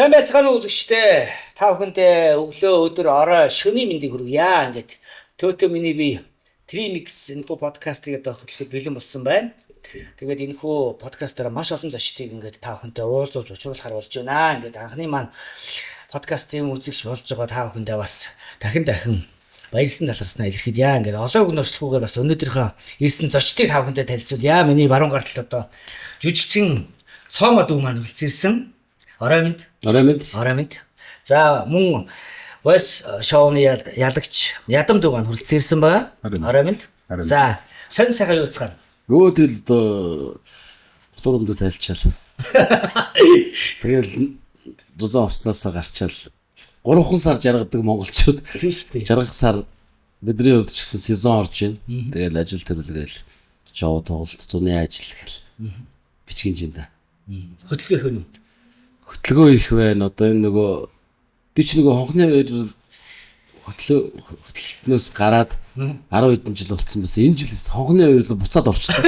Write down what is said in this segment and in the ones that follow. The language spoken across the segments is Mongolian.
Сайн байцгаана уу үзэгчдээ. Та бүхэндээ өглөө, өдөр, орой, шөнийн мэндийг хүргье. Ингээд Төөтөө миний би Trimix энэхүү подкастыг одоо хөтлөхөд бэлэн болсон байна. Тэгээд энэхүү подкастаараа маш олон зочдыг ингээд та бүхэнтэй уулзуулж учруулахар болж байна. Ингээд анхны маань подкастын үзэгч болж байгаа та бүхэндээ бас дахин дахин баярлсан таларснаа илэрхийлье. Ингээд олон үг нөршлөхүүгээр бас өнөөдрийнхөө ирсэн зочдыг та бүхэндээ танилцуулъя. Миний баруун гар талд одоо жүжигчин Цомо дүү маань үлзэрсэн. Орой минь. Орой минь. Орой минь. За мөн Voice show-ны ялагч Ядам дүү маань хүрэлцэн ирсэн байгаа. Орой минь. За сонь сайхан юу цгаана. Өө тэгэл одоо турамдуу тайлчаал. Тэгэл зузаан увснаасаа гарчаал 3 сар жаргадаг монголчууд. Тийм шүү дээ. Жаргах сар бидний хувьд ч гэсэн сезон орж байна. Тэгэл ажил төрөлгээл шоу тоглолт, зуны ажил гэл бичгэн чинь да. Хөдөлгөөн их үү? Хөдөлгөөн их байна. Одоо энэ нөгөө би ч нөгөө хонхны хоёр хөтлөлтнөөс гараад 10 хэдэн жил болцсон байсан. Энэ жил хонхны хоёр л буцаад орчлоо.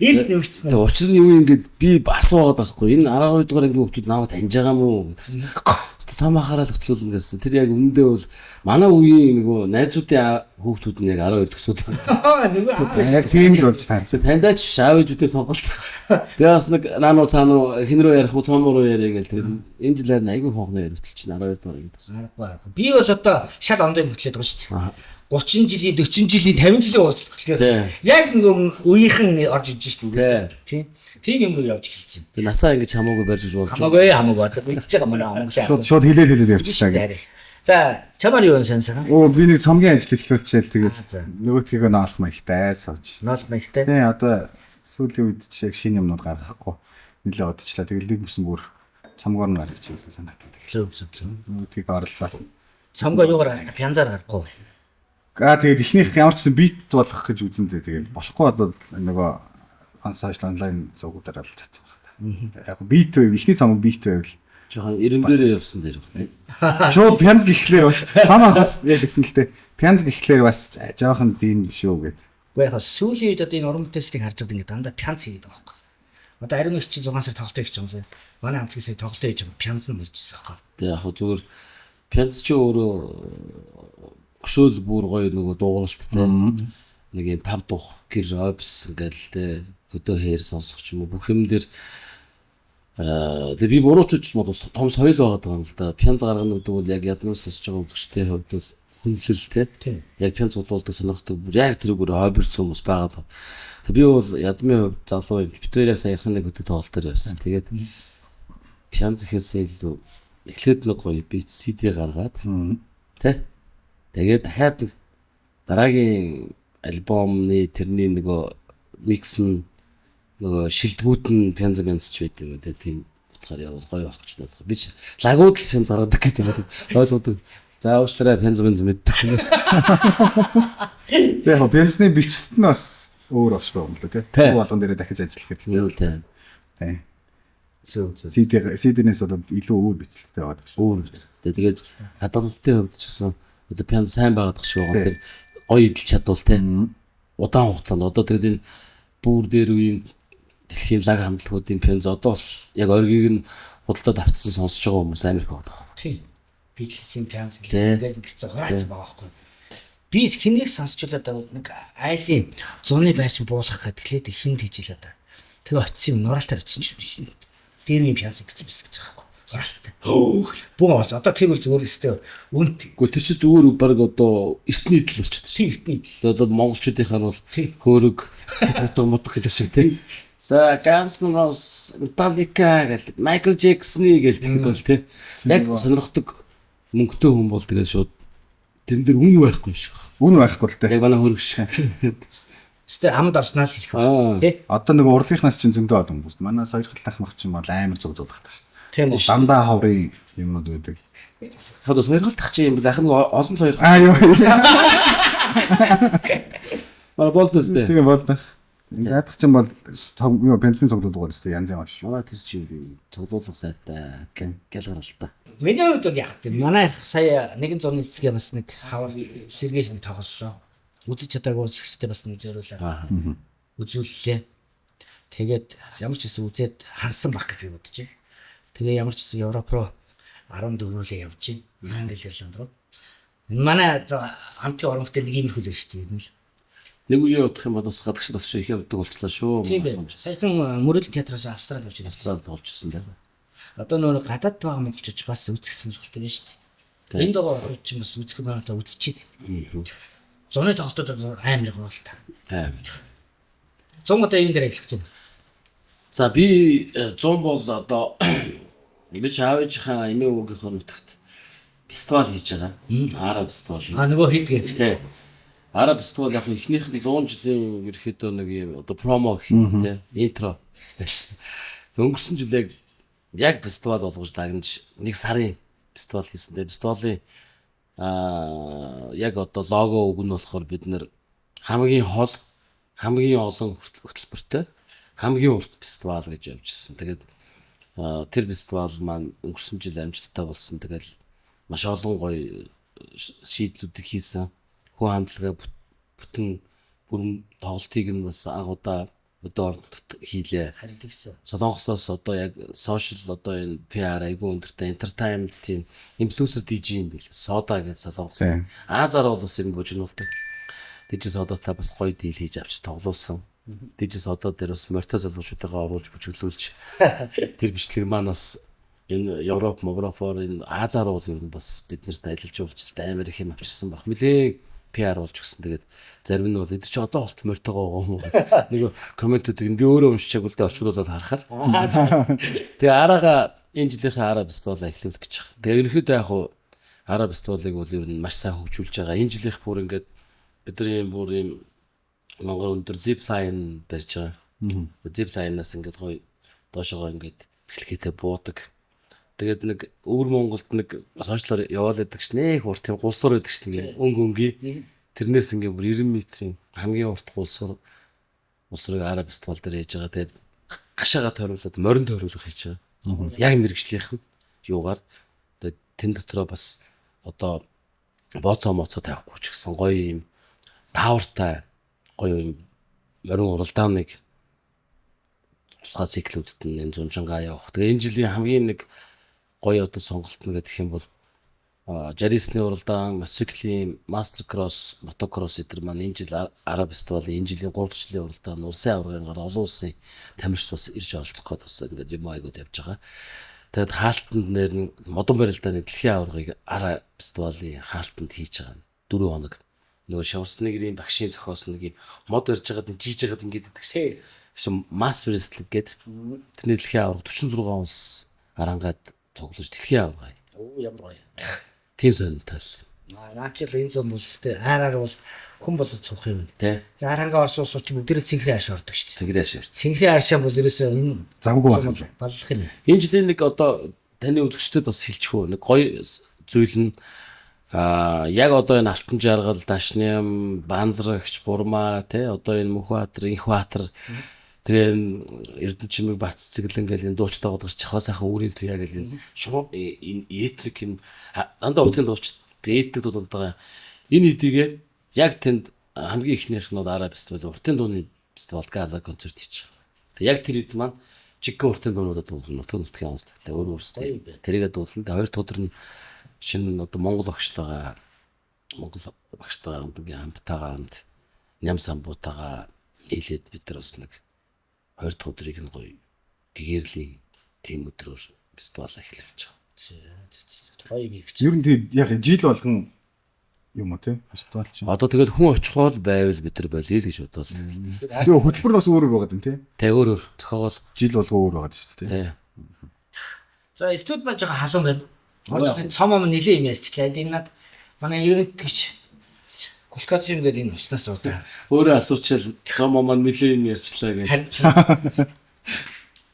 Эрс нэмэгдсэн. Тэгээ учир нь юу юм гээд би асуугаад байхгүй. Энэ 12 дугаар ангийн хүүхдүүд намайг таньж байгаа мó гэсэн. Цом ахаараа л хөтлүүлнэ гэсэн. Тэр яг үнэндээ бол манай үеийн нөгөө найзуудын хүүхдүүд нь яг 12 төгсөөд байгаа. Яг тийм л болж тань. Таньдаач аав ээжүүдээ сонголт. Тэгээ бас нэг наануу цаануу хэн рүү ярих уу, цом руу яриа гэл тэгээд энэ жил харин айгүй хонхны хоёр хөтлөж чинь 12 дугаар анги төгсөн. Би бол одоо шал ондын хөтлөөд байгаа шүү дээ. 30 жилийн, 40 жилийн, 50 жилийн уулзалт хөтлөөр яг нөгөө үеийнхэн орж иж шүү дээ. Тийм. Тийм юм руу явж эхэлж байна. Тэгээ насаа ингэж хамаагүй барьж болж байна. Хамаагүй хамаагүй. Мэдж байгаа манай Монголын. Шууд шууд хэлээл хэлээл явчихлаа гэж. За чамаар юу сонсоо? Оо би нэг цомгийн ажил эхлүүлчихэл тэгэл нөгөөтгийгөө ноолох маягтай сууж. Ноолох маягтай. Тийм одоо сүүлийн үед чи яг шинэ юмнууд гаргахгүй нэлээ удажлаа. Тэгэл нэг бүсэн бүр цомгоор нь гаргаж ирсэн санаатай. Зөв зөв зөв. Нөгөөтгийг орлоо. Цомгоо юугаар пянзаар гаргахгүй. Аа тэгээд эхнийх ямар ч гэсэн бит болгох гэж үзэн дээ. Тэгэл болохгүй бол нөгөө он сошиал онлайн зуугуудаар л цацсан байна. Яг бит байв, эхний цомог бит байвал жоохон 90 дээрээ явсан дээр байна. Шууд пянз гэхлээр бас хамаа бас яг гэсэн л дээ. Пянз гэхлээр бас жоохон дим шүү гэд. Гэхдээ яг сүүлийн үед одоо энэ уран бүтээлчдийг харж байгаад ингээд дандаа пянз хийгээд байгаа байхгүй. Одоо ариун нэг чинь 6 сар тоглолт хийж байгаа юм. Манай хамтлагийн сая тоглолт хийж байгаа пянз нь мэрж ирсэн байхгүй. Тэгээ яг зүгээр пянз чи өөрөө өшөөл бүр гоё нөгөө дуугаралттай нэг юм тав дух гэр обс ингээл те хөдөө хээр сонсох ч юм уу бүх юм дээр тэгээ би буруу ч үуч мод том соёл байгаад байгаа юм л да. Пянз гаргана гэдэг бол яг ядмаас сонсож байгаа үзэгчдийн хувьд бол хүнлэл те. Яг пянз удуулдаг сонирхдаг бүр яг тэр бүр хоббирц хүмүүс байгаад. Тэгээ би бол ядмын хувьд залуу юм. Битүүрээ саяхан нэг хөдөө тоглолтоор явсан. Тэгээд пянз гэхээсээ илүү эхлээд нэг гоё би CD гаргаад те. Тэгээд дахиад дараагийн альбомны тэрний нөгөө микс нь нөгөө шилдгүүд нь пянз пянзч байт юм уу тийм утгаар явал гоё байх гэж бодох. Би ч лагууд л пянз гаргадаг гэж боддог. Ойлгодог. За уучлаарай пянз пянз мэддэг хүмүүс. Тэгээ яг пянзны бичлэлт нь бас өөр багш байгаа юм л да тий. Бүх болгон дээрээ дахиж ажиллах хэрэгтэй. Тийм. Тийм. Зөв зөв. CD-нээс бол илүү өөр бичлэлтэй байгаа гэж. Өөр бичлэлтэй. Тэгээд хадгалалтын хувьд ч гэсэн одоо пянз сайн байгаад шиг байгаа. Тэр гоё идэл чадвал тий. Удаан хугацаанд одоо тэгээд энэ бүр дээр үеийн дэлхийн лаг хамтлагуудын пянз одоо бол яг оргийг нь худалдаад авцсан сонсож байгаа хүмүүс амар их байгаа байхгүй. Тийм. Beatles-ийн пянз ингээд ингэсэн хураацсан байгаа байхгүй. Би хэнийг сонсчлаа да нэг айлын зуны байшин буулгах гэдэг лээ хинд хийж илаа да. Тэгээ очисон юм нураалтаар очисон чинь дээр үеийн пянз гэсэн биш гэж байгаа байхгүй. Хураалтай. Бүү бол одоо тэр бол зүгээр өстэй үнт. Гэхдээ тэр чи зүгээр баг одоо эртний идэл болчиход шүү. Эртний идэл. Одоо монголчуудынхаар бол хөөрөг утга мутга гэдэг шиг тий. За Guns N' Roses, Metallica гэл Michael Jackson-ы гэл тэгэхэд бол тий. Яг сонирхдаг мөнгөтэй хүн бол тэгээд шууд тэрэн дээр үн байхгүй юм шиг байна. Үн байхгүй л тий. Яг манай хөрөг шиг. Гэтэ амд орсноо л хэлэх. Тий. Одоо нөгөө урлагийнхнаас чинь зөндөө олон хүмүүс. Манай сойрхол тахмах чинь бол амар зугдуулах таш. Тийм үү. Дандаа ховрын юмнууд байдаг. Яг одоо сойрхол тах чинь юм бол ахын нэг олон сойрхол. Аа юу. Манай болдос тий. Тийм болдох. Заадах чинь бол юу бензин цуглуулдаг бол шүү дээ янз янз шүү. Манай тэр чинь цуглуулах сайтай гял гаралтай. Миний хувьд бол яг тийм. Манай сая 100-ны цэцгээ бас нэг хавар сэргээс нэг тоглолоо. Үзэж чадаагүй үзэгчтэй бас нэг зориулаад үзүүллээ. Тэгээд ямар ч гэсэн үзээд хансан баг гэж би бодож байна. Тэгээ ямар ч гэсэн Европ руу 14-өөсөө явж байна. Англи, Ирланд руу. Манай хамтын уран бүтээл нэг иймэрхүү л байна шүү дээ. Ер нь л. Нэг үеийн удах юм бол бас гадагш бас их явдаг болчлаа шүү. Тийм байх. Саяхан мөрөдлийн театраас Австрали явж байна. Австралид болчихсон тийм. Одоо нөр гадаад байгаа монголчууд бас үзэх сонирхолтой байна шүү дээ. Энд байгаа монголчууд ч бас үзэх юм аа үзчихээ. Зуны тоглолтууд амар гоё л та. Тийм. 100 одоо юун дээр ажиллах гэж байна? За би 100 бол одоо би ч аав ээжийнхаа эмээ өвгийнхөө нутагт фестивал хийж байгаа. Ара фестивал. А нөгөө хийдгээ. Тий. Ара фестивал яг эхнийх нь 100 жилийн ерөөхдөө нэг юм одоо промо гэх юм тий. Интро байсан. Өнгөрсөн жил яг фестивал болгож дагнаж нэг сарын фестивал хийсэн. Тэгээ фестивалийн яг одоо лого үг нь болохоор бид нэр хамгийн хол, хамгийн олон хөтөлбөртэй, хамгийн урт фестивал гэж явжсэн. Тэгээд тэр фестивал маань өнгөрсөн жил амжилттай болсон. Тэгээд маш олон гоё шийдлүүдийг хийсэн. Хүн хамтлагаа бүтэн бүрэн тоглолтыг нь бас анх удаа өдөө орон хийлээ. Харин тэгсэн. Солонгосоос одоо яг сошиал одоо энэ PR айгүй өндөртэй entertainment тийм инфлюенсер DJ юм бил. Сода гэж Солонгос. Азаар бол бас юм бужигнуулдаг. DJ Содотой бас гоё дийл хийж авч тоглуулсан. DJ Содо дээр бас морьтой залуучуудаа оруулж бүжиглүүлж тэр бичлэг маань бас энэ Европ, Европоор энэ Азаар бол ер нь бас биднэрт ажиллаж уулзалт амар их юм авчирсан баг. Нилээн PR болж өгсөн. Тэгээд зарим нь бол эд чи одоо болт морьтойгоо байгаа юм уу? Нэг комментүүдийг нь би өөрөө уншичаагүй л дээ орчуулаад харахаар. Тэгээ араага энэ жилийнхээ ара фестивалаа эхлүүлэх гэж байгаа. Тэгээ ерөнхийдөө яг хуу ара фестивалыг бол ер нь маш сайн хөгжүүлж байгаа. Энэ жилийнх бүр ингээд бидний бүр ийм Монгол өндөр zip line барьж байгаа. Zip line-аас ингээд гоё доошогоо ингээд бэлхээтэй буудаг. Тэгээд нэг өвөр Монголд нэг сошиалор яваал байдаг ш нэх урт юм гулсуур байдаг ш нэг өнгө өнгийн. Тэрнээс ингээд бүр 90 метрийн хамгийн урт гулсуур улсрыг ара фестивал дээр хийж байгаа. Тэгээд гашаага тойруулаад морин тойруулах хийж байгаа. Яг мэрэгжлийнх нь юугаар тэгээд тэн дотроо бас одоо бооцоо моцоо тавихгүй ч гэсэн гоё юм таавартай гоё юм морин уралдааныг тусгай циклүүдэд нь энэ зунжингаа явах. Тэгээ энэ жилийн хамгийн нэг гоё одоо сонголт нь гэх юм бол 69-ний уралдаан, мотоциклийн мастер кросс, мотокросс эдэр маань энэ жил ара фестивалийн энэ жилийн 3 дахь жилийн уралдаан улсын аваргын гар олон улсын тамирчид бас ирж оролцох гээд бас ингээд юм айгууд явж байгаа. Тэгээд хаалтанд нэр нь модон барилдааны дэлхийн аваргыг ара фестивалийн хаалтанд хийж байгаа. 4 хоног. Нөгөө Шварценеггерийн багшийн зохиосон нэг юм мод барьж байгаад жийж байгаад ингээд идэх шээ. Тэгсэн масс рестлинг гээд тэрний дэлхийн аварга 46 унс арангаад цуглаж дэлхийн аварга. Оо ямар гоё. Тийм сонирхолтой л. Наа чи л энэ зам бүлстэй араар бол хүн болоод цух юм. Тэ. Арангаа орсон улсууд чи бүгдээрээ цэнхрийн арш ордог шүү дээ. Цэнхрийн арш. Цэнхрийн аршаа бол ерөөсөө энэ Завгүй байх юм. баллах юм. Энэ жилийн нэг одоо таны үзэгчдэд бас хэлчих үү. Нэг гоё зүйл нь яг одоо энэ Алтан жаргал, Дашням, Банзрагч, Бурмаа тэ одоо энэ Мөнхбаатар, Инхбаатар тэгээ энэ Эрдэнэ чимэг Бац цэглэн гэл энэ дуучтай годгож чахаа сайхан өөрийн туяа гэл энэ шууд энэ этник энэ дандаа уртын дуучид тэгээ этник дуудаад байгаа. Энэ эдийгээ яг тэнд хамгийн ихнийх нь бол ара фестивал уртын дууны фестивал гала концерт хийж байгаа. Тэгээ яг тэр хэд маань жиггэн уртын дуунуудад дуулна. Нутаг нутгийн онцлогтой өөр өөрсдөө тэрийгэ дуулна. Тэгээ хоёр дахь өдөр нь шинэ одоо Монгол багштайгаа Монгол багштайгаа хамтгийн хамтаагаа хамт ням самбуутайгаа нийлээд бид нар бас нэг хоёр дахь өдрийг нь гоё гэгэрлийн тим өдрөөр фестивал эхлүүлж байгаа. Гоё юм их. Ер нь тийм яг жил болгон юм уу те фестивал чинь. Одоо тэгэл хүн очихоол байвал бид нар болиё л гэж бодоол. Тэгээ хөтөлбөр нь бас өөр өөр байгаа юм те. Тэ өөр өөр зохиогоол Жил болгон өөр байгаа шүү дээ. тэ. За студ маань жоохон халуун байна. Орж цом ом нилээ юм ярьчлаа. Энэ над манай ерөнхийч Глюкозим гэдэг энэ уснаас удаа. Өөрөө асуучаал зом маань нилээ юм ярьчлаа гэж. Харин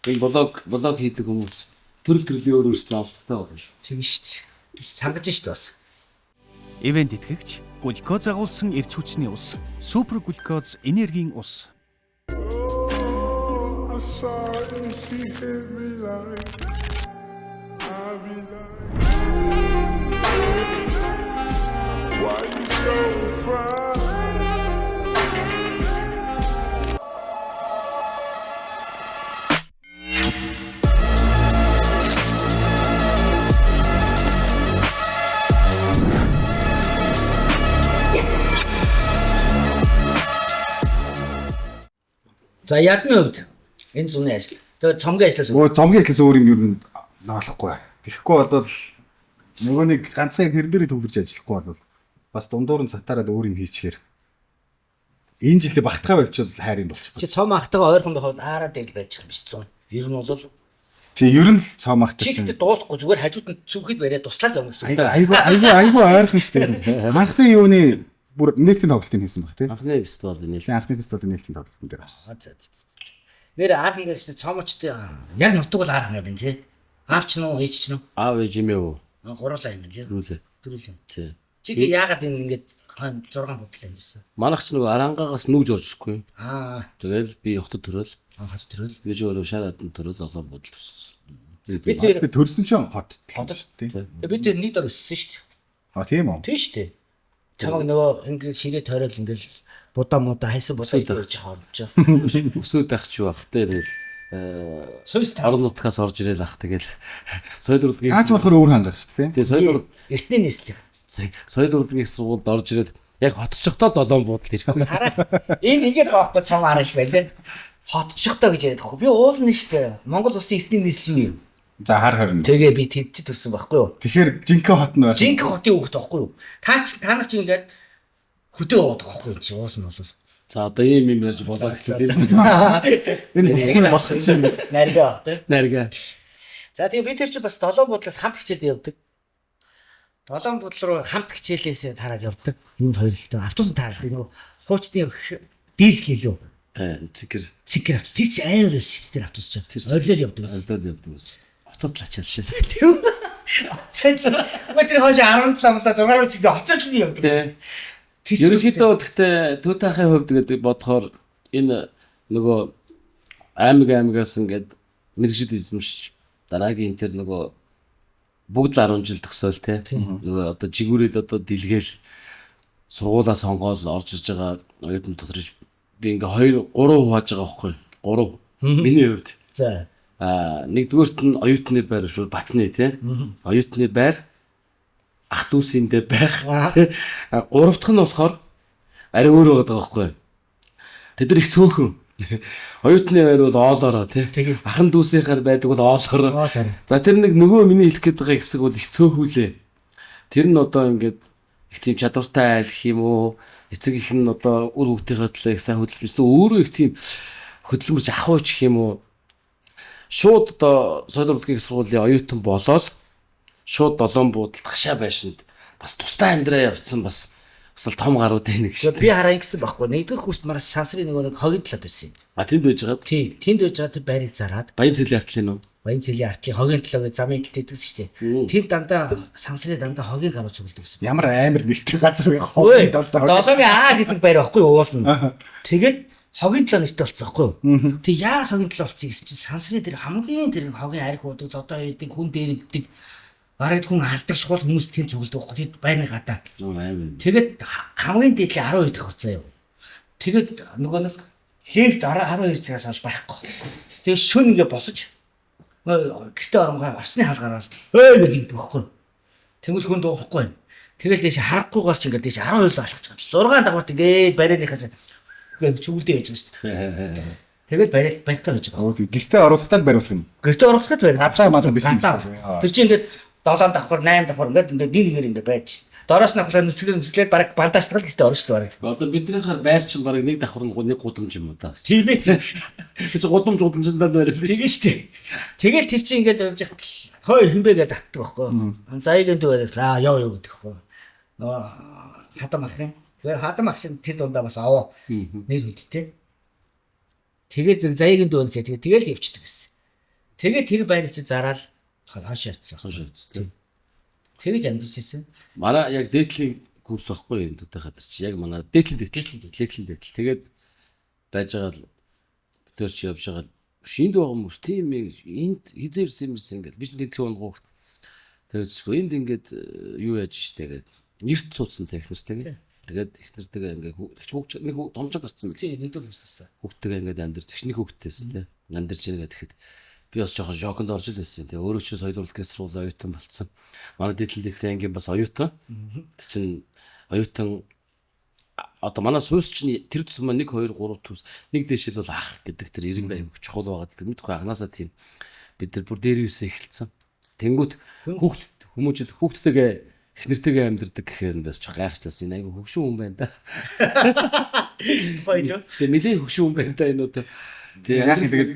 Энэ блог хийдэг хүмүүс төрөл төрлийн өөр өөрсдөө онцлогтой байна. тийм шүү дээ. Цангаж шүү дээ бас. Ивент итгэгч глюкоз агуулсан эрч хүчний ус, супер глюкоз энергийн ус. I saw it and she hit me like I be like, why you so fine? За ядмын хувьд энэ зуны ажил. Тэгээ цомгийн ажлаас Өө зомгийн ажлаас өөр юм ер нь ноолохгүй. Тэгэхгүй бол нөгөө нэг ганцхан яг тэрэн дээрээ төвлөрч ажиллахгүй бол бас дундуур нь сатараад өөр юм хийчихээр энэ жилээ багтгаа болчихвол хайр юм болчих. Чи цом ахтайгаа ойрхон байх бол аараа дээр л байж байгаа юм биш зун. Ер нь бол Тий, ер нь л цом ахтай чи чинь. гэхдээ дуулахгүй зүгээр хажууд нь зүвхэд бариад туслаад явна гэсэн. үг. Айгу айгу айгу ойрхон шүү дээ. Анхны юуны бүр нээлтийн тоглолтыг хийсэн баг тий. Анхны фестивал нээлт. Тий, анхны фестивалийн нээлтийн тоглолтын дээр гарсан. Аа, за, за, за. Нэр аар хангаас чи цомочтой яг нутаг бол аар хангаа байна тий. Аав ч нүү ээж ч нүү. Аав ээж юм юу? Аа, Гурлаа юм тий. Рүүлээ. Төрүүл юм. Тий. Чи тэг яагаад энэ ингээд 6 бодлоо юм гэсэн. Манайх ч нөгөө арангаагаас нүүж орж ирэхгүй. Аа, Тэгэл би хотод төрөөл. хот төрөөл. Би ч өөрөө шар адан төрөөл олон бодол төссөн. Би тэр Тэгээ төрсөн чинь хот. Хотод. Тий. Тэгээ би тэр нэг дор өссөн шүү дээ. А тийм үү? Тийм шүү дээ. Чамаг нөгөө ингээд ширээ тойрол ингээд будаа мудаа хайсан будаа Өсөөд идэж хоомж. Өсөөд ах ч юу ах те тэгэл Сүйс та. орон нутгаас орж ирээл ах тэгэл соёл урлагийн Наач болохоор өөр хангах шүү дээ. Тэгээ соёл ур- Эртний нийслэг. соёл урлагийн их сургуульд орж ирээд яг хотчихдоо долоон буудалд ирэхгүй. Хараа. Энэ ингээд байхгүй цам арал байлаа. Хотчихдоо гэж яриад байхгүй. Би уулна шүү дээ. Монгол улсын эртний нийслэл юу юм? За хар харин. Тэгээ би тэнд төрсөн байхгүй юу? Тэгэхээр жинхэнэ хот нь байх. Жинхэнэ хотын хүүхэд байхгүй юу? Та чи та нар чи ингээд хөдөө яваад байгаа байхгүй юу? Чи уулна бол. За одоо ийм юм ярьж болоо гэхлээр Энэ бүхэн болох чинь. Наргаа баг тий. нарга. За тэгээ бид нар чи бас долоон буудлаас хамт хичээлд явдаг. Долоон буудлал руу хамт хичээлээсээ тараад явдаг. Юунд хоёрлоо. Автобус таардаг. Нөгөө хуучны дизель илүү. Тэ цэгэр Цэгэр автобус. Тэр чи амар байсан шүү дээ тэр автобус чи. Орилол явдаг. алдаад явдаг ус. Оцод лачаал шээ. Мө тэр хойш 17 мосоо 6 чиг оцоос л явдаг. Тэ. Тэр чи Ерөнхийдөө бол гэхдээ Түүтахын хувьд гэдэг бодохоор энэ нөгөө аймаг аймагаас ингээд мэрэгжил эзэмшиж дараагийн тэр нөгөө бүгд л 10 жил төгсөөл те нөгөө одоо жигүүрээд одоо дэлгээл сургуулаа сонгоол орж иж байгаа оюутан дотор би ингээ 2 3 хувааж байгаа байхгүй 3 миний хувьд За. а нэгдүгээрт нь оюутны байр шүү Батны тий. Оюутны байр ах дүүсиндээ байх. тий. А гурав дахь нь болохоор арай өөр байгаа байхгүй. Тэд нар их цөөхөн. Оюутны байр бол оолоороо тий. Тэгээ. Ахан дүүсийнхаар байдаг бол оолоороо. Оолоороо. За тэр нэг нөгөө миний хэлэх гээд байгаа хэсэг бол их цөөхүүлээ. Тэр нь одоо ингээд их тийм чадвартай айл гэх юм уу? Эцэг их нь одоо үр хөвгтийнхээ төлөө их сайн хөдөлмөрсөн. Өөрөө их тийм хөдөлмөрч ахуйч гэх юм уу? Шууд одоо соёл урлагийн их сургуулийн оюутан болоод шууд долоон буудалд хашаа байшинд бас тусдаа амьдраа явцсан бас бас л том гаруудын нэг шүү Би хараа ингэсэн байхгүй. Нэгдүгээр курст мараш сансрын нөгөө нэг хогийн талаад байсан юм. А тэнд байж байгаад Тий. Тэнд байж байгаа тэр байрыг зараад Баян цэлийн артлын үү? Баян цэлийн артлын хогийн талаа гэж замын талд идэгсэн шүү дээ. Тэнд дандаа сансрын дандаа хогийн гарууд цугладаг гэсэн. Ямар амар нэртэй газар вэ? Ой, Хогийн долдоо. Долоогийн Аа гэдэг байр байхгүй юу уулна. Тэгээд хогийн төлөө нэртэй болцсон байхгүй юу? Тэг яаж хогийн төлөө болцсон гэсэн чинь сансрын тэр хамгийн тэр хогийн арх уудаг, зодоо хийдэг, хүн дээрэмдэг бараг хүн алдаг шугал хүмүүс тэнд цугладаг байхгүй юу? Тэнд байрны гадаа. Нүүр амар. Тэгээд хамгийн дээдлийн 12 дахь хуцаа юу. Тэгээд нөгөө нэг лифт 12 цагаас хойш байхгүй. Тэгээд шүн ингээ босож нөгөө гэртээ оронгоо орсны хаал гараад өө гэж ингэдэг байхгүй. Тэнгүүл хүн дуухгүй. Тэгэл дээш харахгүйгээр ч ингээ дээш 12 л алхаж байгаа. 6 давхарт ингээ барианыхаас ингээ чүглдээ байж байгаа шүү дээ. Тэгэл бариад барьтаа байж байгаа. Гэртээ оруулахтаа л бариулах юм. Гэртээ оруулахад барь. Гадаа мадаа биш юм Гадаа. шүү. Тэр чинь ингээд 7 давхар 8 давхар ингээд ингээд нэг нэгээр ингээд байж. Дороос нь авахлаа нүцгэлээ нүцгэлээ бараг бандажтал гэртээ орно шүү дээ бараг. Одоо биднийхээр байр чинь бараг нэг давхар нь нэг гудамж юм уу та. Тийм ээ. Тэр чинь гудамж гудамжиндаа л барай. Тэгээ шүү дээ. Тэгэл тэр чинь ингээд явж байхад хой хинбэ гэж татдаг байхгүй. Заяагийн дүү байдаг. Аа яв яв гэдэг байхгүй. Нөгөө хадам ах юм. Тэгээ хадам ах шин тэр дундаа бас аваа нэр мэдтэй. Тэгээ зэрэг заяагийн дүү гэх тэгээ тэгэл явчихдаг гэсэн. Тэгээ тэр байрыг чи зараал хойш явцсан. Хойш явцсан. Тэгэж амьдарч ирсэн. Манай яг дээдлийн курс байхгүй юм төдөө хатар чи яг манай дээдлийн дээдлийн дээдлийн дээдл. Тэгээд байж байгаа л битэр чи явж байгаа шинд байгаа хүмүүс тийм энд хизээ ирсэн юм ирсэн гэл би ч дээдлийн унгуугт тэгээд зү энд ингээд юу яаж штэ гээд нэрт суудсан технэр тэгээ. Тэгээд их нэртэйгээ ингээд хүүхд нэг томжог гарцсан байл. Тийм нэгдүгээр курсаас. Хүүхдтэйгээ ингээд амьдарч ихний хүүхдтэйсэн те. Амьдарч ийн гэхэд би бас жоохон шоконд орж л байсан. Тэгээ өөрөө чи соёл урлагийн сургуулийн оюутан болцсон. Манай дээдлийн дээдлийн ангийн бас оюутан. Тэг чин оюутан Одоо манай суус чинь тэр тусмаа 1 2 3 төс нэг дэшил бол ах гэдэг тэр ирэн аяг чухал байгаа гэдэг мэдгүй анханасаа тийм бид нар бүр дээр юусаа эхэлсэн. Тэнгүүт хүүхд хүмүүжил хүүхдтэйгээ эхнэртэйгээ амьдардаг гэхээр нь бас ч гайхчихсан. Энэ айгу хөгшин хүн байна да. Гоё дөө. Тэгээ нилээ хөгшин хүн байна да энэ удаа. Тэгээ Яг тэгээд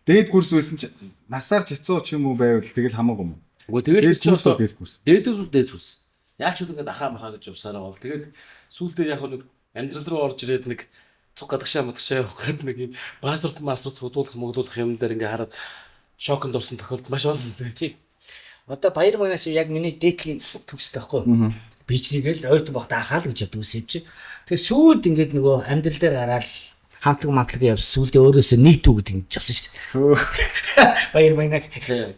дээд курс байсан чи насаар ч хэцүү ч юм уу байвал тэгэл хамаагүй юм. Үгүй тэгэл Дээд чи курс уу одоо дээд курс. дээд курс дээд курс. Яаж ч үл ингээд ахаа махаа гэж явсараа бол тэгээд сүүлдээ яг нэг амьдрал руу орж ирээд нэг цуг гадагшаа мадагшаа явах гээд нэг юм паспорт маспорт цугдуулах мөгдүүлэх юм дээр ингээд хараад шоконд орсон тохиолдол маш олон байдаг. Одоо баяр манаас яг миний дээдлийн төгсөлт байхгүй. Би ч нэг л ойтон багт ахаал гэж явдаг байсан юм чи. Тэгээ сүйд ингээд нөгөө амьдрал дээр гараал хамтлаг матлаг явсан. Сүүлдээ өөрөөсөө нийт үү гэдэг ингэж авсан шүү дээ. Баяр манаг.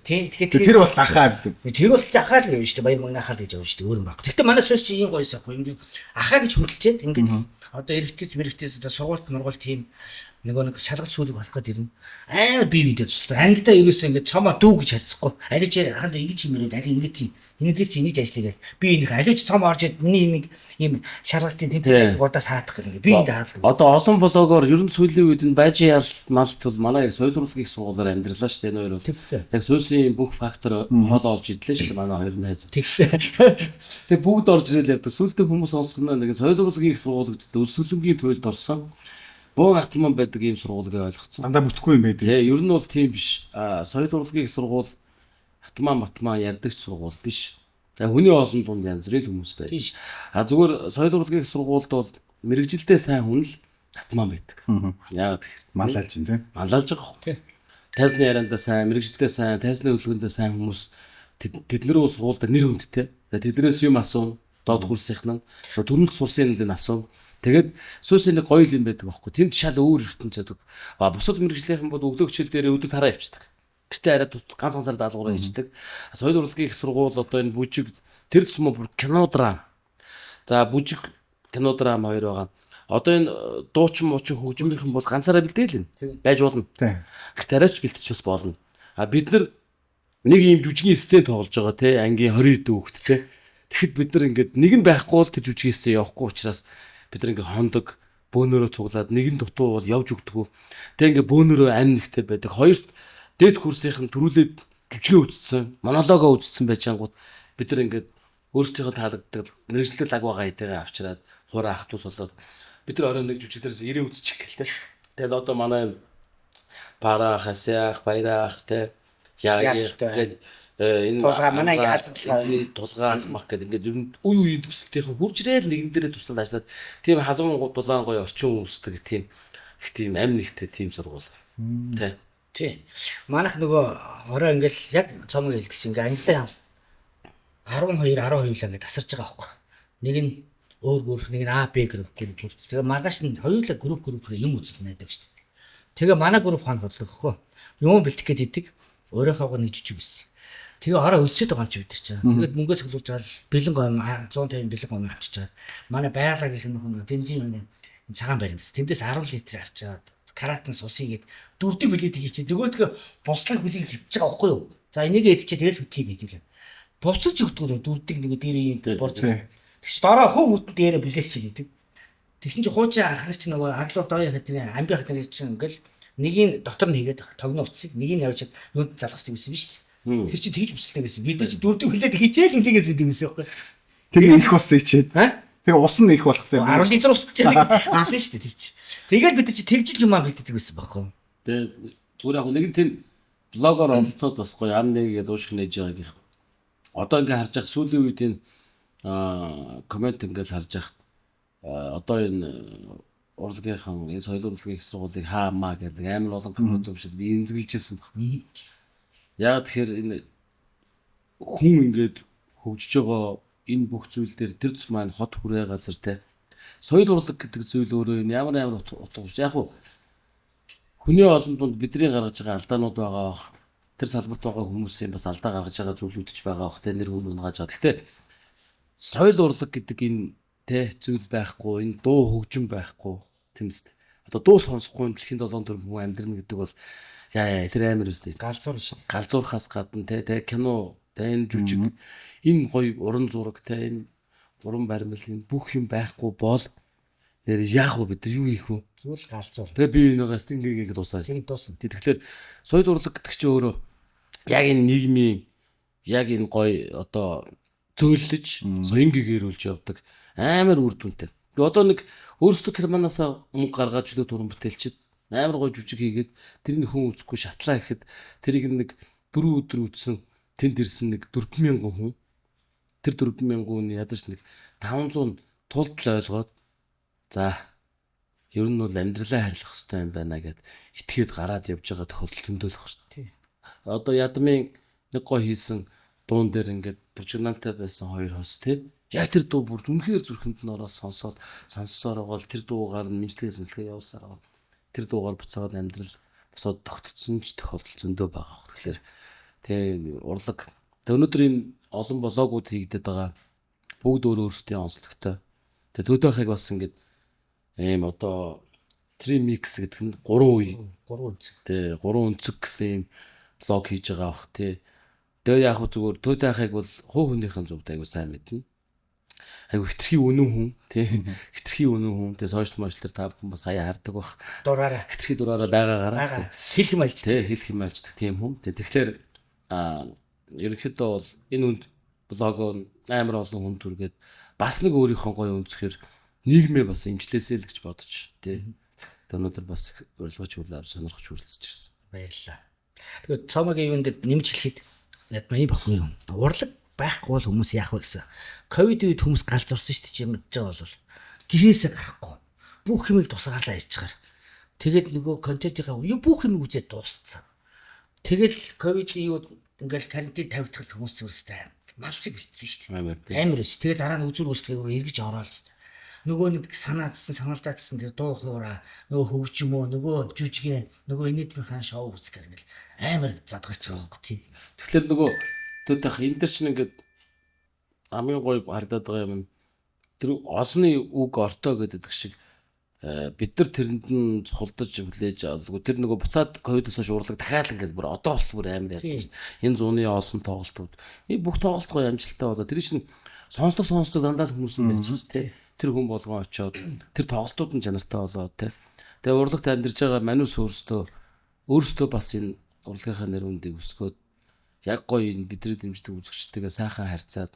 Тий. Тэгэхээр Тэр бол ахаа л. Тэр бол чи ахаал гэж шүү дээ. Баяр манган ахаал гэж явна шүү дээ. Өөр юм баг. Гэхдээ манай суус чи ийм гоёс ахгүй. Ингээд ахаа гэж хөдөлчээд ингээд одоо эргэвтэйс мэрэгтэйс одоо сургуульт мургуул тийм нөгөө нэг шалгалт шүүлэг болох гээд ирнэ. Амар бие биедээ туслаа. Ангидаа ерөөсөө ингээд цомоо дүү гэж харьцахгүй. Аливч ханд ингэж юм яриад аль ингэж тийм. Энэ дээр чи ингэж ажиллая гэл. Би энийх аливч цом орж ид миний нэг ийм шалгалтын тэмдэглэл удаас хараадах гэх ингээд би энд хаалдаг. Одоо олон блогоор ер нь сүүлийн үед энэ байжин ялт малт бол манай яг соёл урлагийн сургуулиар амьдралаа шүү дээ энэ хоёр бол. Тэгсэн. Яг суусын бүх фактор хоол олж идлээ шүү дээ манай хоёр найз. Тэгсэн. Тэгээ бүгд орж ирэл явдаг. Сүүлдээ хүмүүс сонсох нь нэг соёл урлагийн их сургууль гэдэг өлсгөлөнгийн туйлд орсон. Бөөн атман байдаг ийм сургуулийг ойлгоцсон. Дандаа бүтэхгүй юм байдаг. Тэгээ ер нь бол тийм биш. А соёл урлагийн их сургууль атман батман ярьдагч сургууль биш. Тэгээ хүний олон дунд янз бүрийн хүмүүс байдаг. Тийм шүү. А зүгээр соёл урлагийн их сургуульд бол мэрэгжилдээ сайн хүн л атман байдаг. Яагаад гэхээр Малалж чинь тийм. малалж байгаа хөө. Тайзны яриандаа сайн, мэрэгжилдээ сайн, тайзны хөдөлгөөндөө сайн хүмүүс тэд нар бол сургуульд нэр хүндтэй. За тэднээс юм асуун, доод курсынх нь төрүүлж сурсан юмд нь асуун. Тэгээд суусын нэг гоё юм байдаг аахгүй. Тэнд шал өөр ертөнц байдаг. А бусад мэрэгжлийнхэн бол өглөө хичээл дээр өдөр тараа явцдаг. Гэтэ арай ганц ганцаар даалгавраа хийждэг. Соёл урлагийн их сургууль одоо энэ бүжиг тэр тусмаа бүр кино драм. За бүжиг кино драм хоёр байгаа. Одоо энэ дуучин муучин хөгжмийнхэн бол ганцаараа бэлдээл юм. Байж болно. Тийм. Гэтэ арайч бэлтэж бас болно. А бид нар нэг ийм жүжигийн сцен тоглож байгаа те ангийн 20 дүү хүүхэд те. Тэгэхэд бид нар ингээд нэг нь байхгүй бол тэр жүжигийн сцен явахгүй учраас бид нар ингээд хондог бөөнөрөө цуглаад нэг нь дутуу бол явж өгдөггүй. Тэг ингээд бөөнөрөө амь нэгтэй байдаг. Хоёрт дээд курсынх нь төрүүлээд жүжигээ үзсэн, монологоо үзсэн байж ангууд бид нар ингээд өөрсдийнхөө таалагддаг мэрэгчлээ лаг байгаа эдгээ авчираад хураа ах дүүс болоод бид нар орой нэг жүжиглээрээс ирээ үзчих гэл те. Тэгэл одоо манай Пара хасяах, баяраах те яагийн Яалтай. тэгэл энэ Тулгаа, манай ингээ хазалгаа. тулгаа мах гэдэг ингээд ер нь үе үеийн төсөлтийнхэн хурж ирээл нэгэн дээрээ туслаад ажиллаад тийм халуун дулаан гоё орчин үүсдэг тийм их тийм амь нэгтэй тийм сургууль. Тэ. Тий. Манайх нөгөө орой ингээл яг цомог хэлдэг чинь ингээ ангидаа 12 12 л ингээ тасарч байгаа байхгүй. Нэг нь өөр групп, нэг нь А Б групп групп групп. Тэгээ маргааш нь хоёулаа групп группээр юм үзэл найдаг шүү дээ. Тэгээ манай групп хаан бодлого гэхгүй. Юм бэлтгэх гээд идэг. Өөрийнхөө нэг жижиг өссөн. Тэгээ орой өлсөд байгаа юм чи бид нар чинь. Тэгээд мөнгөө цуглуулж байгаа л бэлэн гом 150 бэлэн гом авчиж байгаа. Манай байгалаа гэх юм хүн дэнжин юм цагаан барин дэс. Тэндээс 10 литр авчаад каратан сусыг гээд дөрөвдөг хүлээд хийчихээ. Нөгөөдгөө буслаг хүлийг хөвчих байгаа байхгүй юу? За энийг идчихээ тэгэл хөтлөе гэж хэлээ. Буцаж өгдөг нөө дөрөвдөг нэг дээр юм борж. Тэгш дороо хөв хүтэн дээрээ бүлээч гэдэг. Тэгсэн чи хуучин анх нар чи нөгөө аглуу дооё хэдний амби хат нар чинь ингээл нэгийг дотор нь хийгээд тогно утсыг нэгийг авчиад юунд залгасдаг гэсэн юм шүү дээ. Тэр чинь тэгж бүсэлдэг гэсэн. Бид нар чи дөрөвдөг хүлээд хичээл хүлээгээд зэдэг гэсэн юм байхгүй. Тэгээ их ус ичээд. Аа? Тэгээ ус нь их болох юм. 10 литр ус чинь аална шүү дээ тэр чи. Тэгэл бид нар чи тэгжил юм аа бэлддэг байсан байхгүй. Тэгээ зүгээр яг нэг нь тийм блогоор оролцоод бас гоё ам нэг гэдэг уушиг нээж байгааг их. Одоо ингээ харж байх сүүлийн үед энэ коммент ингээл харж байхад одоо энэ урлагийнхан энэ соёл урлагийн их сургуулийг хаамаа гэдэг амар олон коммент өмшөд би эмзэглэжсэн баг. Яг тэгэхээр энэ хүн ингээд хөгжиж байгаа энэ бүх зүйл дээр тэр зүс маань хот хүрээ газар те соёл урлаг гэдэг зүйл өөрөө энэ ямар ямар утга учир яг уу хүний олон дунд бидний гаргаж байгаа алдаанууд байгаа бах. Тэр салбарт байгаа хүмүүсийн бас алдаа гаргаж байгаа зүйлүүд ч байгаа бах те нэр хүнд унгааж байгаа. Гэхдээ соёл урлаг гэдэг энэ те зүйл байхгүй, энэ дуу хөгжим байхгүй тийм үст. Одоо дуу сонсохгүй дэлхийн 7 төрм хүн амьдрна гэдэг бол яа яа тэр амар үстэй. Галзуур шүү. Галзуурхаас гадна те те кино, те энэ жүжиг, энэ гоё уран зураг те энэ уран баримл энэ бүх юм байхгүй бол Нэр яах вэ, бид нар юу хийх вэ? Зүгээр л галзуур. Тэгээ бие биенийгээс ингэ ингэ дуусаа. Тийм, дуусна. Тэгэхээр соёл урлаг гэдэг чинь өөрөө яг энэ нийгмийн яг энэ гоё одоо зөөлөж соён гэгэрүүлж явдаг амар үр дүнтэй. Тэгээ одоо нэг өөрсдөө Германаасаа мөнгө гаргаад чөлөө туран бүтээлчид амар гоё жүжиг хийгээд тэрний хүн үзэхгүй шатлаа гэхэд тэрийг нэг 4 өдөр үзсэн, тэнд ирсэн нэг 4000 хүн, тэр 4000 хүн ядаж нэг 500 тулд л ойлгоод, за, ер нь бол амьдралаа хайрлах хэрэгтэй юм байна гэд итгээд гараад явж байгаа тохиолдол зөндөл шүү дээ. Одоо Ядмын нэг гой хийсэн дуун дээр ингээд буржигнантай байсан хоёр хос тий. Яг тэр дуу бүр үнэхээр зүрхэнд нь ороод сонсоод сонссоор байгаа бол тэр дуугаар нь мэдлэгээ зэнлэгээ явуулсаар байгаа. Тэр дуугаар буцаагаад амьдрал босоод тогтцсон ч тохиолдол зөндөө байгаа. Тэгэхээр тий, урлаг. Тэг өнөөдөр энэ олон блогууд хийгдэд байгаа. Бүгд өөр өөрсдийн онцлогтой. Тэгээ төдөөхийг бас ингээд ийм одоо Trimix гэдэг нь 3 үе. 3 өнцөг. Тий, 3 өнцөг гэсэн ийм блог хийж байгаа бах тий. Тэгээ яг хөө зүгээр төдөөхийг бол хувь хүнийхэн зүгт айгу сайн мэднэ. Айгу хитрхи үнэн хүн тий. Хитрхи үнэн хүн. Тэгээ сошиал мошл дээр та бүхэн бас хаяа хардаг бах. Дураараа. Хитрхи дураараа байгаагаараа. Байгаа. Хэлх юм альж. Тий, хэлэх юм альждаг тийм хүн. Тий, тэгэхээр ерөнхийдөө бол энэ хүнд блогоо амар олон хүн түргээд бас нэг өөрийнхөө гоё өнцгөр нийгмээ бас имжлээсэй л гэж бодож тий. Тэгээ өнөөдөр бас урилгаж хүлээ авч сонирхож хүрэлцэж ирсэн. Баярлалаа. Тэгээд цомогийн юун дээр нэмж хэлэхэд надад ийм баггүй юм. Урлаг байхгүй бол хүмүүс яах вэ гэсэн. Ковид үед хүмүүс галзуурсан шүү дээ, чи мэдж байгаа бол. Гэрээсээ гарахгүй. Бүх юмыг тусгаарлаа хийчихээр. Тэгээд нөгөө контентынхаа юу бүх юмыг үзээд дууссан. Тэгэл ковидын юу ингээл карантин тавигдахад хүмүүс зүрстэй мал шиг бэлдсэн шүү дээ. Амар тий. Амар биш. Тэгээд дараа нь үзүр үүсгээг эргэж ороод нөгөө нэг санаадсан, саналдаадсан тэр дуу хуураа, нөгөө хөгжмөө, нөгөө жүжигэ, нөгөө инээдмийнхаа шоу үзэх гэх амар задгарч байгаа байхгүй тий. Тэгэхээр нөгөө төдөх энэ дэр чинь ингээд хамгийн гоё харагдаад байгаа юм тэр олонний үг ортой гэдэг шиг бид нар тэрэнд нь цухалдаж хүлээж алгүй тэр нөгөө буцаад ковидоос хойш урлаг дахиад ингээд бүр одоо болтол бүр амар яасан шүү дээ. Энэ зууны олон тоглолтууд энэ бүх тоглолт гоё амжилттай болоо тэр чинь сонсдог сонсдог дандаа л хүмүүс нь байж шүү дээ. Тэр хүн болгон очиод тэр тоглолтууд нь чанартай болоод тий. Тэгээ урлагт амьдарч байгаа манус өөрсдөө бас энэ урлагийнхаа нэр хүндийг өсгөөд яг гоё энэ бидний дэмждэг үзэгчтэйгээ сайхан харьцаад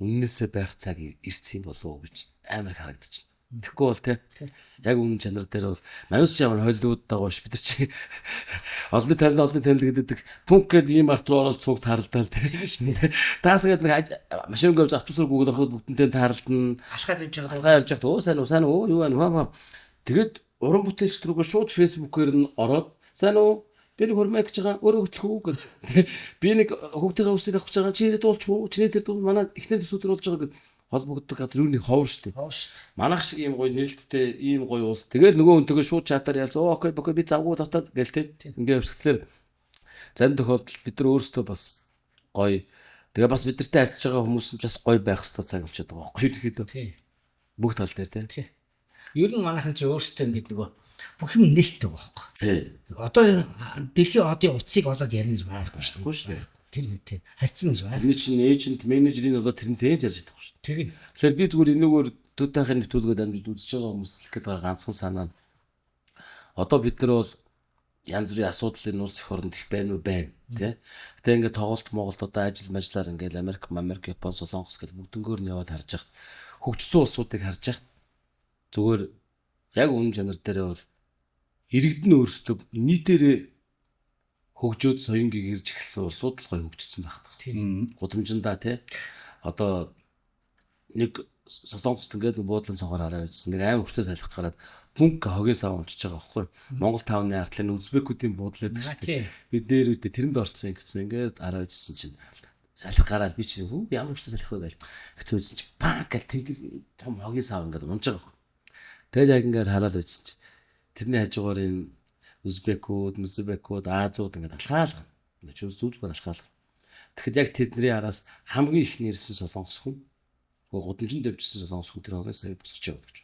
үннээсээ байх цаг ирсэн юм болов уу гэж амар харагдчихна. Тэгэхгүй бол тий. Яг үнэн чанар дээр бол манус ч ямар Холливуд дагуу ш бид нар чи олонний танил олонний танил гэдэг пүнк гэдэг ийм арт руу ороод цуг тааралдаал тий. Таас гэдэг нэг машин говж автобус руу гүгэл ороход бүгдэнтэй тааралдана. Алхаад явж байгаа. Алгаа явж байхад өө сайн уу сайн уу юу байна хаа. Тэгээд уран бүтээлч рүүгээ шууд фэйсбүүкээр нь ороод сайн уу би нэг хурмаа гэж байгаа өөрөө хөтлөх үү гэл. Би нэг хүүхдийнхээ үсийг авах гэж байгаа чи ирээд уулчих уу? Чиний тэр дуу манай эхнэр төсөөр болж байгаа гэд холбогддог газар юу нэг ховор шүү дээ. Ховор шүү. Манайх шиг ийм гоё нээлттэй ийм гоё улс. Тэгээд нөгөө хүн тэгээ шууд чатаар ялз. Оо окей окей би завгүй завтаад гээл те. Ингээ явчихлаар зарим тохиолдолд бид нар өөрсдөө бас гоё. Тэгээ бас бидэртэй харьцаж байгаа хүмүүс нь бас гоё байх хэрэгтэй цаг болчиход байгаа байхгүй юу ерөнхийдөө. Тий. Бүх тал дээр те. Тий. Ер нь манайхан чи өөрсдөө ингээд нөгөө бүх юм нээлттэй байхгүй. Тий. Одоо дэлхийн одын утсыг олоод ярина гэж байхгүй шүү дээ. Шүү дээ. Тэр тий. Харьцна гэж байна. Тэрний чинь эйжент, менежерийн болоод тэрнтэй ярьж чадахгүй шүү дээ. Тэгнь. Тэгэхээр би зүгээр энэгээр төдийхээ нэвтрүүлгээд амжид үзэж байгаа хүмүүс хэлэх гээд байгаа ганцхан санаа нь одоо бид нар бол янз бүрийн асуудал энэ улс эх оронд их байна уу байна тий. Гэтэ ингээд тоглолт Монголд одоо ажил мажлаар ингээд Америк, Америк, Япон, Солонгос гэл бүгднгөөр нь яваад харж яхад хөгжсөн улсуудыг харж яхад зүгээр яг үнэн чанар дээрээ бол иргэд нь өөрсдөө нийтээрээ хөгжөөд соён гэгэрж эхэлсэн улсууд л гоё хөгжсөн байх таа. Гудамжиндаа тий. Одоо нэг Солонгост ингээд буудлын цонхоор хараа байжсан. Нэг амар хүчтэй салхи гараад бүнк хогийн сав унчиж байгаа байхгүй. Монгол тавны артлын Узбекүүдийн буудлаа гэдэг чинь тий. Би дээр үедээ тэрэнд орсон гэсэн ингээд хараа байжсан чинь салхи гараад би чинь хүү ямар хүчтэй салхи вэ гэж хэцүү байсан чинь панк гэл тэнгэр том хогийн сав ингээд унж байгаа байхгүй. Тэгэл яг ингээд хараад байжсан чинь тэрний хажуугаар энэ Узбекүүд, Музбекүүд, Азууд ингээд алхаалга. Зүг зүгээр алхаалга. Тэгэхэд яг тэдний араас хамгийн их нэрсэн солонгос хүн гудамжинд явжсэн солонгос хүн тэр хогийн савыг босгож яваад гэж.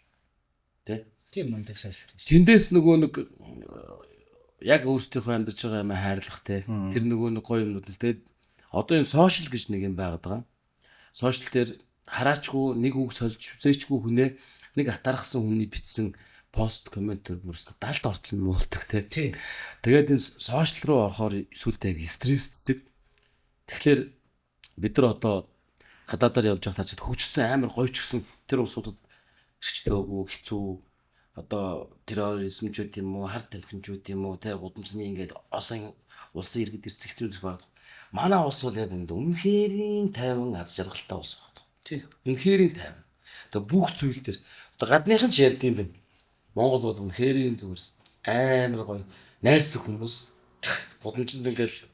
Тэ? Тийм мундаг сайлт. Тэндээс нөгөө нэг яг өөрсдийнхөө амьдарч байгаа юм хайрлах те. Тэр нөгөө нэг гоё юмнууд л тэгээд одоо энэ сошиал гэж нэг юм байгаад байгаа. Сошиал дээр хараачгүй нэг үг сольж үзээчгүй хүнээ Нэг атаархсан хүний бичсэн пост комментээр бүр өстө далд ортол муулдаг те. Тэгээд энэ social руу орохоор сүултээ яг стресстэй. Тэгэхээр бид нар одоо гадаадаар явж байхдаа ч хөгжсөн амар гоё ч гэсэн тэр улсуудад эрчтэй хэцүү одоо терроризм ч үт юм уу, хар тамхин ч үт юм уу, тэр гудамжны ингээд олон улсын иргэд ирцэх хэцүү баг. Манай улс бол яг үүндээ үнэхэрийн тайван аз жаргалтай улс байна. Тий. Үнэхэрийн тайван. Одоо бүх зүйл төр одоо гадныхан ч ярьд юм байна. Монгол бол үнэхэрийн зүгээр амар гоё найрсаг хүмүүс гудамжинд ингээд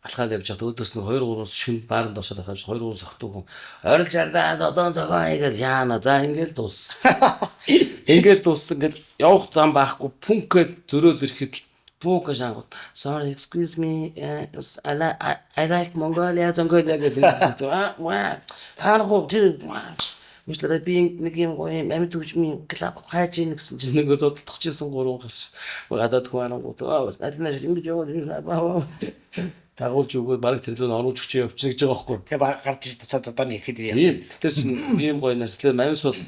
алхаад явж байхад өөдөөс нь 2 3 шин бааранд оршоод алхаж 2 3 согтуу хүн орилж ардаа зодон зогоон ингээл яана за ингээл дууссан. Ингээл дууссан ингээл явах зам байхгүй пүнкэл зөрөөл ирэхэд л пүнк шангууд sorry, excuse me, I like Mongolia, Mongolia гэх юм аа ваа таархуу тэр Мөчлөрөө би нэг юм гоё юм амьд хөгжмийн клуб хайж ийн гэсэн чинь нөгөө зодтолчих жисэн гурван гарч. Гадаад хүн арангууд аа аль нь ингэж яваад дагуулж өгөөд бараг тэр лөө оруулж өгч явчихна гэж байгаа байхгүй. Тэгээ гарч буцаад зодооны ихэд яа. Тийм. Тэгэхээр чинь ийм гоё нарслаа мавс бол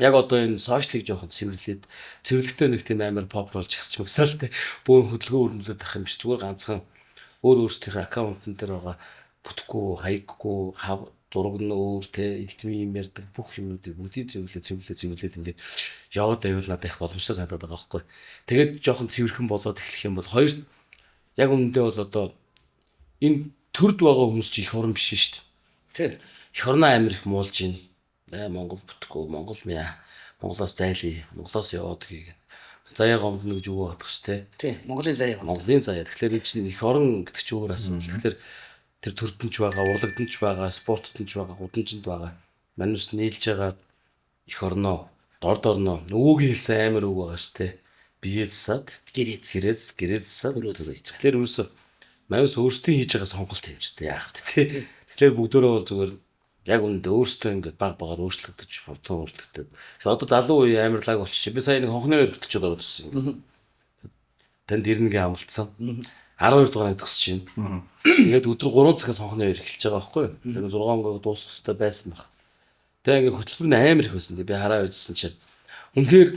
яг одоо энэ сошиалыг жоохон цэвэрлээд цэвэрлэхтэй нэг тийм амар поп болж ихсч магсаал те бөөн хөдөлгөөн өрнүүлээд ах юм биш зүгээр ганцхан өөр өөрсдийнхээ аккаунтн дээр байгаа бүтэхгүй хаяггүй хав зураг нь өөр те элдвийн юм ярьдаг бүх юмнуудыг бүгдийг цэвэрлээ цэвэрлээ цэвэрлээд ингээд яваад байвал надад их боломжтой санагдаад байгаа байхгүй. Тэгээд жоохон цэвэрхэн болоод эхлэх юм бол хоёр яг үнэндээ бол одоо энэ төрд байгаа хүмүүс чи их орон биш шүү дээ. Тийм. Их орноо амар их муулж байна. Аа Монгол бүтэхгүй, Монгол мя. Монголоос зайлъя, Монголоос яваад гээ. Заяа гомдно гэж үг багтах ш тэ. Тийм. Монголын заяа. Монголын заяа. Тэгэхээр энэ чинь их орон гэдэг чинь өөр асуудал. Тэгэхээр тэр төрдөн ч байгаа, урлагдан ч байгаа, спортод ч байгаа, гудамжинд байгаа. Манус нийлж байгаа их орноо, дорд орноо. Нөгөөгийн хэлсэн амар үг байгаа ш тэ. Бие засаад Гэрээ. гэрээ гэрээ засаад өрөөд. Тэгэхээр ерөөсө манус өөрсдийн хийж байгаа сонголт юм ч тэ яах вэ тэ. Тэгэхээр бүгдөө бол зүгээр яг үүндээ өөрсдөө ингээд баг багаар өөрчлөгдөж, хурдан өөрчлөгдөд. Тэгэхээр одоо залуу үе амар лаг болчих. Би сая нэг хонхны хоёр хөтөлчөд ороод ирсэн юм. Танд ирнэгээ амлцсан. 12 дугаар анги төгсөж байна. Тэгээд өдөр 3 цагаас хонхны хоёр эхэлж байгаа байхгүй юу? Тэгээд 6 анги дуусах хэрэгтэй байсан баг. Тэгээ ингээд хөтөлбөр нь амар их байсан. Би хараа байжсэн чинь үнэхээр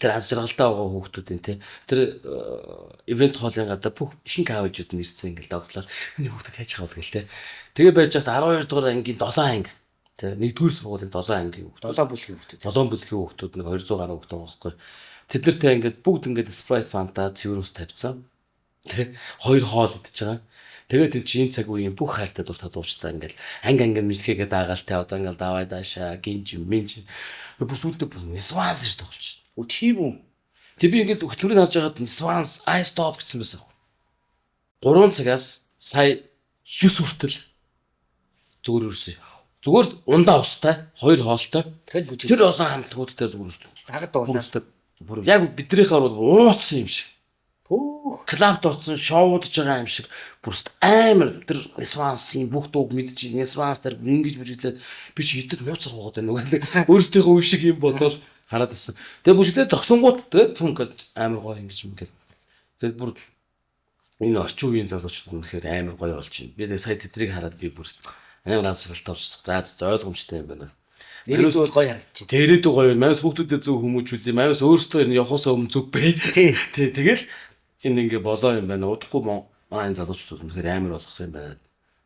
тэр аз жаргалтай байгаа хүүхдүүдийн те тэр ивент хоолын гадаа бүх ихэнх аавчууд нь ирсэн ингээл догтлол энэ хүүхдүүд яаж байгаа бол гэл те. Тэгээ байж хат 12 дугаар ангийн 7 анги те 1-р сургуулийн 7 ангийн хүүхдүүд 7 бүлгийн хүүхдүүд. 7 бүлгийн хүүхдүүд нэг 200 гаруй хүүхд байгаа байхгүй. Тэд нартэй ингээд бүгд ингээд Sprite Fanta цэвэр ус тавьсан. Тэ хоёр хоол идэж байгаа. Тэгээд тэр чинь энэ цаг үеийн бүх хайртай дуртай дуучтай ингээл анги анги мэдлэгээ даагаал те одоо ингээл давай даашаа гинж минж бүр сүултээ бүр нисванс гэж тоглож. Үу тийм үү. Тэг би ингээд хөтөлбөрийг харж байгаад нисванс I stop гэсэн байсан. 3 цагаас сая 9 хүртэл зүгээр өрсөн. Зүгээр ундаа устай, хоёр хоолтой. Тэгэл бүжиг. Тэр олон хамтгууд дээр зүгээр өрсөн. Дагад Бүр дуулаа. өстө бүр яг биднийхээр бол ууцсан юм шиг. Пүүх. Клабд орсон, шоудж байгаа юм шиг бүр өстө амар тэр Свансын бүх дууг мэдж, Сванс дээр бүр ингэж бүжиглээд би чи хитэд нууцар хуугаад байна уу гэдэг өөрсдийнхөө үе шиг юм бодоод хараад ирсэн. Тэгээ бүжиглээд зогсонгууд тэгээд пүнк гэл амар гоё ингэж юм гэл. Тэгээд бүр энэ орчин үеийн залуучууд үнэхээр амар гоё болж байна. Би тэгээ сая тэдрийг хараад би бүр амар аз жаргалтай болсон. За за ойлгомжтой юм байна. Ирээдүй бол гоё харагдчих. Тэр ирээдүй гоё юм. Манайс хүүхдүүдэд зөв хүмүүжүүлээ. Манайс өөрсдөө энэ явахаас өмнө зөв бай. Тий. Тий, тэгэл энэ ингээ болоо юм байна. Удахгүй манай энэ залуучууд үнэхээр амар болох юм байна.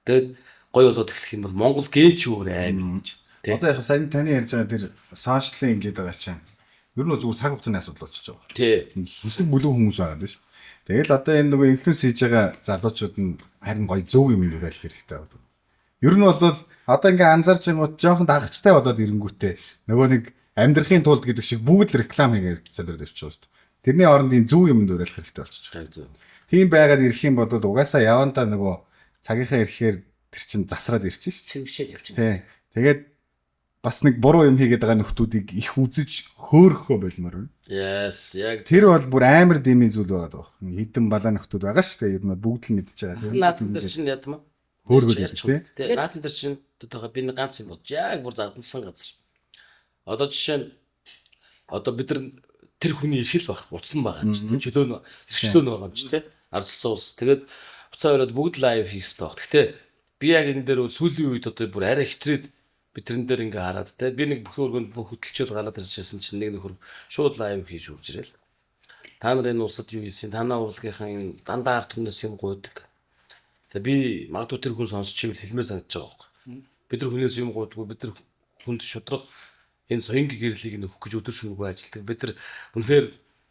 Тэгээд гоё болоод эхлэх юм бол Монгол ген ч өөр амар гэж. Тий. Одоо яг сайн таны ярьж байгаа тэр сошиалын ингээд байгаа чинь ер нь зүгээр цаг хугацааны асуудал болчихж байгаа. Тий. Хэсэг бүлэг хүмүүс байгаа юм биш. Тэгэл одоо энэ нөгөө инфлюенс хийж байгаа залуучууд нь харин гоё зөв юм уриалах хэрэгтэй байна. Ер нь бол одоо ингээ анзаарч ингууд жоохон дагагчтай болоод ирэнгүүтээ нөгөө нэг амьдрахын тулд гэдэг шиг бүгд л реклам хийгээд залраад явчих шүү дээ. Тэрний оронд энэ зөв юмд уриалах хэрэгтэй болчихж байгаа. Яг зөв. Тийм байгаад ирэх юм бол угаасаа явандаа нөгөө цагийнхаа ирэхээр тэр чин засраад ирчих ш. Цэвшээд явчих. Тий. Тэгээд бас нэг буруу юм хийгээд байгаа нөхдүүдийг их үзэж хөөрөхөө болмоор байна. Yes, яг Тэр бол бүр амар дэмий зүйл байгаа даа. Хитэн балаа нөхдүүд байгаа шүү дээ. Ер нь бүгд л мэдж байгаа. наатан дээр чинь ядмаа. Хөөргөл гэдэг, тий. Наатан дээр чинь одоо би нэг ганц юм бодож яг бүр задлсан газар. Одоо жишээ нь одоо бид нар тэр хүний эрх л баг утсан байгаа юм чи. Чөлөө нь эрх чөлөө нь байгаа юм чи тий. Арчилсан улс. Тэгээд буцаа өрөөд бүгд лайв хийх хэрэгтэй баг. Гэтэ би яг энэ дээр бол сүүлийн үед одоо бүр арай хитрээд Би тэрэн дээр ингээ хараад те би нэг бүх өргөнд бүх хөдөлчөөл гараад иржсэн чинь нэг нөхөр шууд live хийж үрж ирэл. Та нар энэ улсад юу хийсэн? Танаа урлагийнхан энэ дандаа ард түмнээс юм гуйдаг. Тэгээ би магадгүй тэр хүн сонсч ивэл хэлмээр санагдаж байгаа байхгүй. Бид нар хүнээс юм гуйдаггүй, бид нар хүнд шудраг энэ соёнгийн гэрлийг нөхөх гэж өдөр шөнөгүй ажилладаг. Бид нар үнэхээр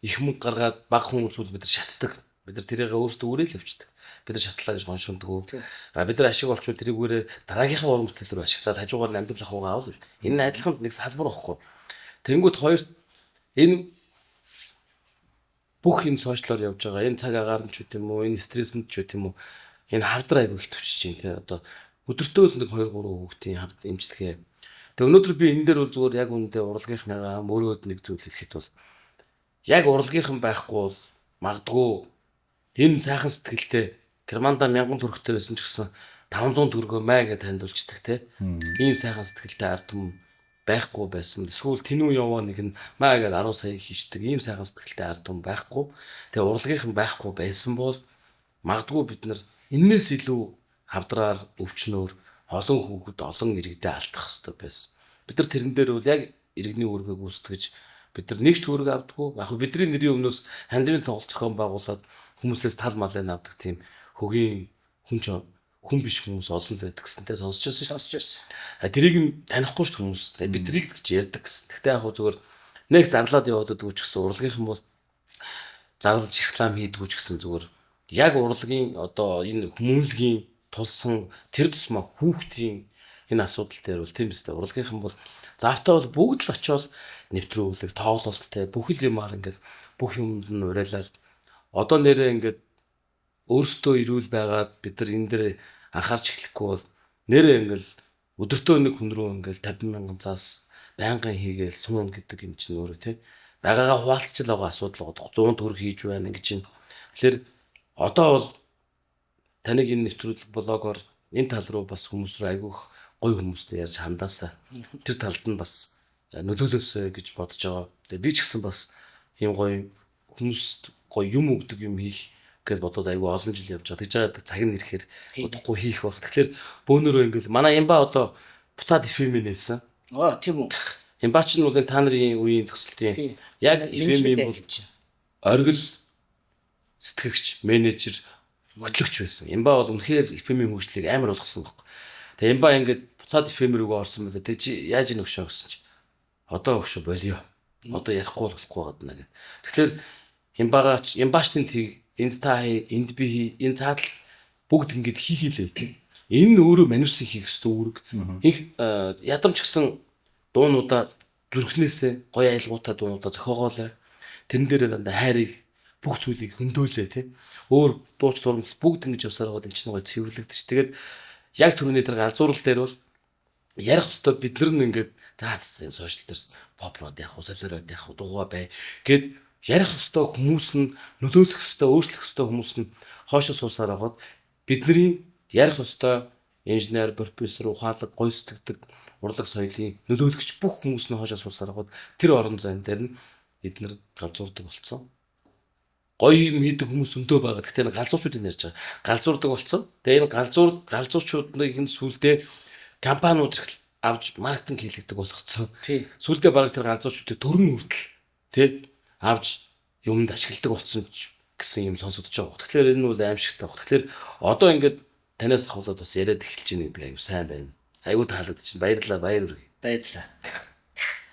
их мөнгө гаргаад баг хүн үзвэл бид нар шатдаг. Бид нар тэрийг өөрсдөө үрээл явчихдаг. Бид нар шатлаа гэж гоншиндгөө. А бид нар ашиг олчвол тэрийгээрээ дараагийнхаа уран бүтээл рүү ашиглаад хажуугаар нь амьдрал ахуйгаа авал. Энэ нь адилхан нэг салбар байхгүй. Тэнгүүт хоёр энэ бүх энэ сошиалор явж байгаа энэ цаг агаар нь ч үт юм уу, энэ стресс нь ч үт юм уу, энэ хавдар айгүй их төвчж чинь те одоо өдөртөө л нэг 2 3 хүүхдийн хавд имчилгээ. Тэгээ өнөөдөр би энэ дээр бол зүгээр яг үүндээ урлагийнхныгаа мөрөөд нэг зүйл хэлэхэд бол яг урлагийнхан байхгүй бол магадгүй энэ сайхан сэтгэлтэй Германда 1000 төгрөгтэй байсан ч гэсэн 500 төгрөгөө маа гэж танилцуулцдаг те. Ийм сайхан сэтгэлтэй ард түмэн байхгүй байсан. Эсвэл тэнүү яваа нэг нь маа гэж 10 сая хийждэг. Ийм сайхан сэтгэлтэй ард түмэн байхгүй. Тэгээ урлагийнхан байхгүй байсан бол магадгүй бид нар энээс илүү хавдраар өвчнөөр олон хүүхэд олон иргэдээ алдах хэрэгтэй байсан. Бид нар тэрэн дээр бол яг иргэний үүргээ гүйцэтгэж бид нар нэг ч төгрөг авдаггүй. Яг бидний нэрийн өмнөөс хандивын тоглолт зохион байгуулад хүмүүсээс тал малын авдаг тийм хөгийн хүн ч хүн биш хүмүүс олон л байдаг гэсэн те сонсч байсан шүү. Сонсч байсан. А тэрийг нь танихгүй шүү хүмүүс. Биднийг л гэж ярьдаг гэсэн. Гэхдээ яг хөө зүгээр нэг зарлаад яваад байдаг ч гэсэн урлагийнхан бол зарлаж реклам хийдгүү ч гэсэн зүгээр яг урлагийн одоо энэ хүмүүнлэгийн тулсан тэр тусмаа хүүхдийн энэ асуудал дээр бол тийм биз дээ. Урлагийнхан бол завтаа бол бүгд л очиод нэвтрүүлэг, тоглолттой бүх л юмар ингээд бүх юмд нь уриалал одоо нэрээ ингээд өөрсдөө эрүүл байгаад бид нар энэ дээр анхаарч эхлэхгүй бол нэрээ ингээл өдөртөө нэг хүн рүү ингээл 50 мянган цаас байнгын хийгээл суун гэдэг юм чинь өөрөө тий байгаагаа хуваалцчил байгаа асуудал байгаа. 100 төгрөг хийж байна гэж чинь. Тэгэхээр одоо бол таныг энэ нэвтрүүлэг блогоор энэ тал руу бас хүмүүс рүү айгүйх гоё хүмүүстэй ярьж хандаасаа тэр талд нь бас нөлөөлөөсэй гэж бодож байгаа. Тэгээ би ч гэсэн бас ийм гоё хүмүүст гоё юм өгдөг юм хийх гэж бодоод айгүй олон жил явж байгаа. Тэгж байгаа цаг нь ирэхээр удахгүй хийх байх. Тэгэхээр бөөнөрөө ингээл манай Ямба одоо буцаад FM-ийг нээсэн. Аа тийм үү. Ямба ч нь бол яг та нарын үеийн төсөлтийн яг FM-ийн бол оргил сэтгэгч, менежер, хөтлөгч байсан. Ямба бол үнэхээр FM-ийн хөгжлийг амар болгосон байхгүй. Тэгээ Ямба ингээд буцаад FM рүүгээ орсон байлаа. Тэг чи яаж ийн өгшөө гэсэн чи одоо өгшөө болио. Одоо ярихгүй болохгүй байгаа даа гэд. Тэгэхээр Ямбагаач Ямбач тэнд хий, энд та хий, энд би хий, энэ цаадал бүгд ингээд хий хийлээ тийм. Энэ нь өөрөө манивсын хийх ёстой үүрэг. Их ядамч гэсэн дуунуудаа зүрхнээсээ гоё айлгуутай дуунуудаа зохиогоолаа. Тэрэн дээр дандаа хайрыг бүх зүйлийг хөндөөлээ тийм. Өөр дууч дурамт бүгд ингэж явсаар байгаа энэ чинь гоё цэвэрлэгдэж. Тэгээд яг түрүүний тэр галзуурал дээр бол ярих ёстой бид нар нь ингээд за за энэ сошиал дээр поп род явах уу, солиород явах уу, дугуй бай гэд ярих ёстой хүмүүс нь нөлөөлөх ёстой, өөрчлөх ёстой хүмүүс нь хоошо суусаар байгаад бидний ярих ёстой инженер, профессор, ухаалаг, гоё сэтгэдэг, урлаг соёлын нөлөөлөгч бүх хүмүүс нь хоошо суусаар байгаад тэр орон зайн дээр нь эднэр галзуурдаг болцсон. Гоё юм хийдэг хүмүүс өндөө байгаа. Гэхдээ энэ галзуурчуудыг ярьж байгаа. Галзуурдаг болцсон. Тэгээ энэ галзуурчуудыг энэ сүулдэ компаниуд авч маркетинг хийлэгдэг болгоцсон. Тий. Сүулдэ бараг тэр галзуурчуудыг төрөн хүртэл тий авч юмд ашигладаг болсон гэсэн юм сонсогдож байгаа. Тэгэхээр энэ бол аимшигтай баг. Тэгэхээр одоо ингээд танаас ахуулаад бас яриад эхэлж байна гэдэг аюу сайн байна. Аюу таалагдчих. Баярлалаа, баяр хүргэе. Баярлалаа.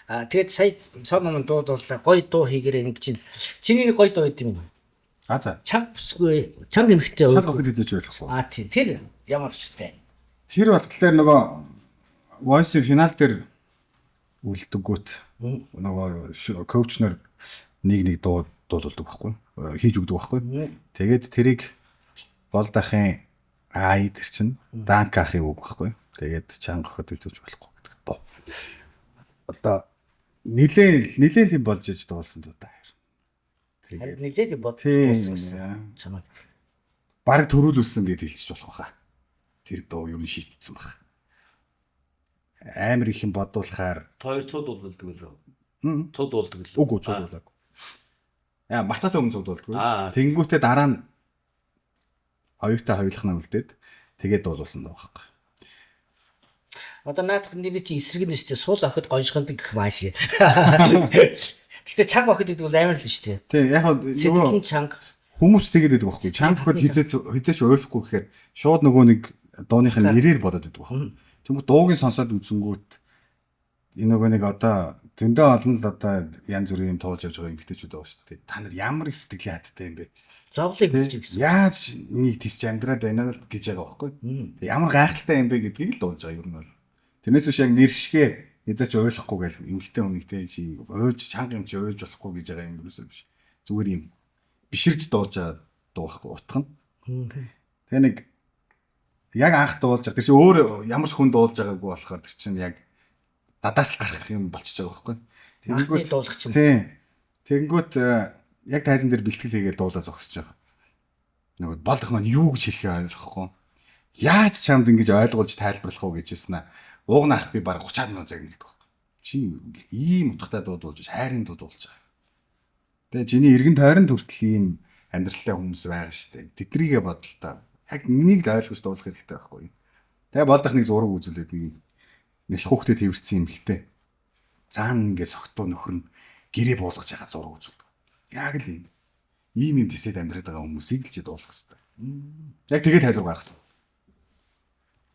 Аа тэгээд сая цом ном дуудууллаа. Гоё дуу хийгээрэй нэг чинь. Чиний нэг гоё дуу байд юм уу? А за. Чанга бүсгүй, чанга эмхтэй Чанга охид идэж болохгүй. Аа тий. Тэр ямар учиртай. Тэр болохоор нөгөө Voice-ийн финал дээр үлддэггүүт нөгөө коуч нар нэг нэг дуу дуулуулдаг байхгүй хийж өгдөг байхгүй. Тэгээд тэрийг болд ахын ай тэр чинь данк ахын үг байхгүй. Тэгээд чанга охид үзэж болохгүй гэдэг дуу. Одоо нилээн тийм болж иж дуулсан дуу та. Харин нилээд бод Тийм. болсон гэсэн. Чамайг. Бараг төрүүлүүлсэн гэж хэлчих болох байхаа. Тэр дуу юм шийтсэн баг. Амар их юм бодуулахаар Хоёр цууд уулдаг лөө. Цууд уулдаг лөө. үгүй цугуулаагүй. Яа, мартаас өмнө цугуулдаггүй. Аа. Тэнгүүтээ дараа нь оюутай хоёулахнаа үлдээд тэгээд дуулуулсан даа байхгүй. Одоо наадах нэр чинь эсрэг нь шүү дээ. Сул охид гоншгондог гэх мааш. Гэхдээ чанга охид гэдэг бол амар л шүү дээ. Тий, яг нөгөө Сэтгэл нь чанга. Хүмүүс тэгээд байдаг байхгүй. Чанга охид хизээч ойлгохгүй гэхээр шууд нөгөө нэг дууных нь нэрээр бодоод байдаг байхгүй. Тэнгүүт дууг нь сонсоод үзэнгүүт энэ нөгөө нэг одоо зөндөө олон л одоо янз бүрийн юм туулж явж байгаа эмэгтэйчүүд байгаа шүү дээ. Та нар ямар их сэтгэлийн хаттай юм бэ? Зовлыг үзэж гэсэн. Яаж энийг тийч амьдраад байна л гэж байгаа байхгүй. Тэг ямар гайхалтай юм бэ гэдгийг л дуулж байгаа юм нь бол. Тэрнээс биш яг нэр шигээ язаач ойлгохгүй гэл эмэгтэй хүнийг те чи уйлж чанга юм чи уйлж болохгүй гэж байгаа юм юусоо биш. Зүгээр юм биширж дуулж байгаа дуу байхгүй утга нь. Тэгээ нэг яг анх дуулж байгаа. Тэр чинь өөр ямар ч хүн дуулж байгаагүй болохоор тэр чинь яг дадаас л гарах юм болчихж байгаа байхгүй. Анхны дуулах чинь. Тийм. Тэгэнгүүт яг тайзан дээр бэлтгэл хийгээд дуулаа зогсож байгаа. Нөгөө болдох маань юу гэж хэлэхээ ойлгохгүй. Яаж чамд ингэж ойлгуулж тайлбарлах уу гэж хэлсэн аа. Ууг наах би бараг 30 минут загнал гэдэг байхгүй. Чи ийм утгатай дуу дуулж, хайрын дуу дуулж байгаа. Тэгээ чиний эргэн тойронд хүртэл ийм амьдралтай хүмүүс байгаа шүү дээ. Тэдрийгэ бодол та. Яг энийг л ойлгож дуулах хэрэгтэй байхгүй. Тэгээ болдох нэг зураг үзүүлээд нэг юм нэлх хүүхдэд хэвэрсэн юм л тэ. Цаана ингээ согтуу нөхөр нь гэрээ буулгаж байгаа зураг үзүүлдэг. Яг л ийм. Ийм юм тэсэд амьдраад байгаа хүмүүсийг л чи дуулах хэрэгтэй. Яг тэгээд хайзар гаргасан.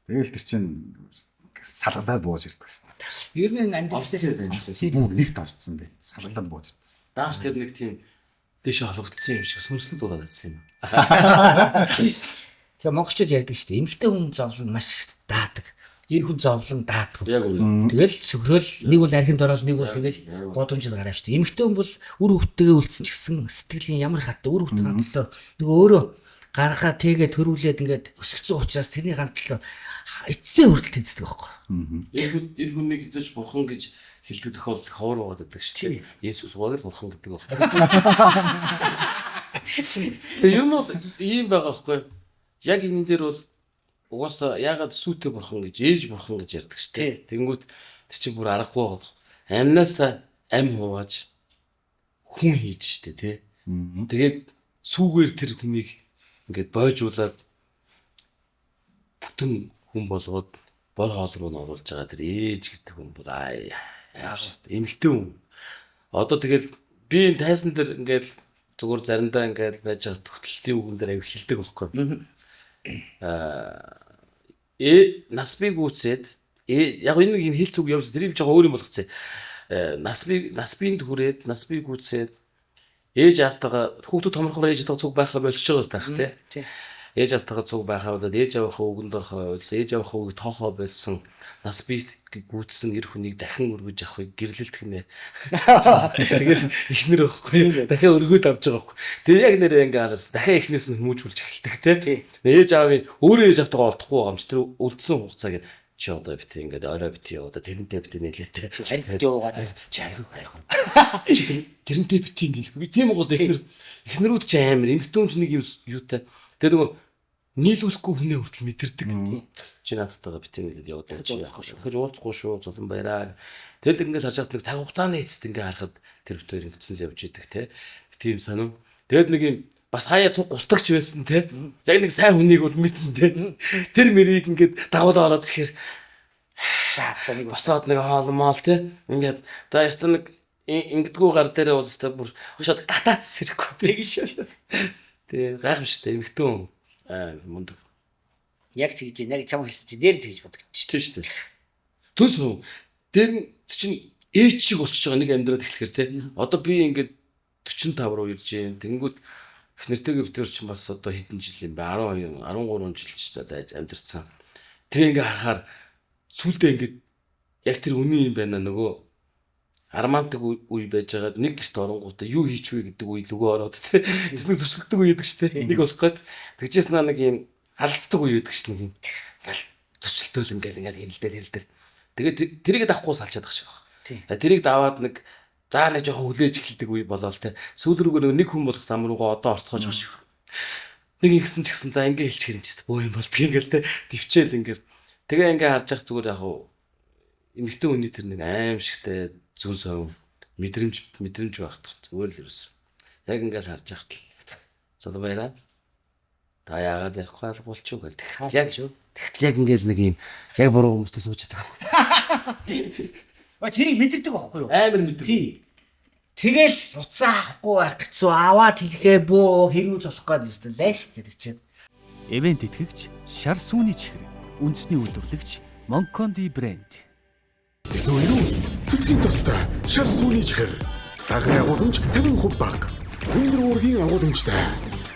Тэгэл тэр чинь салгалаад бууж ирдэг шин. Ер нь амьдрал дээр Бүр нэгт орцсон бэ. Салгалаад бууж ирдэг. Дааш тэр нэг тийм дэше холбогдсон юм шиг сүнслэг дуулаад байсан юм. Тэгээ монголчууд ярьдаг шүү дээ. Эмэгтэй хүн зовлон маш их даадаг. Эр хүн зовлон даадаг. Яг үнэ. Тэгэл сөхрөөл нэг бол архинд ороод нэг бол тэгэл гудамжид гараа шүү дээ. Эмэгтэй хүн бол үр хөвгтэйгээ үлдсэн ч гэсэн сэтгэлийн ямар хаттай үр хөвгтийн хамтлаа нөгөө өөрөө гарахаа тэгээ төрүүлээд ингээд өсгцэн учраас тэрний хамтлаа эцсээ хүртэл тэнцдэг байхгүй. Эр хүнийг хизээж бурхан гэж хэлдэг тохиолдол ховор байгаад байдаг шүү дээ. Есүс угааг л бурхан гэдэг байхгүй. Тэгээ ер нь бол ийм байгаа байхгүй. Яг энэ дээр бол угаасаа яагаад сүйтэй бурхан гэж ээж бурхан гэж ярьдаг шүү дээ. Тэнгүүт тэр чинь бүр аргагүй байгаа. Амнаасаа ам хувааж хүн хийж шүү дээ тий. Тэгээд сүүгээр тэр хүнийг ингээд бойжуулаад бүтэн хүн болгоод бор хоол руу нь оруулж байгаа тэр ээж гэдэг хүн бол аа эмэгтэй хүн. Одоо тэгэл би энэ тайзан дээр ингээд зүгээр заримдаа ингээд байж байгаа хөтөлтийн үгэн дээр аяг хилдэг байхгүй. Нас би гүйцээд яг энэ нэг юм хэл зүг явсан тэр юм жоохон өөр юм болгоцсон. Нас бинд хүрээд нас би гүйцээд ээж аавтайгаа хүүхдүүд томорхоор ээж аавтайгаа цуг байхаа болчихж байгаас таах тий. Ээж аавтайгаа цуг байхаа болоод ээж аавынхаа үгэнд орохоо ойлсон, ээж аавынхаа үгийг тоохоо болсон нас би гүйцсэн эр хүнийг дахин өргөж авахыг гэрлэлт гинэ. Тэгээд эхнэр байхгүй дахин өргөөд авч байгаа байхгүй. Тэгээд яг нэрээ ингээ хараас дахин эхнээс нь хүмүүжүүлж эхэлдэг тий. Ээж аавын өөрөө ээж аавтайгаа олдохгүй байгаа юм чи тэр үлдсэн хугацааг чи одоо бити ингээд орой бити яваа тэрнтэй бити нэлээтэй. Харин яваад чи харин. Чи тэрнтэй бити нийлэхгүй. Тийм угаас эхнэрүүд чи амар эмэгтэй хүн чи нэг юм юутай. Тэгээд нөгөө нийлүүлэхгүй хүнээ хүртэл мэдэрдэг. Чи наадтайгаа бити нийлээд яваад байгаа чи яах вэ? Дахиж уулзахгүй шүү зулан баяраа. Тэгэл ингээд харж байхад нэг цаг хугацааны эцэст ингээд харахад тэр битээр ингэсэн л явж идэг те. Тийм санав. Тэгээд нэг юм бас хаяа цуг густагч байсан те. Яг нэг сайн хүнийг бол мэднэ те. Тэр мэрийг ингээд дагуулаа ороод ирэхээр за одоо нэг босоод нэг хоол моол те. Ингээд за ястаа нэг ингэдэггүй гар дээрээ бол өстой бүр шууд татаац сэрэхгүй те. Тэ гайхамшигтай эмэгтэй хүн мундаг. Яг тэгж яг чам хэлсэн чи нэр тэгж бодогдчих. Тийм шүү дээ. Түнс үү. Тэр нь чинь ээж шиг болчихж байгаа нэг амьдрал эхлэхээр те. Одоо би ингээд 45 руу ирж байна. Тэнгүүт их нэртэйгээ битэр чинь бас одоо хэдэн жил юм бэ? 12 13 жил ч за дайж амьдэрсэн. Тэр ингээ харахаар сүулдэ ингээд яг тэр үнэн юм байна нөгөө армантик үе байж байгаад нэг гэрт оронгуудаа юу хийч вэ гэдэг үе лүгөө ороод те. Тэс нэг зөрчилдөг үе гэдэг шүү дээ. Нэг болох гээд тэгжээс наа нэг юм алдцдаг үе гэдэг шүү нэг юм. Ингээл зөрчилдөөл ингээл ингээл хэрэлдэл хэрэлдэл. Тэгээд тэрийг давхгүй салчаад байгаа шиг байна. Тэрийг даваад нэг заа нэг жоохон хүлээж эхэлдэг үе болоод те. Сүүл рүүгээ нэг хүн болох зам руугаа одоо орцгоож байгаа шиг. Нэг ингэсэн ч гэсэн за ингээ хэлчих юм чи бөө юм болдгийг ингээл те. Төвчээл ингээл. Тэгээ ингээ харж явах зүгээр яг уу эмэгтэй хүний тэр нэг аимшигтай зүүн совин мэдрэмж байх зүгээр л ерөөс. Яг ингээл харж явахт л золон баяраа. Та яагаад ярихгүй алгуулчих гэл. Яг тэгтэл яг ингээл нэг юм яг буруу хүмүүстэй сууж байгаа. Ба тэрийг мэдэрдэг байхгүй юу? Амар мэддэг. Тий. Тэгэл уцаа авахгүй байх гэсэн аваад хэлэхээ бөө хэрүүл болох гээд юм лээ шүү дээ чинь. Ивент итгэгч шар сүүний чихэр, үндэсний үйлдвэрлэгч Монконди брэнд. Илүү эрүүл, цэцгийн тустай, шар сүүний чихэр. Сахарын агуулмж 50% бага. Өндөр уургийн агуулмжтай.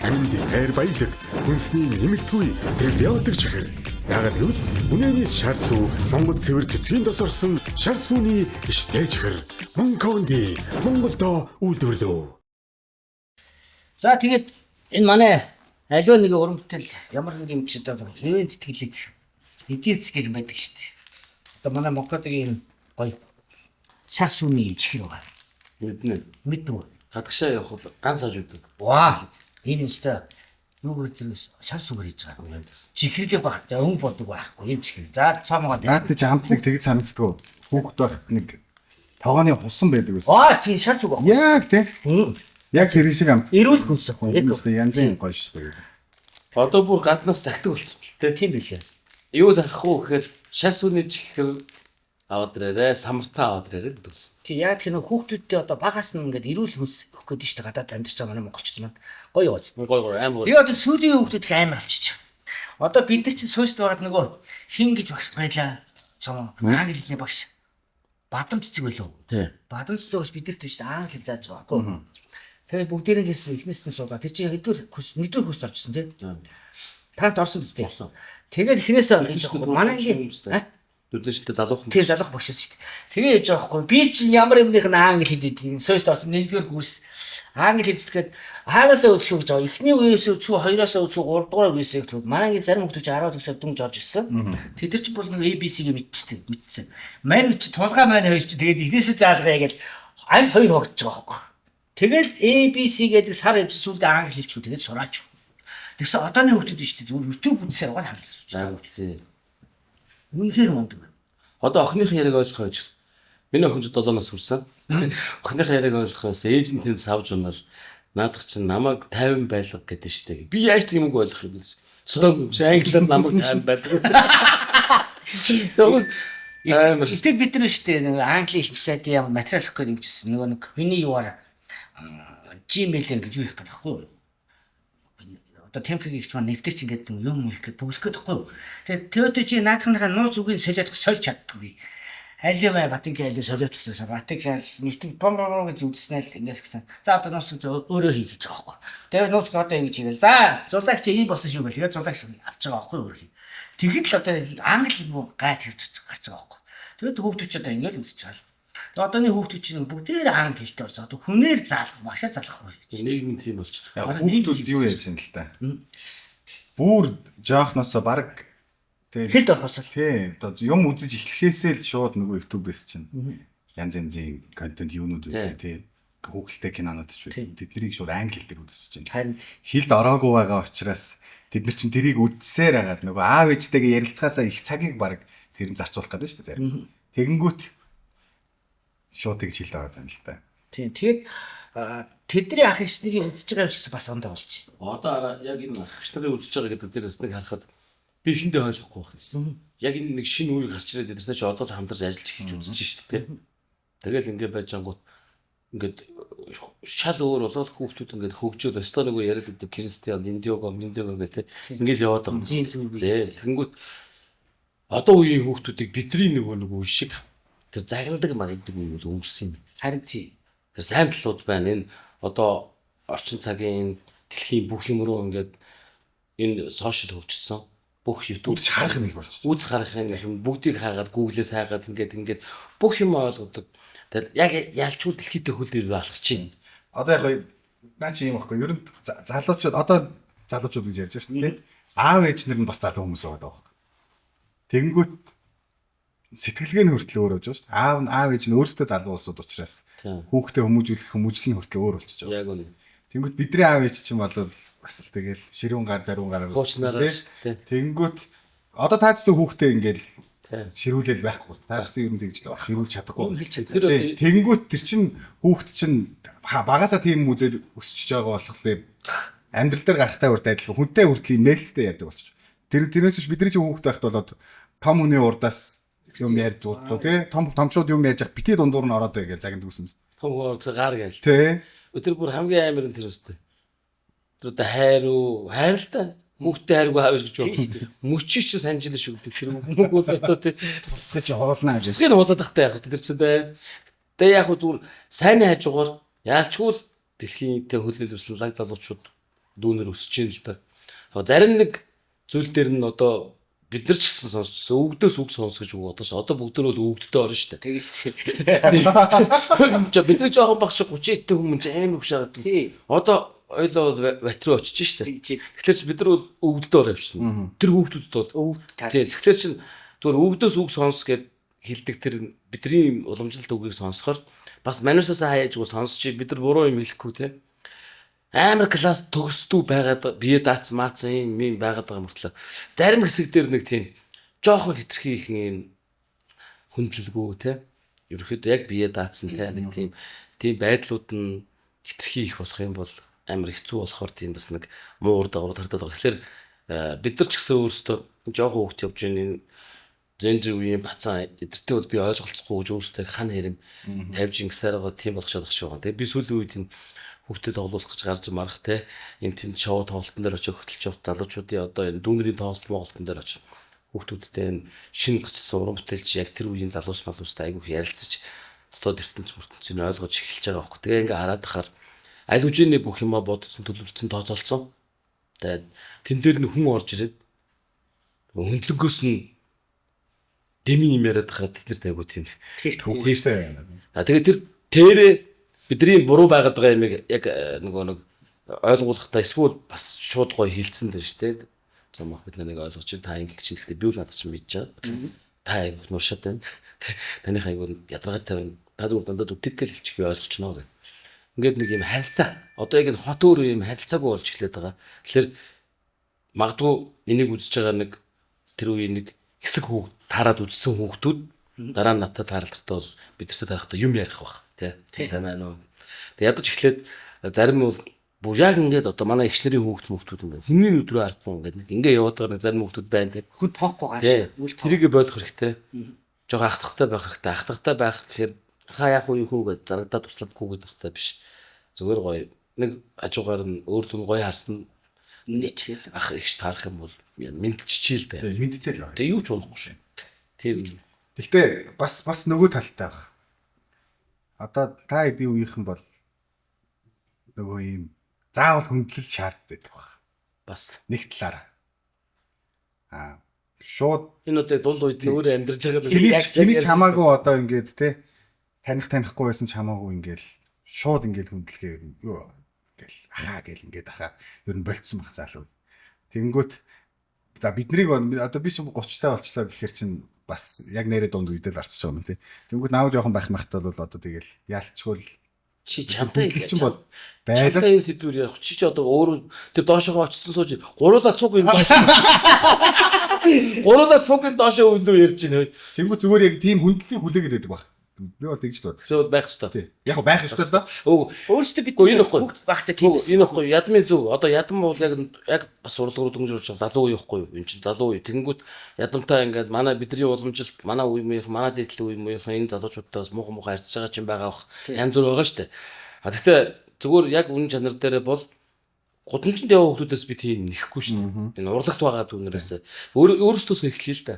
Амьд хайр баялаг, хүнсний нэмэлтгүй пребиотик чихэр. Яагаад гэвэл үнэний шар сүү Монгол цэвэр цэцгийн тос орсон шар сүүний иштэй чихэр. Монконди Монголдо үйлдвэрлэв. За тэгээд энэ манай аливаа нэг уран бүтээл ямар нэг юм ч одоо хэвэн тэтгэлэг эдийн засгийн юм байдаг шүү дээ. Одоо манай Монголын гоё шар сүүний юм чихэр байгаа. Мэднэ. Мэддэг үү? Гадагшаа явах бол ганц авч өгдөг. Ваа. Энэ өстой юу гэж зэрэг шар сүгээр хийж байгаа. Чихэрлэг баг. За өнгө бодог байхгүй юм чихэр. За цоомгоо. Наад чи хамт нэг тэгж санагддгүү. Хүүхэд байхад нэг тогооны хусан байдаг байсан. Аа тийм шар сүг байхгүй. Яг тий. Яг тэр шиг амт. Эрүүл хүнс ахгүй. Яг янз янз гоё шүү дээ. Одоо бүр гаднаас захдаг болсон бэл тээ. Тийм билээ. Юу захах уу гэхээр шар сүүний чихэр аваад ирээрээ, самартаа аваад ирээрээ гэдэг болсон. Тий яг тэр нэг хүүхдүүдтэй одоо багаас нь ингээд эрүүл хүнс өгөх гээд шүү дээ гадаад амьдарч байгаа манай монголчууд маань гоё яваад. Гой гой амар гой. Тэгээ одоо сүүлийн хүүхдүүд их амар болчих. Одоо бид нар чинь сууж байгаад нөгөө хин гэж багш байлаа. Цомоо англи хэлний багш. Бадам цэцэг байлуу. Тий. Бадам цэцэг багш бидэрт биш англи хэл зааж байгаа байхгүй. Тэгээд бүгдээрээ гэсэн эхнээс нь суугаа. Тэр чинь хэдвэр курс нэгдүгээр курст орчихсон тий. Тант орсон биз дээ. Орсон. Тэгээд эхнээсээ хийж байгаа байхгүй. Манай ангийн Нүдэн шилтэй залуухан. Тэр залуух багш шүү дээ. Тэгээ яж байгаа байхгүй. Би чинь ямар юмных нь англи хэл гэдэг. Сойст орсон нэгдүгээр курс англи хэл гэдгээд хаанасаа үлсэх гэж байгаа. Эхний үеэс үсүү, хоёроосоо үсүү, гуравдугаар үеэс гэвэл манай ангийн зарим хүмүүс 10 төгсөөд дүнж орж ирсэн. Тэд нар чинь бол нэг ABC-г мэдчихсэн. Мэдсэн. Мань чи тулгаа маань хоёр чи тэгээд эхнээсээ заалгая гэж анги хоёр хогдож байгаа байхгүй. Тэгэл ABC гэдэг сар явж сүүлдээ англи хэлчихв. Тэгээд сураач. Тэгсэн одооны хүмүүс шүү дээ. Зүгээр өртөг бүтсээр байгаа л хангал сууж. Заагцээ. Үнэхээр мундаг. Одоо охиныхын яриаг ойлгох гэж гэсэн. Миний охин ч 7 нас хүрсэн. Охиныхын яриаг ойлгохоос ээж нь тэнд савж унаал наадах чинь намайг 50 байлга гэдэг штэ. Би яаж тийм үг ойлгох юм бэ? Сураагүй юм чи англиар намайг 50 байлга. Тэгвэл амар Гэтэл бид нар шүү дээ нэг англи хэлч сайд юм материал өгөх гэдэг ингэжсэн. Нөгөө нэг миний юугаар Gmail-ээр гэж юу хийх гэдэг байхгүй юу? Одоо темпиг ихч маань нэвтэрч ингээд нэг юм хийх гэдэг бөглөх гэдэг байхгүй юу? Тэгээд төөтө чи наадхныхаа нууц үгийг солиод сольж чаддаггүй. Аль юм Батынгийн аль солиод гэсэн. Батыг нэвтэг бом бом гэж үзснээр л ингээд гэсэн. За одоо нууц өөрөө хий гэж байгаа байхгүй юу? Тэгээд нууц одоо ингэж хийгээл. За зулаагч ийм болсон шүү гэл. Тэгээд зулаагч авч байгаа байхгүй юу өөрөө. Тэгэхэд л одоо англи гайт хийж гарч байгаа байхгүй юу? Тэгээд хүүхдүүд ч одоо ингээд үзэж байгаа л. Одоо одооны хүүхдүүд чинь бүгдээр англи хэлтэй болсон. Одоо хүнээр заалах, багшаа залахгүй гэж. нийгэм тийм болчихсон. Яг Хүүхдүүд юу яаж юм л та. Бүр жоохносоо баг тэгээ Хэлд орохоос л. Тий, одоо юм үзэж эхлэхээсээ л шууд нөгөө YouTube-ээс чинь янз янзын контент юунууд байдаг тий. Хүүхэлтэй кинонууд ч байдаг. Тэднийг шууд англи хэл дээр үзэж чинь. Харин Хэлд ороогүй байгаа учраас тэд нар чинь тэрийг үзсээр хагаад нөгөө аав ээжтэйгээ ярилцгаасаа их цагийг баг тэр нь зарцуулах гэдэг шүү дээ зарим. Тэгэнгүүт шууд тэгж хэлд ороод байна л та. тийм. Тэгээд тэдний ах эгч нарыг үзэж байгаа юм шиг бас ондоо болж байна. Одоо араа яг энэ ах нарыг үзэж байгаа гэдэг дээрээс нэг харахад би эхэндээ ойлгохгүй байсан. Яг энэ нэг шинэ үе гарч ирээд эднэртэй чи одоо л хамтарч ажиллаж хийж үзэж шүү дээ. Тэгэл ингээд байж ангууд ингээд шал өөр болоод хүүхдүүд ингээд хөгжөөд өстой нөгөө яриад байдаг Кристиан, Индиого, Миндиого гэх тээ. Ингээд яваад байгаа. Зин зүр бий. Зэ тэгэнгүүт одоо үеийн хүүхдүүдийг бидний нөгөө нэг үе шиг тэр загнадаг магадгүй үе бол өнгөрсөн юм. Харин тийм. Тэр сайн талууд байна. Энэ одоо орчин цагийн дэлхийн бүх юм руу ингээд энэ сошиал хөгжсөн. Бүх YouTube Үзэж харах юм их болчих. үз харах юм юм бүгдийг хаагаад Google-ээс хайгаад ингээд ингээд бүх юм ойлгодог. Тэгэл яг ялчгүй дэлхийдээ хөл ирвэ алхаж чинь. Одоо яг гоё наа чи юм аахгүй. Ер нь залуучууд одоо залуучууд гэж ярьж байна шүү дээ. Аав ээж нар нь бас залуу хүмүүс байгаа байхгүй. Тэгэнгүүт сэтгэлгээ нь хүртэл өөр болж байгаа шүү дээ. Аав нь аав ээж нь өөрсдөө залуу улсууд учраас Тийм. хүүхдээ хүмүүжүүлэх хүмүүжил нь хүртэл өөр болчихж байгаа. Яг үнэ. Тэнгүүт бидний аав ээж чинь бол бас л тэгэл ширүүн гар даруун гараар Хуучнараа шүү дээ. Тэнгүүт одоо таацсан хүүхдээ ингээл Тийм. ширүүлэл байхгүй. Таацсан ер нь тэгж л ширүүлж чадахгүй. Тэр Тий, Тэнгүүт тэр чин хүүхд чин багасаа тийм үзээд өсөж байгаа болохоор Амьдрал дээр гарахтай хүртэл адилхан хүнтэй хүртэл юм нээлттэй ярьдаг болчих. Тэрнээс биш бидний чинь хүүхэд байхад болоод том хүний урдаас юм ярьж бодлоо тий. Том томчууд юм ярьж явах бити дундуур нь ороод бай гэж загнадаг юм шүү. Том хүн орцоо гар гээл. Тий. Тэр бүр хамгийн амар нь тэр үстэй. Тэр одоо хайр уу хайр л та. Хүүхдээ хайргүй хавж гэж байна. Мөчийг чи санжил шүгдэг. Тэр мөг бол одоо тий Цэцгээ чи хуулнаа гэж. цэцгийг хуулаад тахтай яг тэр чинь тий. Тэгээ яг хөө зүгээр сайн хажуугаар яалчгүй л дэлхийн тэ хөлнөл өсөн лаг залуучууд дүүнер өсөж байна л да. Зарим нэг зүйл дээр нь одоо бид нар ч гэсэн сонсчихсан өвгдөөс үг сонс гэж үг бодож шүү. Одоо бүгд нь бол өвгдтэй орно шүү дээ. Тэгэж шүү. Жа бид нар жоохон баг чи 30 эдэн хүмүүс амар хөшөөд. Тий. Одоо ойлоо бол ват руу очиж шүү дээ. Тэгж. Тэгэхээр чи бид нар бол өвгдөө орно явчихна. Тэр хүүхдүүдэд бол Өвгд таа. Тийм. Тэгэхээр чин зүгээр өвгдөөс үг сонс гэд хэлдэг тэр бидний уламжлалт үгийг сонсохоор бас манусаас хаяажгүй сонсч бид нар буруу юм хэлэхгүй те. Амар класс төгсдүү байгаад бие даацсан маацсан юм юм байгаад байгаа мөртлөө зарим хэсэг дээр нэг тийм жоохон хитрхи их юм хүндлэлгүй те. Ерөнхийдөө яг бие даацсан те нэг тийм тийм байдлууд нь хитрхи их болох юм бол амар хэцүү болохоор тийм бас нэг муу ур дагавар тардаад байгаа. Тэгэхээр бид нар ч гэсэн өөрсдөө жоохон хүүхд явж ийн энэ зэнжир үеийн бацаан эдэртэй бол би ойлголцохгүй гэж өөрсдөө хан хэрэм тавьж ингэсээр байгаа тийм болгочоод байгаа шиг байна. Тэгээ би сүүлийн үед энэ хүүхдэд тоглуулах гэж гарч марах те энэ тэнд шоу тоглолтын дээр очиж хөтөлж явах залуучуудын одоо энэ дүүнерийн тоглолт моголтон дээр очиж хүүхдүүдтэй энэ шинэ гарчсан уран бүтээлч яг тэр үеийн залуус малуустай айгүйх ярилцаж дотоод ертөнц мөртөнцийг ойлгож эхэлж байгаа байхгүй. Тэгээ ингээ хараад тахаар аль хэдийн бүх юмаа бодсон, төлөвлөсөн, тооцоолцсон. Тэгээд тэн дээр нь хүн орж ирээд хөндлөнгөөс нь дэмий юм яриад хахад тэд нарт айгуу тийм Түүхтэй байна. А тэгээд тэр тэрэ бидний буруу байгаад байгаа юмыг яг нөгөө нэг ойлгуулахдаа эсвэл бас шууд гоё хилцэн дээр шүү дээ. Зам ах бид нарыг ойлгож чинь та ингэх чинь гэхдээ би л надад чинь мэдж байгаа. Та айгуу нуршаад байна. Таных айгуу ядаргаатай байна. Та зүгээр дандаа зүг тэг гэл хэлчих би ойлгочно гэх. Ингээд нэг юм харилцаа. Одоо яг энэ хот өөр юм харилцаагүй болж эхлээд байгаа. Тэгэхээр магадгүй энийг үзэж байгаа нэг тэр үеийн нэг хэсэг хүүхд таарад үзсэн хүүхдүүд дараа нь надад таарлахтаа бол бидэртэй тарахдаа юм ярих бах тий. Сайн байна уу. Тэг ядаж эхлээд зарим бол бүр яг ингээд одоо манай эгч нарын хүүхд мөхтүүд ингээд хүний нүд рүү харахгүй ингээд нэг ингээд яваад байгаа нэг зарим хүүхдүүд байна тий. Хүн тоохгүй гарч. Тий. Тэрийг болох хэрэгтэй. Жохоо ахтахтай байх хэрэгтэй. Ахтахтай байх гэхээр хаа яах вэ юу хүү гэж зарагдаад туслахгүй гэдэг хэрэгтэй биш. Зүгээр гоё нэг хажуугаар нь өөр түн гоё харсан Нийчхэл. ах эгч таарах юм бол мэдчихээ л дээ. Мэдтэй л байна. Тэгээ юу ч унахгүй шүү. Тэр Гэхдээ бас бас нөгөө талтай баг. Одоо та хэдийн үеийнхэн бол нөгөө ийм заавал хүндлэл шаарддаг баг. бас Нэг талаараа. Аа шууд энэ одоо дунд үед нь өөрөө амьдарч байгаа л хэнийг хэнийг ч хамаагүй одоо ингээд те таних танихгүй байсан ч хамаагүй ингээд шууд ингээд хүндлэгээ юу ингээл ахаа гэл ингээд ахаа ер нь болцсон баг залуу. Тэгэнгүүт за биднийг одоо би ч 30 таа болчлоо гэхэр чинь бас яг нэрээ дунд үедээ л орчиж байгаа юм тий. Тэгэнгүүт наав жоохон байх махт бол одоо тэгэл яалчгүй чи чамтай хүндлэл чинь бол байлаа. Чамтай энэ сэдвэр явах. Чи ч одоо өөрөө тэр доошогоо очсон сууж гуруула цуг юм доош. Гуруула цуг юм доошоо өвлөө ярьж байна. Тэгэнгүүт зүгээр яг тийм хүндлэлийг хүлээгээд байдаг баг. Би бол тэгж л бод. Тэр бол байх ёстой. Тий. Яг гоо байх ёстой л доо. Өг Өөрөөсөө бид Үгүй, энэ ихгүй. хүүхд байхдаа тийм Үгүй, энэ ихгүй ядмын зөв. Одоо ядам бол яг яг бас урлаг руу дөнгөж орж байгаа залуу үе ихгүй юу? Энд чинь залуу үе. Тэнгүүт ядамтай ингээд манай бидний уламжилт, манай үе мийнх, манай дээдлийн үе мийнх энэ залуучуудтай бас муухай муухай харьцаж байгаа чинь байгаа бах. Янз бүр байгаа штэ. А тэгтээ зүгээр яг үнэн чанар дээрээ бол гудамжинд яваа хүмүүсээс би тийм нэхгүй шүү дээ. Энэ урлагт байгаа дүүнерээс өөрөөсөө эхлэе л да.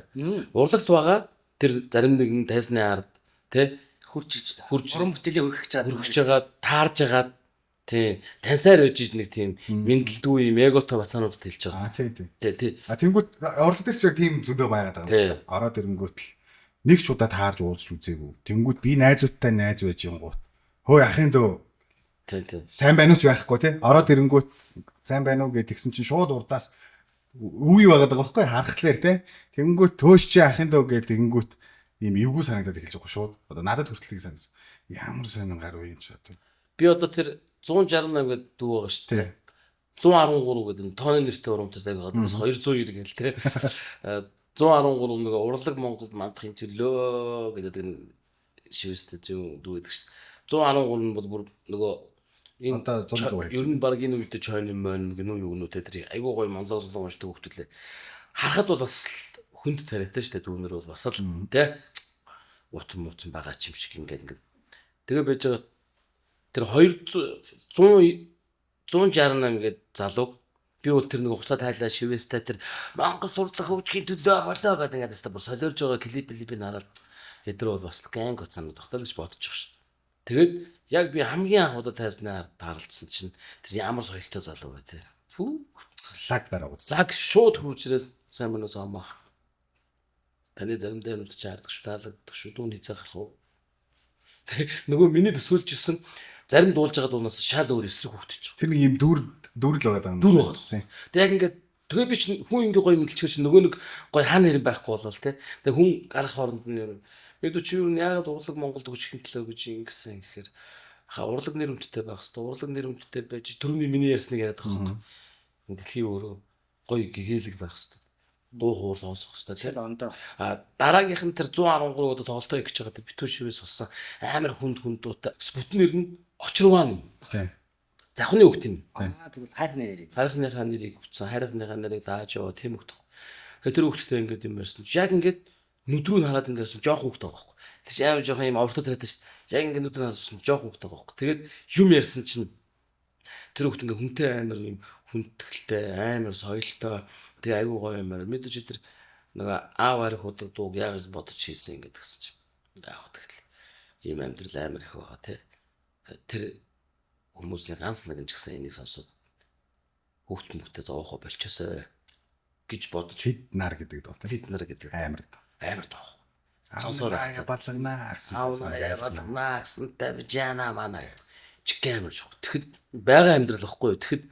Урлагт байгаа тэр зарим нэгэн тайзны ард тэ хурж иж хурж уран бүтээлээ хүргэх гэж байгаа. хөргөж байгаа, таарж байгаа тий тансаар байж иж нэг тийм мэдлдгүй юм эготой бацаануудад хэлж байгаа. Аа тий тий. Тий тий. А тэнгүүт орлого дээр ч яг тийм зөндөө байгаад байгаа Тий. юм. Ороод ирэнгүүт л нэг ч удаа таарж уулзч үзээгүй. Тэнгүүт би найзуудтай найз байж ингуут. Хөөе ахын дөө Тий тий. сайн байна уу ч байхгүй тий. Ороод ирэнгүүт сайн байна уу гэж тэгсэн чинь шууд урдаас үе байгаад байгаа байхгүй харахлаар тий. Тэнгүүт төөш чи ахын дөө гэж тэгэнгүүт ийм эвгүй санагдаад эхэлж байгаа шууд. Одоо надад хүртэл тийг санагдаж. Ямар сонин гар вэ юм чи одоо. Би одоо тэр 168 гэдэг дүү байгаа шүү дээ. 113 гэдэг нь тооны нэртэй урамтай аяг байгаа. Бас 290 гэл те. 113 нэг урлаг Монголд мандахын төлөө гэдэг энэ шивэстэй зүүн дүү гэдэг шүү дээ. 113 нь бол бүр нөгөө Энэ Одоо 100 100 Ер нь баг энэ үед чойн мойн гэнүү юу гэнүү те тэр айгуу гоё монолог солон уншдаг хүүхдүүлээ. Харахад бол бас хүнд царайтай шүү дээ дүүнер бол бас л те ууцсан мууцсан байгаа ч юм шиг ингээд ингээд. Тэгээ байж байгаа тэр 200 100 168 гээд залууг би бол тэр нэг хуцаа тайлаа шивэстэй тэр Монгол сурлах хөгжихийн төлөө холоо гэдэг ингээд хэвээр бүр солиорж байгаа клип клипийг хараад эдгээр бол бас ганг уцаанууд тогтоол гэж бодож байгаа шүү. Тэгээд яг би хамгийн анх удаа тайзнаар тааралдсан чинь тэр ямар соёлтой залуу бай тээ. Хүү Лаг дараа уц. лаг шууд хурж ирэл сайн мөн үү зоомох. Таны заримдаа юмуд чи хардаг шүү, таалагддаг шүү, дүүн хийцээ гарах уу? Нөгөө миний төсөөлж исэн зарим дуулж байгаа дуунаас шал өөр эсрэг хүүхдэж байгаа. Тэр нэг юм дүр дүр л байгаа юм. Дүр байгаа. Тэг яг ингээд тэгээ би чинь хүн ингээ гоё мэдлчихэр чинь нөгөө нэг гоё хаан нэр байхгүй болол те. Тэг хүн гарах хооронд нь юм. Мэдүү чи юу яагаад урлаг Монголд өгчих хэмтлээ гэж ингэсэн гэхээр хаа урлаг нэр хүндтэй байх хэвээр урлаг нэр хүндтэй байж түрүүний миний ярьсныг яриад байгаа байхгүй. Дэлхийн өөрөө гоё гэгээлэг байх хэвээр дуу хуур сонсох хэвээр те. Тэр ондоо. А дараагийнх нь тэр 113 удаа тоглолтоо хийж байгаа тэр битүү шивээс болсон амар хүнд хүнд дуутай. Бүтэн нэр нь Очирван юм. Тийм. Завхны хөвгт юм. Аа тэгвэл хайрхны нэрийг. Харихныхаа нэрийг өгсөн, харихныхаа нэрийг дааж яваа тийм хөвгт. Тэгээ тэр хөвгттэй ингээд юм ярьсан. Яг ингээд нүд рүү нь хараад ингээд жоох хөвгт байгаа байхгүй. Тэр чинь амар жоох юм овртоо царайтай шүү дээ. Яг ингээд нүд рүү харсан жоох хөвгт байгаа байхгүй. Тэгээд юм ярьсан чинь тэр хөвгт ингээд хүнтэй амар юм хүндэтгэлтэй, амар соёлтой. Тэгээ айгуу гоё юм аа. Мэдээж тэр нэг аав арих удаг дууг яаж бодож хийсэн ингээд гэсэн чинь. Яг тэгэл ийм амьдрал амар их байгаа тий. Тэр хүмүүсийн ганц нэг нь ч гэсэн энийг сонсоод хүүхд мөхтэй зовоохоо болчихосоо гэж бодож Тэд нар гэдэг дуу. тэд нар гэдэг Амар дуу. амар тоох. Сонсоор Сонсоор балгнаа гэсэн. Аавна гэсэнтэй бижана мана. Чиг амар шок. Тэгэхэд байгаа амьдрал واخгүй юу? Тэгэхэд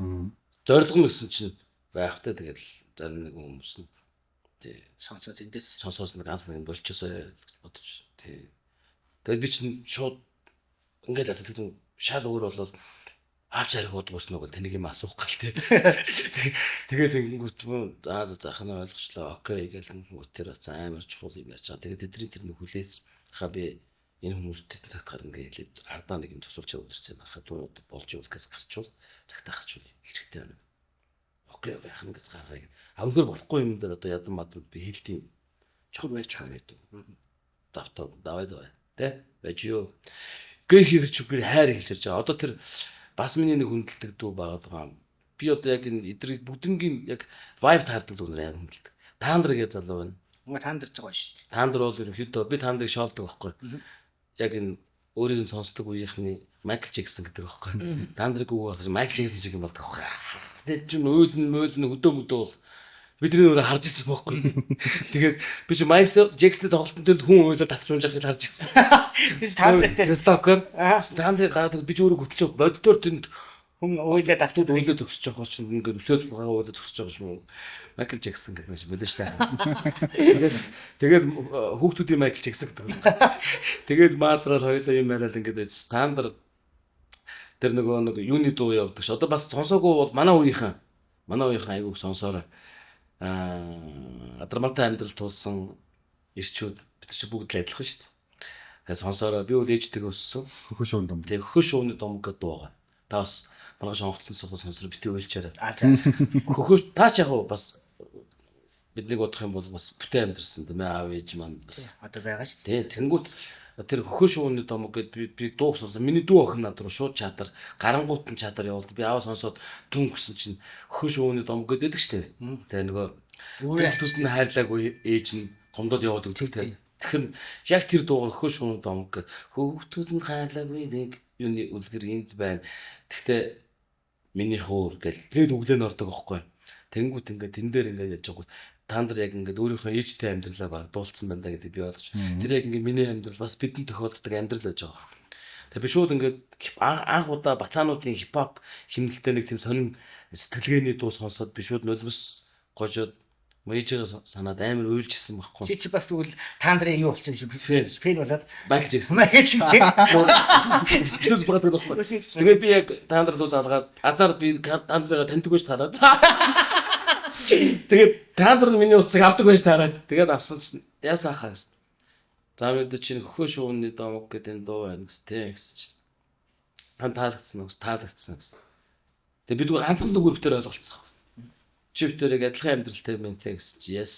зорилго нь гэсэн чинь байхтай тэгэл зарим нэг хүмүүс нь тий Сонсоод эндээс. сонсоос нэг ганц нэг нь болчихосоо гэж бодож тий. Тэгээд би чинь шууд ингээл асуулт шал өөр болол авч арих уудаг ус нүг бол тэнийг юм асуух гал тий. Тэгээд ингэнгүүт аа за заах нь ойлгочлоо. Окей гэл ингэнгүүт тэр бас амар чухал юм ярьж байгаа. Тэгээд тэдний тэр нэг хүлээс хаа би энэ хүмүүст тэдэн цагт гар ингээ хэлээд ардаа нэг юм цусуулж явуулсан юм хаа дүүнүүд болж явуулгаас гарчвал цагтаа гарчвал хэрэгтэй байна. Окей окей хань гэж гаргая. А үнэхээр болохгүй юм дээр одоо ядан маданд би хэлтийн чухал байж байгаа гэдэг. Завтаа давай давай тэ байж юу. Гэ хэр чи би хайр хэлж ярьж байгаа. Одоо тэр бас миний нэг хүндэлдэг дүү байгаад байгаа юм. Би одоо яг энэ эдрийг бүгднгийн яг vibe таардаг дүүнэр амар хүндэлдэг. Таандр гэж залуу байна. Ингээ таандарч байгаа шүү дээ. Таандр бол ерөнхийдөө би таандрыг шоолдог байхгүй. Яг энэ өөрийг нь сонсдог үеийнхний Майкл Джексон гэдэг байхгүй. Таандрыг үг гарсан Майкл Джексон шиг юм болдог байхгүй. Тэгээд чинь уйлн муйлн хөдөө мөдөө бол бидний өөрөө харж ирсэн байхгүй. Тэгээд би чи Майкл Джексоны тоглолтын дээр хүн уйлаад татч унжахыг харж ирсэн. Тэгээс таандар дээр Стокер. Таандрыг гараад би ч өөрөө хөтлөж боддоор тэнд хүн уйлаад татууд уйлаад зөксөж байгаа чинь ингээд өсөөс байгаа уйлаад зөксөж байгаа юм. Майкл Джексон гэдэг юм шиг байлаа шүү дээ. Тэгээд хүүхдүүдийн Майкл Джексон гэдэг. Тэгээд маазрал хоёулаа юм яриад ингээд байж Таандр тэр нөгөө нэг юуны дуу явдаг ш. Одоо бас сонсоогүй бол манай үеийнхэн айгүйх сонсоорой. Адармаатай амьдрал тулсан ирчүүд бид чи бүгд л адилхан шүү дээ. Тэгээд сонсоорой. Би бол ээжтэйгээ өссөн. Хөхөө шуун дом. Тэгээ хөхөө шууны дом гэдэг дуу байгаа. Та бас маргааш онгоцсон суулаа сонсороо битгий уйлчаарай. Аа за. Хөхөө та ч яг уу бас биднийг бодох юм бол бас бүтэн амьдрсан тийм ээ аав ээж маань бас Одоо байгаа шүү дээ. тий тэнгуут тэр хөхөө шууны дом гэд би дууг сонсон. Миний дүү охин над руу шууд чатар гарангуут нь чатар явуулд. Би аав сонсоод дүн гэсэн чинь хөхөө шууны дом гэд байдаг шүү дээ. Тэгээ нөгөө хүүхдүүд нь хайрлаагүй ээж нь гомдоод яваад өгдөг тийм. Тэгэхээр яг тэр дуугаар хөхөө шууны дом гэд хүүхдүүд нь хайрлаагүй нэг юуны үлгэр энд байна. Тэгтээ миний хөөр гэл тэгээд өглөө нь ордог байхгүй. Тэнгүүт ингээд тэн дээр ингээд яаж байгаа та нар яг ингээд өөрийнхөө ээжтэй амьдралаа бараг дуулсан байна да гэдэг би ойлгож. Тэр яг ингээд миний амьдрал бас бидэнд тохиолддог амьдрал байж байгаа. Тэгээ би шууд ингээд анх удаа бацаануудын хипхоп химнэлтэй нэг тийм сонин сэтгэлгээний дуу сонсоод би шууд нулимс гожоод ээжигээ санаад амар уйлжсэн байхгүй. Чи бас тэгвэл таандрын юу болсон юм шиг фэн болоод Майкл Джексон. Майкл Джексон. Чүс багдаг байхгүй. Тэгээ би яг таандар руу залгаад азар би таандрыгаа таньдаг байж таарад. Тэгээд таандар нь миний утсыг авдаг байж таарад. Тэгээд авсан чинь яасан хаа гэсэн. За мэдээ чинь хөхөө шууны домог гэдэг энэ дуу байна гэсэн тийм гэсэн чинь. Тань таалагдсан уу? Таалагдсан гэсэн. Тэгээ би зүгээр ганцхан нүгөр битээр ойлголцсон. Чи битээр яг адилхан амьдралтай юм те гэсэн чи yes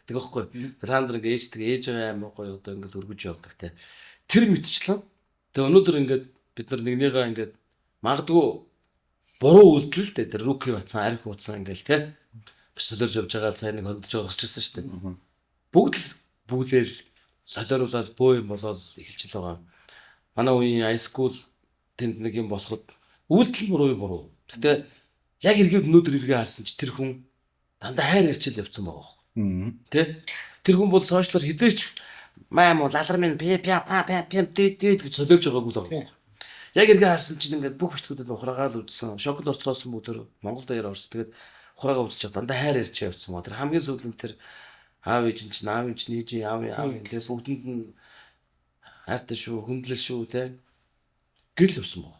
гэдэг байхгүй. Та нар ингээ ээждэг ээжээ амар гоё одоо ингээл өргөж явдаг те. Тэр мэтчлэн. Тэгээ өнөөдөр ингээд бид нар нэгнийгээ ингээд магадгүй буруу үйлдэл л дээ тэр rookie батсан арх ууцсан ингээл те. Бас солиорж явж байгаа л сайн нэг хоригдож байгаа гарч ирсэн шүү дээ. Бүгд л бүглээл солиоруулаад бөө юм болоод эхэлж л байгаа. Манай үеийн high school тэнд нэг юм болоход үйлдэл нь буруу юм буруу. Гэтэ яг эргээд өнөөдөр эргээ харсан чи тэр хүн дандаа хайр ярьчил явцсан байгаа байхгүй. Тэ? Тэр хүн бол social оор хизээч маа муу лалар минь пи пи па па пи д д гэж солиорж байгаагүй л байгаа байхгүй. Яг эргээ харсан чинь ингээд бүх бичлэгүүдэд ухраагаал үзсэн. Шокол орцгоосон бүгдээр Монгол даяар орсон. Тэгээд ухраагаа үзэж байгаа дандаа хайр ярьж явцсан ба. Тэр хамгийн сүүлийн нь тэр аав ээж нь чинь аав нь чинь ээж аав аав тэр бүгдэнд нь хайртай шүү, хүндлэл шүү те гэл явсан баг.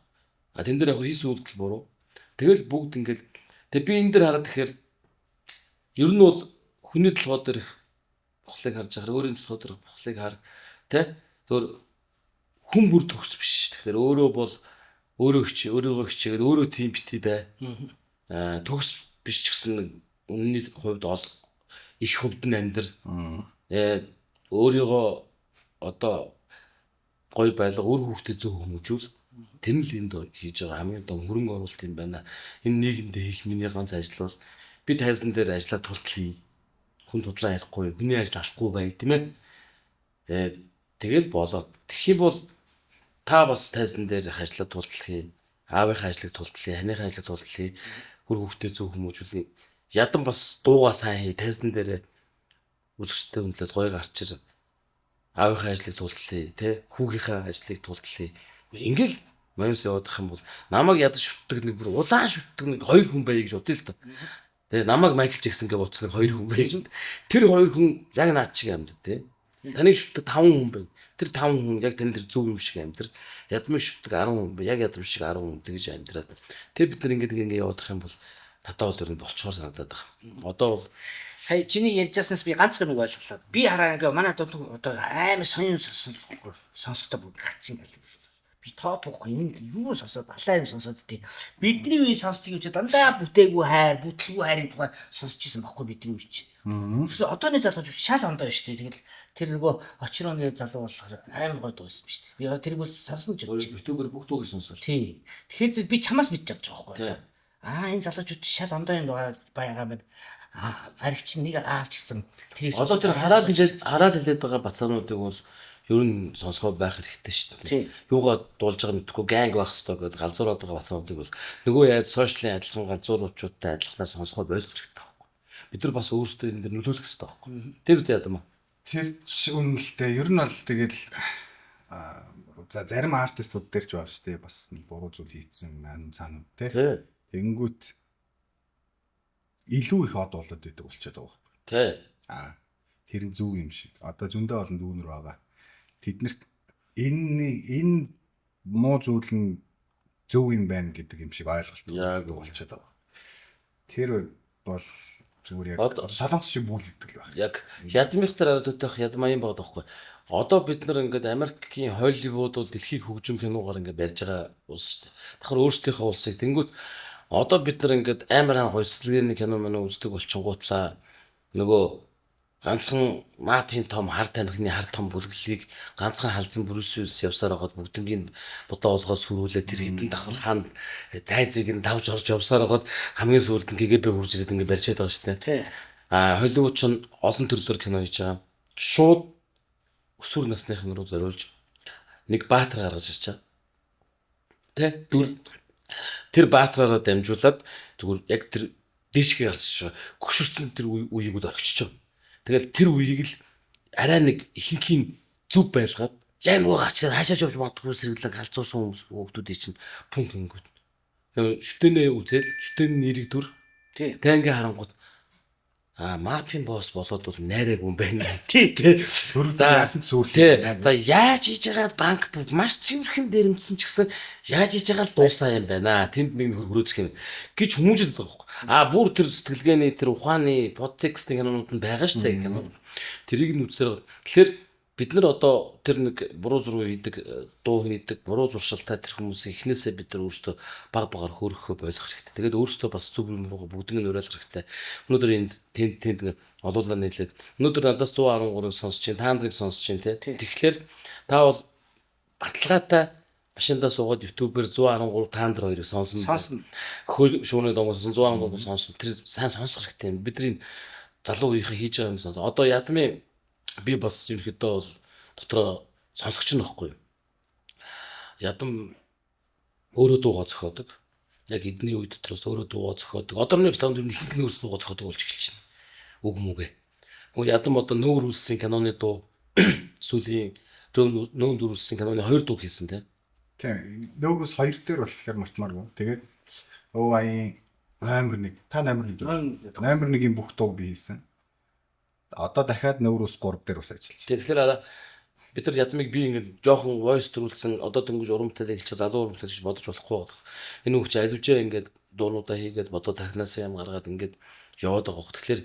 А тэн дээр яг хийсэн үйлдэл буруу. Тэгэл бүгд ингээд тэг би энэ дээр хараад тэгэхээр ер нь бол хүний толгой дээр бухлыг харж байгаа, өөрийн толгой дээр бухлыг хар тэ зөв хүн бүр төгс биш шүү. Тэгэхээр өөрөө бол өөрөө хичээ, өөрийгөө хичээгээд өөрөө тийм бити бай. Аа төгс биш ч гэсэн үнний хувьд ол их хувьд нь амьдр. Өөрийгөө одоо гой байлга үр хүүхдэд зөв хүмүүжүүл. Тэр нь л энд хийж байгаа хамгийн том хөрөнгө оруулалт юм байна. Энэ нийгэмдээ хийх миний ганц ажил бол би тайзан дээр ажиллаа тултал хий. Хүн судлаа ярихгүй, хүний ажил алахгүй бай, тийм ээ. Тэгээд тэгэл болоод. Тэгэх юм бол та бас тайзан дээр ажиллаа тултал хий. Аавынхаа ажлыг тултал хий, ханыхаа ажлыг тултал хий. Үр хүүхдэд зөв хүмүүжүүлээ. Ядан бас дуугаа сайн хий, тайзан дээр үзэгчтэй хүндлээд гоё гарч ир. Аавынхаа ажлыг тултал хий, тэ? Хүүгийнхээ ажлыг тултал хий. Ингээл маюус явах юм бол намайг ядаж шүтдэг нэг бүр улаан шүтдэг нэг хоёр хүн байя гэж бодъё л доо. Тэгээ намайг Майкл Джексон гэж бодсон нэг хоёр хүн байя гэж бод. Тэр хоёр хүн яг наад шиг амьд тэ. Таныг шүтдэг 5 хүн байна. Тэр 5 хүн яг тань тэр зөв юм шиг амьдр. Ядмыг шүтдэг 10 хүн байна. Яг ядам шиг 10 хүн тэгж амьдраад. Тэр бид нар ингээд ингээд явах юм бол надад бол ер нь болчхоор санагдаад байгаа. Одоо бол Сая чиний ярьж байснаас би ганц юм ойлголоо. Би хараа ингээ манай дунд одоо амар сонин сонсохгүй сонсохдоо бүгд хачин гэлдэг. Би тоо туухгүй энэ юу сонсоод балаа юм сонсоод тий. Бидний үе сонсдог юм чи дандаа бүтээгүй хайр, бүтлгүй хайрын тухай сонсч ирсэн байхгүй бидний үе чи. Тэгсэн одооны залуучууд шал ондоо шүү дээ. Тэгэл тэр нөгөө очрооны залуу болохоор амар гоё дуу байсан шүү дээ. Би тэрийг бол сонсно ч гэж. YouTube-ээр бүх дууг сонсоо. Тий. Тэгэхээр би чамаас мэдж авч байгаа байхгүй. Тий. Аа энэ залуучууд шал ондоо юм байгаа байгаа юм. Аа ариг чинь нэг аавч гэсэн тэрийг Одоо тэр хараал хэлээд хараал хэлээд байгаа бацаануудыг бол ер нь сонсгоо байх хэрэгтэй шүү Тий. дээ. Юугаа дуулж байгаа мэдэхгүй gang байх хэрэгтэй гэдээ галзуураад байгаа бацаануудыг бол нөгөө яаж social ын адилхан галзууруудтай адилханаар сонсгоо ойлгож хэрэгтэй байхгүй. Бид нар бас өөрсдөө энэ дэр нөлөөлөх хэрэгтэй байхгүй. Тэр үстэй яа юм аа. Тэр ч үнэлтэй. Ер нь бол тэгэл за зарим артистууд дээр ч байна шүү дээ. Бас нэг буруу зүйл хийцэн ан цаанууд те. Тий. Тэнгүүт илүү их од болоод идэг болчиход байгаа байхгүй. Тий. Аа тэр нь зөв юм шиг. Одоо зөндөө олон дүүнер байгаа. Тэднэрт энэ энэ муу зүйл нь зөв юм байна гэдэг юм шиг ойлголт Яг болчиход байгаа. Тэр бол зүгээр яг Одоо- солонгос шиг бүлддэг л байх. Яг ядмих тэр ард үтэх ядмаа юм байгаа байхгүй. Одоо бид нар ингээд Америкийн Холливуд бол дэлхийг хөгжим киногаар ингээд барьж байгаа улс шүү дээ. Давхар өөрсдийнхөө улсыг тэнгүүт одоо бид нар ингээд амар хан гоё сэтгэлгээний кино мань үздэг болчингуутлаа нөгөө ганцхан мафийн том хар тамхины хар том бүлэглэлийг ганцхан халзан Брюс Уиллис явсаар байгаад бүгднгийн будаа болгоо сүрүүлээ тэр хитэн давхар хаан зай зэг нь тавж орж явсаар байгаад хамгийн сүүлд нь КГБ хурж ирээд ингээд барьчаад байгаа шүү дээ. Тий. А Холливуд ч олон төрлөөр кино хийж байгаа. Шууд өсвөр насныхан руу зориулж нэг баатар гаргаж ирж байгаа. Тэ? Дүр тэр баатраараа дамжуулаад зүгээр яг тэр дээшгээ гарч ирж байгаа. Хөшөрсөн тэр үеийг үл орхичж байгаа. Тэгэл тэр үеийг л арай нэг ихэнхийн зүв байлгаад яг нөгөө гарч ирээд хаашаа ч явж магадгүй сэргэлэн галзуурсан хүмүүс хүүхдүүдийн чинь пүнк ингэнгүүт. Тэгээ шүтэнээ үзээд шүтэн нэрийг төр. Тий. Тэ ингээ харангууд а мафийн босс болоод бол найраагүй юм байна. Тий, тий. Хөрөнгө яасан ч сүүл. Тий. За яаж хийж байгаа банк бүх маш цэвэрхэн дэрэмдсэн ч гэсэн яаж хийж байгаа л дуусаа юм байна. Тэнд нэг нөхөр хөрөөцөх юм гэж хүмүүжил байгаа байхгүй. А бүр тэр сэтгэлгээний тэр ухааны подтекстийн кинонууд нь байгаа шүү дээ кино. Тэрийг нь үзсээр. Тэгэхээр Бид нар одоо тэр нэг буруу зураг хийдэг, дуу хийдэг, буруу зуршилтай тэр хүмүүсийг эхнээсээ бид нар өөрсдөө баг багаар хөөрөхөө болох хэрэгтэй. Тэгээд өөрсдөө бас зөв юм руугаа бүгднийг нь уриалах хэрэгтэй. Өнөөдөр энд тэнд тэнд олуулаа нийлээд өнөөдөр надаас 113-ыг сонсож чинь, та нарыг сонсож чинь те. Тэгэхээр та бол баталгаатай машиндаа суугаад YouTube-ээр 113 та нар хоёрыг сонсно. Сонсно. Хөл шүүний домоос 113 сонсно. Тэр сайн сонсох хэрэгтэй юм. Бидний залуу үеийнхээ хийж байгаа юм сон. Одоо ядмын би бас ерөнхийдөө бол дотроо сонсогч нь байхгүй юу. Ядам өөрөө дуугаа зохиодог. Яг эдний үе дотроос өөрөө дуугаа зохиодог. Одооны битанд ер нь ихэнх нь өөрсдөө дуугаа зохиодог болж эхэлж байна. Үг мүгэ. Нөгөө ядам одоо нүүр үлсийн киноны дуу сүүлийн нүүр үлсийн киноны 2 дуу хийсэн те. Тийм. Нөөрөс 2 дээр болохоор мартмааргүй. Тэгээд ОА-ийн номер 1 та номер 1 дээр. Номер 1-ийн бүх дууг би хийсэн. Одоо дахиад нөөрөс 3 дээр бас ажиллаж байна. Тэгэхээр араа бид нар ядмыг би ингээд жоохон voice төрүүлсэн одоо дөнгөж урамтай гэж залуу урамтай гэж бодож болохгүй болох. Энэ хүүхч аливжээ ингээд дуунуудаа хийгээд бодоо тархинаасаа юм гаргаад ингээд яваад байгаа хөх. Тэгэхээр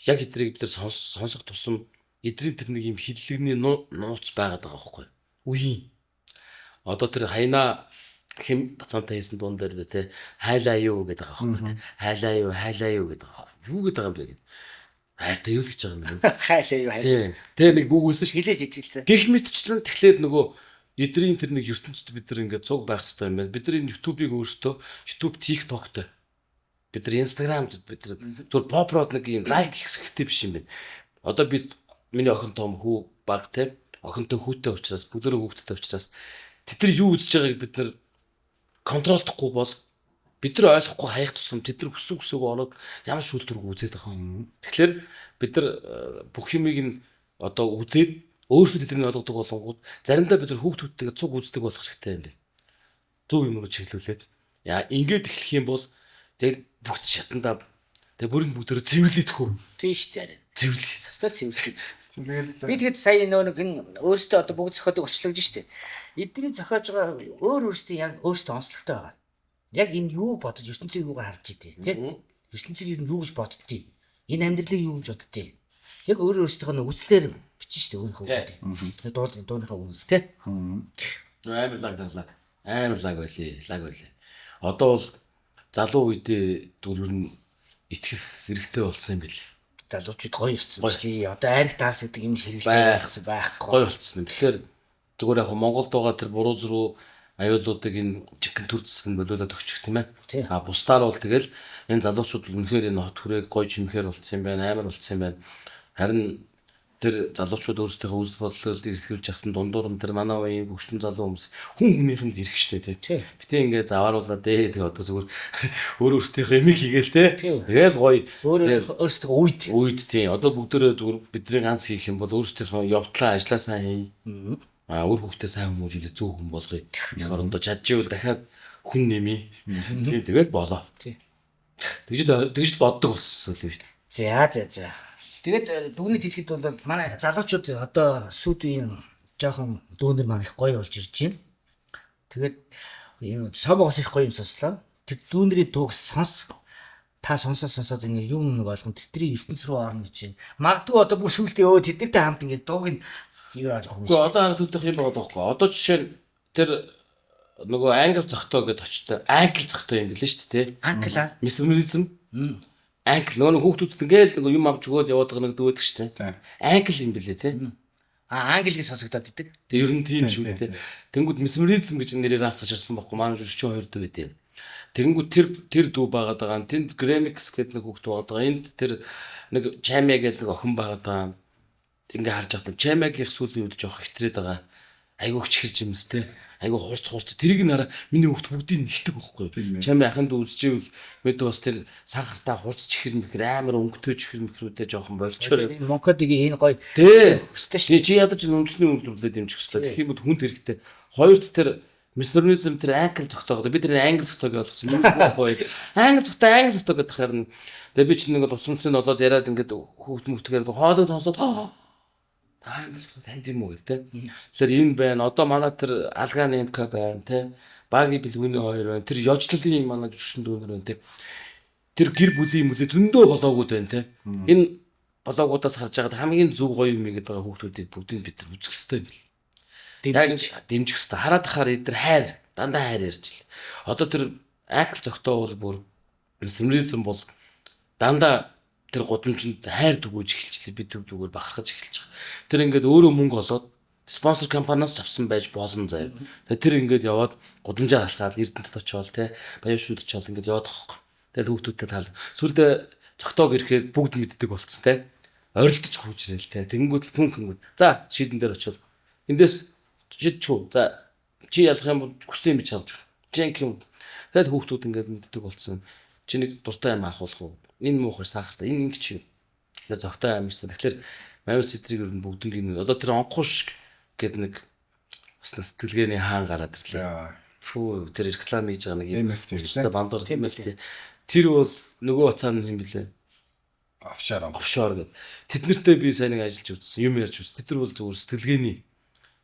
яг эдрийг бид нар сонсох тусам эдрийн тэр нэг юм хиллэгний нууц байгаад байгаа хөөхгүй. Үеийн. Одоо тэр хайнаа хэм бацаантай хийсэн дуун дээр те хайлаа юу гэдэг байгаа хөөхгүй. Хайлаа юу, хайлаа юу гэдэг байгаа хөөхгүй. Юу гэдэг байгаа юм бэ гэдэг. Хайртай юу л гэж байгаа юм бэ? Хайлаа юу хайлаа. Тийм. Тэр нэг гүгүүлсэн ш. Хилээж ижилсэн. Гэх мэтчлэн тэгэхээр нөгөө эдрийн тэр нэг ертөнцид бид нар ингээд цуг байх хэрэгтэй юм байна. Бид нар энэ YouTube-ыг өөрсдөө YouTube TikTok-той. Бид нар Instagram-д бид нар зүгээр pop род нэг юм лайк хийх хэрэгтэй биш юм байна. Одоо бид миний охин том хүү баг те охинтой хүүтэй учраас бүгдөө хүүхдтэй учраас тэд нар юу үзэж байгааг бид нар контролдохгүй бол бид нар ойлгохгүй хаях тусам тэд нар хүссэн хүсээгүй ороод ямар шүүлтүрг үзээд байгаа юм. Тэгэхээр бид нар бүх юмыг нь одоо үзээд өөрсдөө тэднийг ойлгодог болонгууд заримдаа бид нар хүүхдүүдтэйгээ цуг үздэг болох хэрэгтэй юм байна. Зөв юм руу чиглүүлээд яа ингээд эхлэх юм бол тэгээд бүх шатандаа тэгээд бүрэн бүгдөө цэвэрлэдэх үү? Тийм шүү дээ. Цэвэрлэх. Цастаар цэвэрлэх. Тэгэл Би тэгэд сая нөө нэг энэ өөрсдөө одоо бүгд зохиодог очлогдож штэ. Эдний зохиож байгаа өөр өөрсдийн яг өөрсдөө онцлогтой байгаа. Яг энэ юу бодож ертөнцийг юугаар харж идэв тий? Ертөнцийг ер нь юу гэж боддгийг. Энэ амьдралыг юу гэж боддгийг. Яг өөр өөрсдийнхөө нэг үзлээр бичэн штэ өөрийнхөө үгүүдийг. Тэр дууныхаа үгэл тий? Амар лаг лаг. Амар лаг байлээ. Лаг байлээ. Одоо бол залуу үедээ зүгээр ер нь итгэх хэрэгтэй болсон юм бэл. Залуучууд гоё болсон тий. Одоо айрх даарс гэдэг юм хэрэглээ байхгүй. Гоё болсон юм. Тэгэхээр зүгээр яг Монголд байгаа тэр буруу зөрүү аюулуудыг энэ жигэн төр зэсэг нь болиулаад өгчих тийм ээ. А бусдаар бол тэгэл энэ залуучууд үнэхээр энэ хот хүрээг гоё чимхээр болсон юм байна, амар болсон юм байна. Харин тэр залуучууд өөрсдийнхөө үзэл бодлоор эрхэлж явахад дундуур нь тэр манай үеийн хөгжим залуу хүмүүс хүн хүнийхэнд ирэх штэ тий. Битээ ингээд завааруулаад ээ тэг одоо зүгээр өөр өөрсдийнхөө юмыг хийгээл тий. Тэгэл гоё. Өөр өөрсдийнхөө үед. Үед тий. Одоо бүгдээрээ зүгээр бидний ганц хийх юм бол өөрсдийнхөө явдлаа ажлаа сайн хий. А үр хүүхдээ сайн хүмүүжүүлээ зөв хүн болгоё. Эх орондоо чадчихвэл дахиад хүн нэмье. Тийм тэгэл болоо. Тий. Тэгж л боддог болсон юм шүү дээ. За за за. Тэгээд дүгнэлт хэлэхэд бол манай залуучууд одоо сүйдийн жоохон дүүнер маань их гоё болж ирж байна. Тэгээд сомоогоос их гоё юм сонслоо. Тэр дүүнерийн дууг сонс. Та сонсоо сонсоод ингэ юм нэг ойлгон тэдний ертөнц рүү орно гэж байна. Магадгүй одоо бүр сүултээ өө тэднэртэй хамт ингэ дууг нь юу яах юм бэ? Үгүй одоо харах төлөх юм байгаа байхгүй. Одоо жишээ нь тэр нөгөө англи зогтоо гэдээ очтой. Англи зогтоо юм билээ шүү дээ. Анкла. Мисмеризм. Анкл нөгөө хүүхдүүдэд ингээл нөгөө юм авч өгөөл яваад байгаа нэг дүүдэг шүү дээ. Анкл юм билээ те. А англи гэж сонсогдоод идэг. Тэг ер нь тийм шүү дээ. Тэнгүүд месмеризм гэж нэрээр анх шарсан байхгүй манай жүжигчин хоёр дүү байт юм. Тэнгүүд тэр дүү байгаад байгаа. Тэнд Гремикс гэдэг нэг хүүхд байгаад байгаа. Энд тэр нэг Чамя гэдэг нэг охин байгаад байгаа. Ингээ харж байхдаа Чамягийн сүүлийн үед жоох хитрээд байгаа. Айгуу чихэрч юмс те. Айгуу хурц хурц тэрийг нь хараа миний хүүхд бүгдийг нэгдэг байхгүй. Чамя ахын дүү үзчихвэл мэдээ бас тэр сан хартаа хурц чихэр мэхэр амар өнгөтэй чихэр мэхрүүдээ жоохон болчоор. Монкодигийн энэ гоё өстэй шүү. Чи ядаж үндэсний үйлдвэрлэлд дэмжих хэрэгтэй. Тэгэх юм бол хүнд хэрэгтэй. Хоёрт тэр месмеризм тэр англи зогтоог би тэр англи зогтоог ойлгосон юм. Англи зогтоо англи зогтоо гэдэг харин тэгээ би чинь ингээд усамсны болоод яриад ингээд хүүхд мөхтгээр хоолой сонсоод англи зогтоо танд юм уу гэх те. Тэгэхээр энэ байна. Одоо манай тэр Алган МК байна те. Баги бэлгүүний хоёр байна. Тэр ёжлолын манай жүжигчин дүүнер байна те. Тэр гэр бүлийн мүлээ зөндөө болоогууд байна те. Энэ блогуудаас харж байгаад хамгийн зөв гоё юм игээд байгаа хүүхдүүдийг бүгдийг бид нар үзэх ёстой юм бэл. Яг дэмжих ёстой. Хараад хахаар эдгээр хайр, дандаа хайр ярьж л. Одоо тэр айкл зогтоо бол бүр сэмризм бол дандаа тэр гудамжинд хайр түгөөж эхэлчихлээ. Бид тэр зүгээр бахархаж эхэлж байгаа. Тэр ингээд өөрөө мөнгө олоод спонсор компаниас ч авсан байж болно заяа. Тэгээ тэр ингээд яваад гудамжаар алхаад Эрдэнэт очиод те Баян шүд очиод ингээд яваад байгаа. Тэгэл хүүхдүүдтэй тал. Сүүлдээ зогтоог ирэхээр бүгд мэддэг болцсон те. Орилдож хууж ирэл те. Тэнгүүд л пүнк ингүүд. За шийдэн дээр очиод эндээс шидчихв. За чи ялах юм бол хүссэн юм би чамж. Чи анги юм. Тэгэл хүүхдүүд ингээд мэддэг болцсон. Чи нэг дуртай юм авах уу? Энэ муухай сахартай. Энэ ингэ чи. Тэгээ зогтой амарсан. Тэгэхээр Мамил сэтрийг ер нь бүгднийг одоо тэр онхуш гээд нэг бас нэг сэтгэлгээний хаан гараад ирлээ. Фүү тэр реклам хийж байгаа нэг юм. MFT бандуур MFT. Тэр бол нөгөө бацаан нь юм билээ. Офшор. Офшор гэдэг. Тэд нартэй би сайн нэг ажиллаж үзсэн, юм ярьж үзсэн. Тэд нар бол зүгээр сэтгэлгээний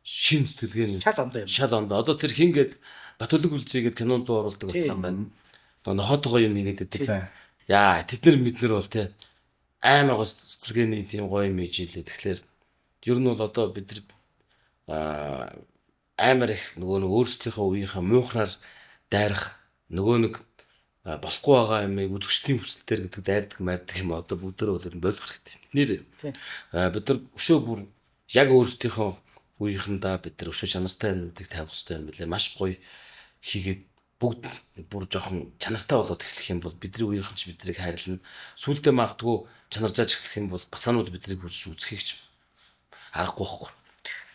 шин сэтгэлгээний шал ондоо юм. Шал ондоо. Одоо тэр хин гээд Батүлэг үлзий гээд кинонд дуу оруулдаг болсон байна. Одоо нохотгоо юм нэгэд байдаг. Яа, тэд нар бид нар бол те амар гоо сэтгэлгээний тийм гоё юм хийж илээ. Тэгэхээр ер нь бол одоо бид нар амар их нөгөө нэг өөрсдийнхөө үеийнхээ муухраар дайрах нөгөө нэг болохгүй байгаа юмыг үзэгчдийн хүсэлтээр гэдэг дайрдаг мардаг юм одоо бүгдээр бол ер нь болох хэрэгтэй. Нэр бид нар өшөө бүр яг өөрсдийнхөө үеийнхэндээ бид нар өшөө чанартай юмнуудыг тавих хэрэгтэй юм билээ. Маш гоё хийгээд бүгд бүр жоохон чанартай болоод эхлэх юм бол бидний үеийнхэн ч биднийг хайрлана. Сүүлдээ магадгүй чанаржааж эхлэх юм бол бацаанууд биднийг хүрч үзэхийг ч аргагүй байхгүй.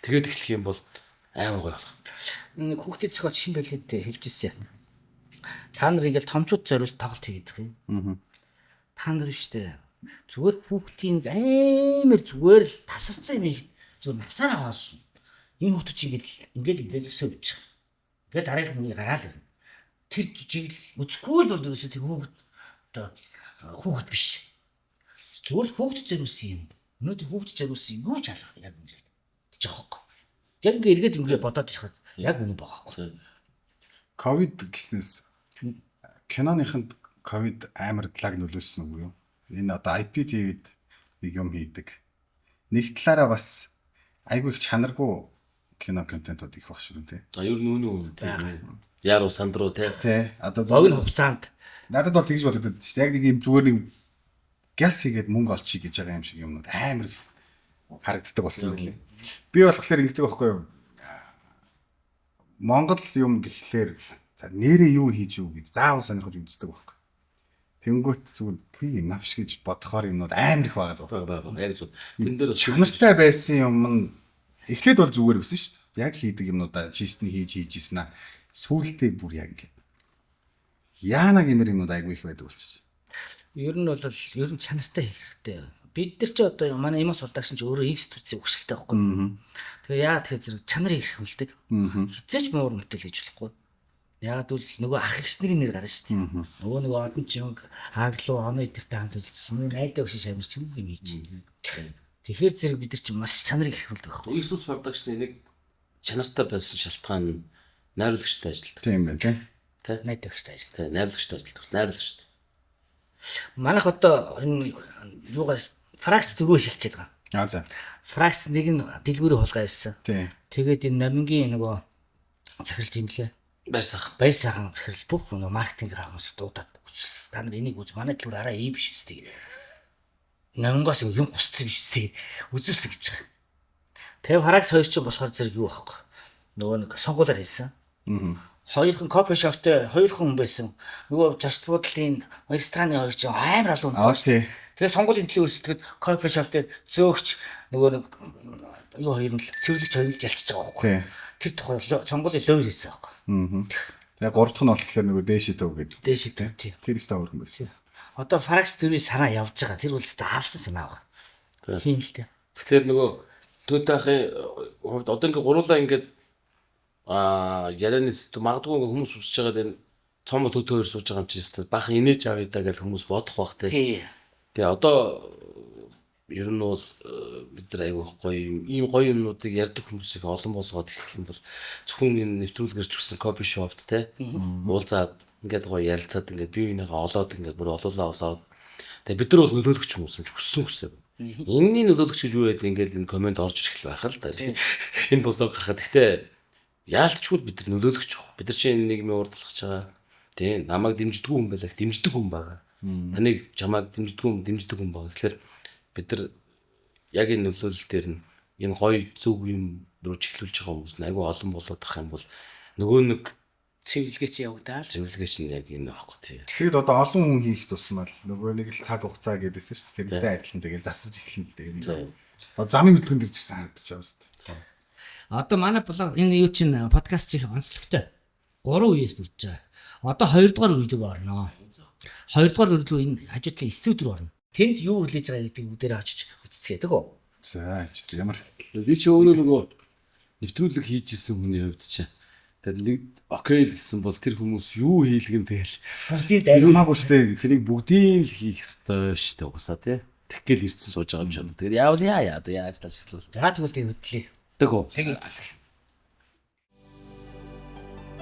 Тэгээд эхлэх юм бол амар гоё болох. Нэг хүүхдийн зохиолч шин байлээд хэлж ирсэн. Та нар ингээл томчууд зориулт тоглолт хийгээд байгаа юм. Та нар шүү дээ. Зүгээр хүүхдийн амар зүгээр л тасарсан юм зүгээр насаараа хоолно. Энэ хүүхдүүд чи ингээл ингээл ингээл өсөө гэж байгаа. Ингээл дараагийнх нь гараал ирнэ. Тэр жижиг л үзэхгүй л бол ерөөсөө тэр хүүхд одоо хүүхд биш. Зүгээр хүүхд зориулсан юм. Өнөөдөр хүүхд зориулсан юм юу ч алах яг юм шиг гэж байгаа байхгүй. Яг ингээ эргээд ингээ бодоод ирэх яг үнэн байгаа байхгүй. Ковид гэснээс киноныхынд ковид амар лаг нөлөөлсөн үгүй юу? Энэ одоо IPTV-д нэг юм хийдэг. Нэг талаараа бас айгүй их чанаргүй кино контентууд их баг шүү дээ. За ер нь үнэн үнэн тийм. Яруу сандруу те. Тэ. Одоо богино хугацаанд надад бол тэгж бодогдод шүү дээ. Яг нэг юм зүгээр нэг гяс хийгээд мөнгө олчих гэж байгаа юм шиг юмнууд амар их харагддаг болсон байлээ. Би болохоор ингэдэг байхгүй юу? Монгол юм гэхлээр за нэрээ юу хийж юу гэж заавал сонирхож үздэг байхгүй. Тэнгүүт зүгээр би навш гэж бодохоор юмнууд амар их байгаа даа. Бага яг зөв. Тэн дээр чанартай байсан юм нь эхлээд бол зүгээр байсан шүү дээ. Яг хийдэг юмнуудаа чистний хийж хийжсэн аа. Сүүлдээ бүр яг ингэ. Яана гэмээр юмнууд айгүй их байдаг болчих. Ер нь бол ер нь чанартай хийх хэрэгтэй. Бид нар чи одоо манай Имос продакшн чи өөрөө X төцийн өгшөлтэй байхгүй. Тэгээ яа тэгэхээр зэрэг чанарыг эрхэмлдэг. Хизээч муур мэтэл хийж болохгүй. Яг л нөгөө ах эгч нарын нэр гарна шүү дээ. Нөгөө нэг одон чимэг хааглуу оноо идэртэй хамт ажилласан. Найдаа өгшин шамир чинь юм хийж. Тэгэхээр зэрэг бид нар чи маш чанарыг эрхэмлдэг байхгүй. X production-ы нэг чанартай байсан шалтгаан нь найруулагчтай ажилладаг. Тийм байна тийм. Тэ? Найдаа өгштэй ажилладаг. Тэ, найруулагчтай ажилладаг. Найруулагчтай. Манайх одоо энэ юугаас фракц 4 хийх гээд байгаа. Аа за. Фракц нэг нь дэлгүүрийн хулгай байсан. Тийм. Тэгээд энэ номингийн нөгөө захирал жимлээ. Баяр сайхан. Баяр сайхан захирал бүх нөгөө маркетинг хүмүүс дуудаад үзүүлсэн. Та нар энийг үз манай дэлгүүр арай ийм биш үстэй. Номингоос юм гусдаг биш үстэй үзүүлсэн гэж байгаа. Тэгээ фракц 2 чинь болохоор зэрэг юу байхгүй. Нөгөө нэг сонгуулиар хийсэн. Хоёрхан кофе шоптой хоёрхан хүн байсан. Нөгөө зочд буудлын рестораны хоёр чинь амар олон хүн. Аа тий. Тэгээ сонгуулийн төлөө өрсөлдөд кофе шоп дээр зөөгч нөгөө нэг юу хоёр нь л цэвэрлэгч хоёр нь ялчиж байгаа байхгүй. Тэр тухай сонгуулийн ловер хийсэн байхгүй. Тэгээ гурав дахь нь болохоор нөгөө дээшээ төв гэдэг. Дээшээ төв тий. Тэр өстө өөр юм байсан. Одоо Фракс дөрвийн санаа явж байгаа. Тэр бол өстө алсан санаа байгаа. Тийм л дээ. Тэгэхээр нөгөө Төтахын хувьд одоо ингээ гуруулаа ингээд ярианы сэдв магадгүй ингээ хүмүүс үсэж байгаа энэ цом төтөө хоёр сууж байгаа юм чи өстө баахан инээж авъя да гэж хүмүүс бодох бах тий. Тэгээ одоо ер нь бол бид нар айгүй гоё юм ийм гоё юмнуудыг ярьдаг хүмүүсийг олон болгоод эхлэх юм бол зөвхөн энэ нэвтрүүлгэрч өгсөн кофе шопт те уулзаад ингээд гоё ярилцаад ингээд бие биенийхээ олоод ингээд бүр олуулаа олоод Тэгээ бид нар бол нөлөөлөгч хүмүүс юм чи хүссэн хүсээгүй. Энэний нөлөөлөгч гэж юу байдаг ингээд энэ комент орж ирэх л байх л да. Энэ блог гарахад гэхдээ яалтчгүй бид нар нөлөөлөгч баг. Бид нар чинь энэ нийгмийн урдлагч байгаа. Тийм намайг дэмждэг хүн байлаа, дэмждэг хүн байгаа. Таныг чамайг дэмждэг хүн, дэмждэг хүн байгаа. Тэгэхээр бид нар яг энэ нөлөөлөл дээр нь энэ гоё зөв юм руу чиглүүлж байгаа хүмүүс нь айгүй олон болоод ах юм бол нөгөө нэг Цэвэрлэгээ чи явагдаа л. зөвлөгөөч нь яг энэ байхгүй тий. Тэгэхэд одоо олон хүн хийх тусмал нөгөө нэг л цаг хугацаа гэдээсэн шүү дээ. Тэрнтэй адилхан тэгэл засаж эхэлнэ л дээ. Одоо замын хөдөлгөөн дээр ч гэсэн харагдаж байгаа шүү дээ. Одоо манай блог энэ юу чинь подкаст чих онцлогтой. 3 үеэс бүрдэж байгаа. Одоо 2 дугаар үе рүү орно. 2 дугаар үе рүү энэ хажуу талын студ рүү орно. Тэнд юу хүлээж байгаа гэдгийг бүгдээрээ очиж үзцгээе дэгөө. За ч ямар Би чи өөрөө нөгөө нэвтрүүлэг хийж исэн хүний хувьд чи тэр нэг окей л гэсэн бол тэр хүмүүс юу хийлгэн тэгэл Бүгдийн дайр. хамаагүй шүү дээ. тэрийг бүгдийг л хийх ёстой шүү дээ угсаа тий. Тэгэх гээл ирсэн сууж байгаа юм шиг. Тэгэхээр яавал яа яа одоо яаж тал шилжүүл. За тэгвэл тийм хөдлөе. Тэгөө. Тэгээд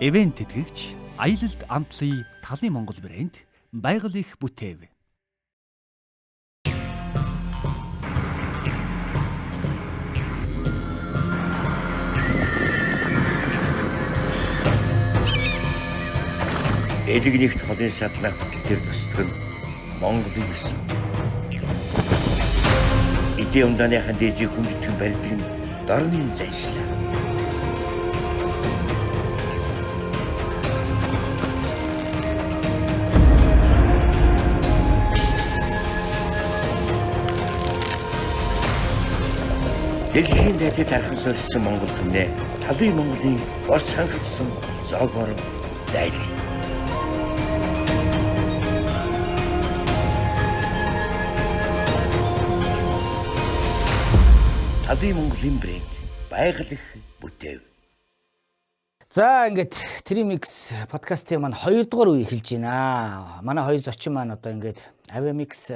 Ивент тэтгэгч аялалд амтлын талын Монгол брэнд байгаль их бүтээв. Элэг нэгт холын саднаа хөтөл төр төсдөг нь Монголын ёс. Эдийн ундааны хан дээжийг хүндэтгэн барьдаг нь дорны заншлаа. Дэлхийн дайдад архан сорилсан Монгол түмнээ талын Монголын борц хангалсан зоогоор дайлъя. Талын Монголын брэнд байгаль их бүтээв. За ингээд Trimix подкастын маань 2 дугаар үе эхэлж байна. Манай хоёр зочин маань одоо ингээд Avamix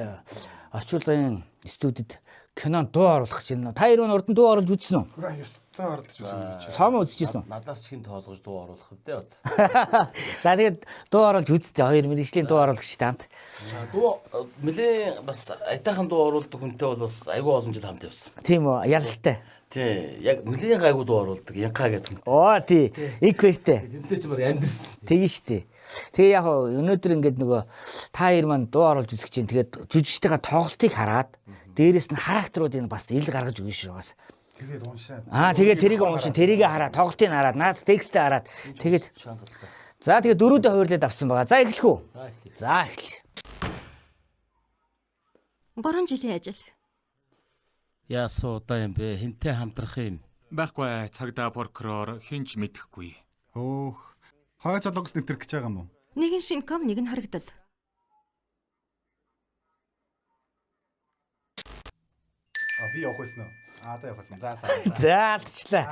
орчуулгын студид кинонд дуу оруулах гэж байна. Та хоёр нь урд нь дуу оруулж үзсэн үү? Ёстой орлож байсан гэж. Цоомоо үзчихсэн үү? Надаас ч хин тоолгож дуу оруулах вэ бот. За тэгээд дуу оруулж үзтээ хоёр мэрэгжлийн дуу оруулагчтай хамт. Дуу нэлээ бас айтайхан дуу оруулдаг хүнтэй бол бас айгүй олон жил хамт явсан. Тийм үү? Ялалтай. Тий, яг нэлээ гайгүй дуу оруулдаг Янка гэдэг хүн. Оо тий. Эквейтэй. Тэнтэй ч баг амьдэрсэн. Тэгин штэ. Тэгээ яг хоо өнөөдөр ингээд нөгөө та хоёр маань дуу оруулж үзэх чинь тэгээд жүжигчтэйгээ тоглолтыг хараад дээрэс нь характеруудыг бас ил гаргаж өгнө шүү бас. Тэгээд уншаад. Аа тэгээд тэрийг уншин, тэрийг хараад, тоглолтыг хараад, наад текстээ хараад тэгээд За тэгээд дөрүүдээ хуваарлаад авсан байгаа. За эхлэх үү? За эхлэе. 3 жилийн ажил. Яасан удаа юм бэ? Хинтээ хамтрах юм. Байхгүй цагдаа прокурор хинч мэдэхгүй. Хөөх. Хой солонгос нэвтрэх гэж байгаа юм уу? Нэг нь шинком, нэг нь хоригдол. А би явах байсан уу? А одоо явах байсан. За за. За алдчихлаа.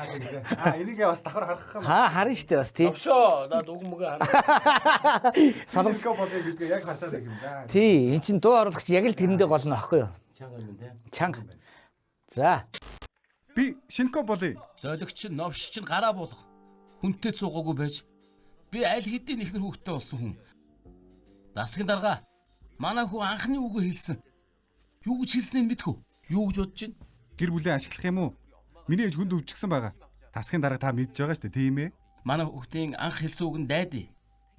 А энийг бас давхар харах юм. Хаа харна штэ бас тий. Овшоо, наад үг мөгөө хараа. Солонгос Солонгос болыг гэдгээ яг харчаад байх юм. За. тий эн чин дуу оруулагч яг л тэрэндээ гол нь аахгүй юу? Чанга юм те. Чанга. За. Би Шинко болъё. Золигч нь новш чинь гараа буулга. Хүнтэй цуугаагүй байж. Би аль хэдийн ихнэр хүүхдтэй болсон хүн. Засгийн дарга манай хүү анхны үгээ хэлсэн. Юу гэж хэлснийг мэдхүү. Юу гэж бодож байна? Гэр бүлээ ашиглах юм уу? Миний ээж хүнд өвчихсэн байгаа. Тасгийн дарга та мэдж байгаа шүү дээ, тийм ээ? Манай хүүхдийн анх хэлсэн үг нь дайди.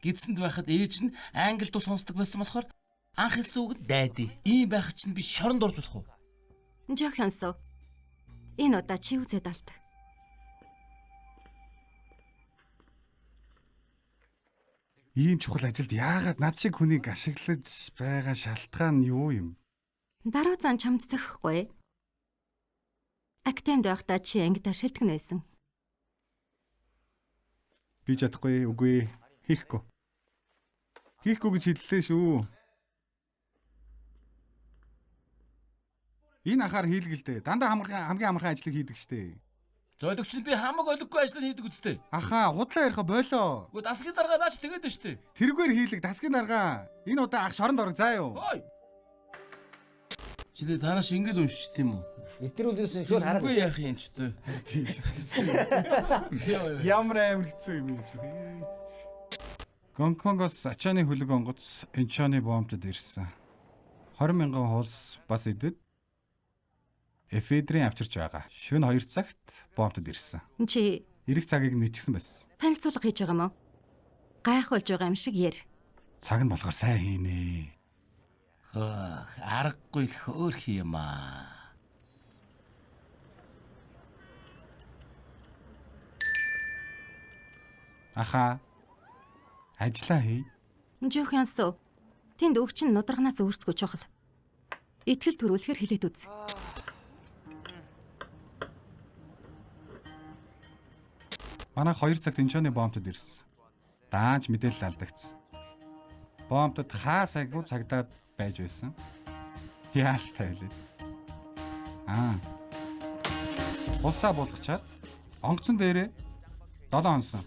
Гидсэнд байхад ээж нь англи дуу сонсдог байсан болохоор анх хэлсэн үг нь дайди. Ийм байхад чинь би шоронд орж болох уу? Жох хянсуу. Энэ удаа чи үзээд алт. Ийм чухал ажилд яагаад над шиг хүнийг ашиглаж байгаа шалтгаан нь юу юм? Даруй зан чамд зохихгүй. Академид байхдаа чи ангидаа шилтгэн байсан. Би чадахгүй, үгүй, хийхгүй. Хийхгүй гэж хэллээ шүү. Энэ ахаар хийлгэлдэ. Дандаа хамархан хамгийн амархан ажлыг хийдэг штэ. Золигч нь би хамаг олиггүй ажлыг хийдэг үсттэй. Ахаа, худлаа яриха болоо. Үгүй дасгийн дарга наач тэгээд нь штэ. Тэргээр хийлэг дасгийн дарга. Энэ удаа ах шоронд орог заа юу. Ой. Чи тэ танаас ингэж уншиж тийм үү? Нэвтрүүлгээс шууд хараад. Үгүй яах юм ч тэ. Ямар амар хэцүү юм бэ шүү. Гонконгоос ачааны хөлөг онгоц Инчоны бомбд ирсэн. 20 мянган хулс бас идэд эфедрийн авчирч байгаа. Шөнө 2 цагт бомтод ирсэн. Чи Ирэх цагийг нэгчихсэн байсан. танилцуулга хийж байгаа юм уу? Гайхуулж байгаа юм шиг яар. Цаг нь болохоор сайн хийнэ. Хөөх, аргагүй л хөөх юм аа. Аха. Ажлаа хий. Жөх янсуу. Тэнд өвчин нударганаас өөрсгөө чухал. Итгэл төрүүлэхээр хэлээд үз. Манай 2 цагт Инчоны бомтод ирсэн. Даанч мэдээлэл алдагдсан. Бомтод хаа сайгүй цагдаад байж байсан. Яалтай байлээ. Аа. Улсаа буулгачаад онгоцон дээрээ 7 хонсон.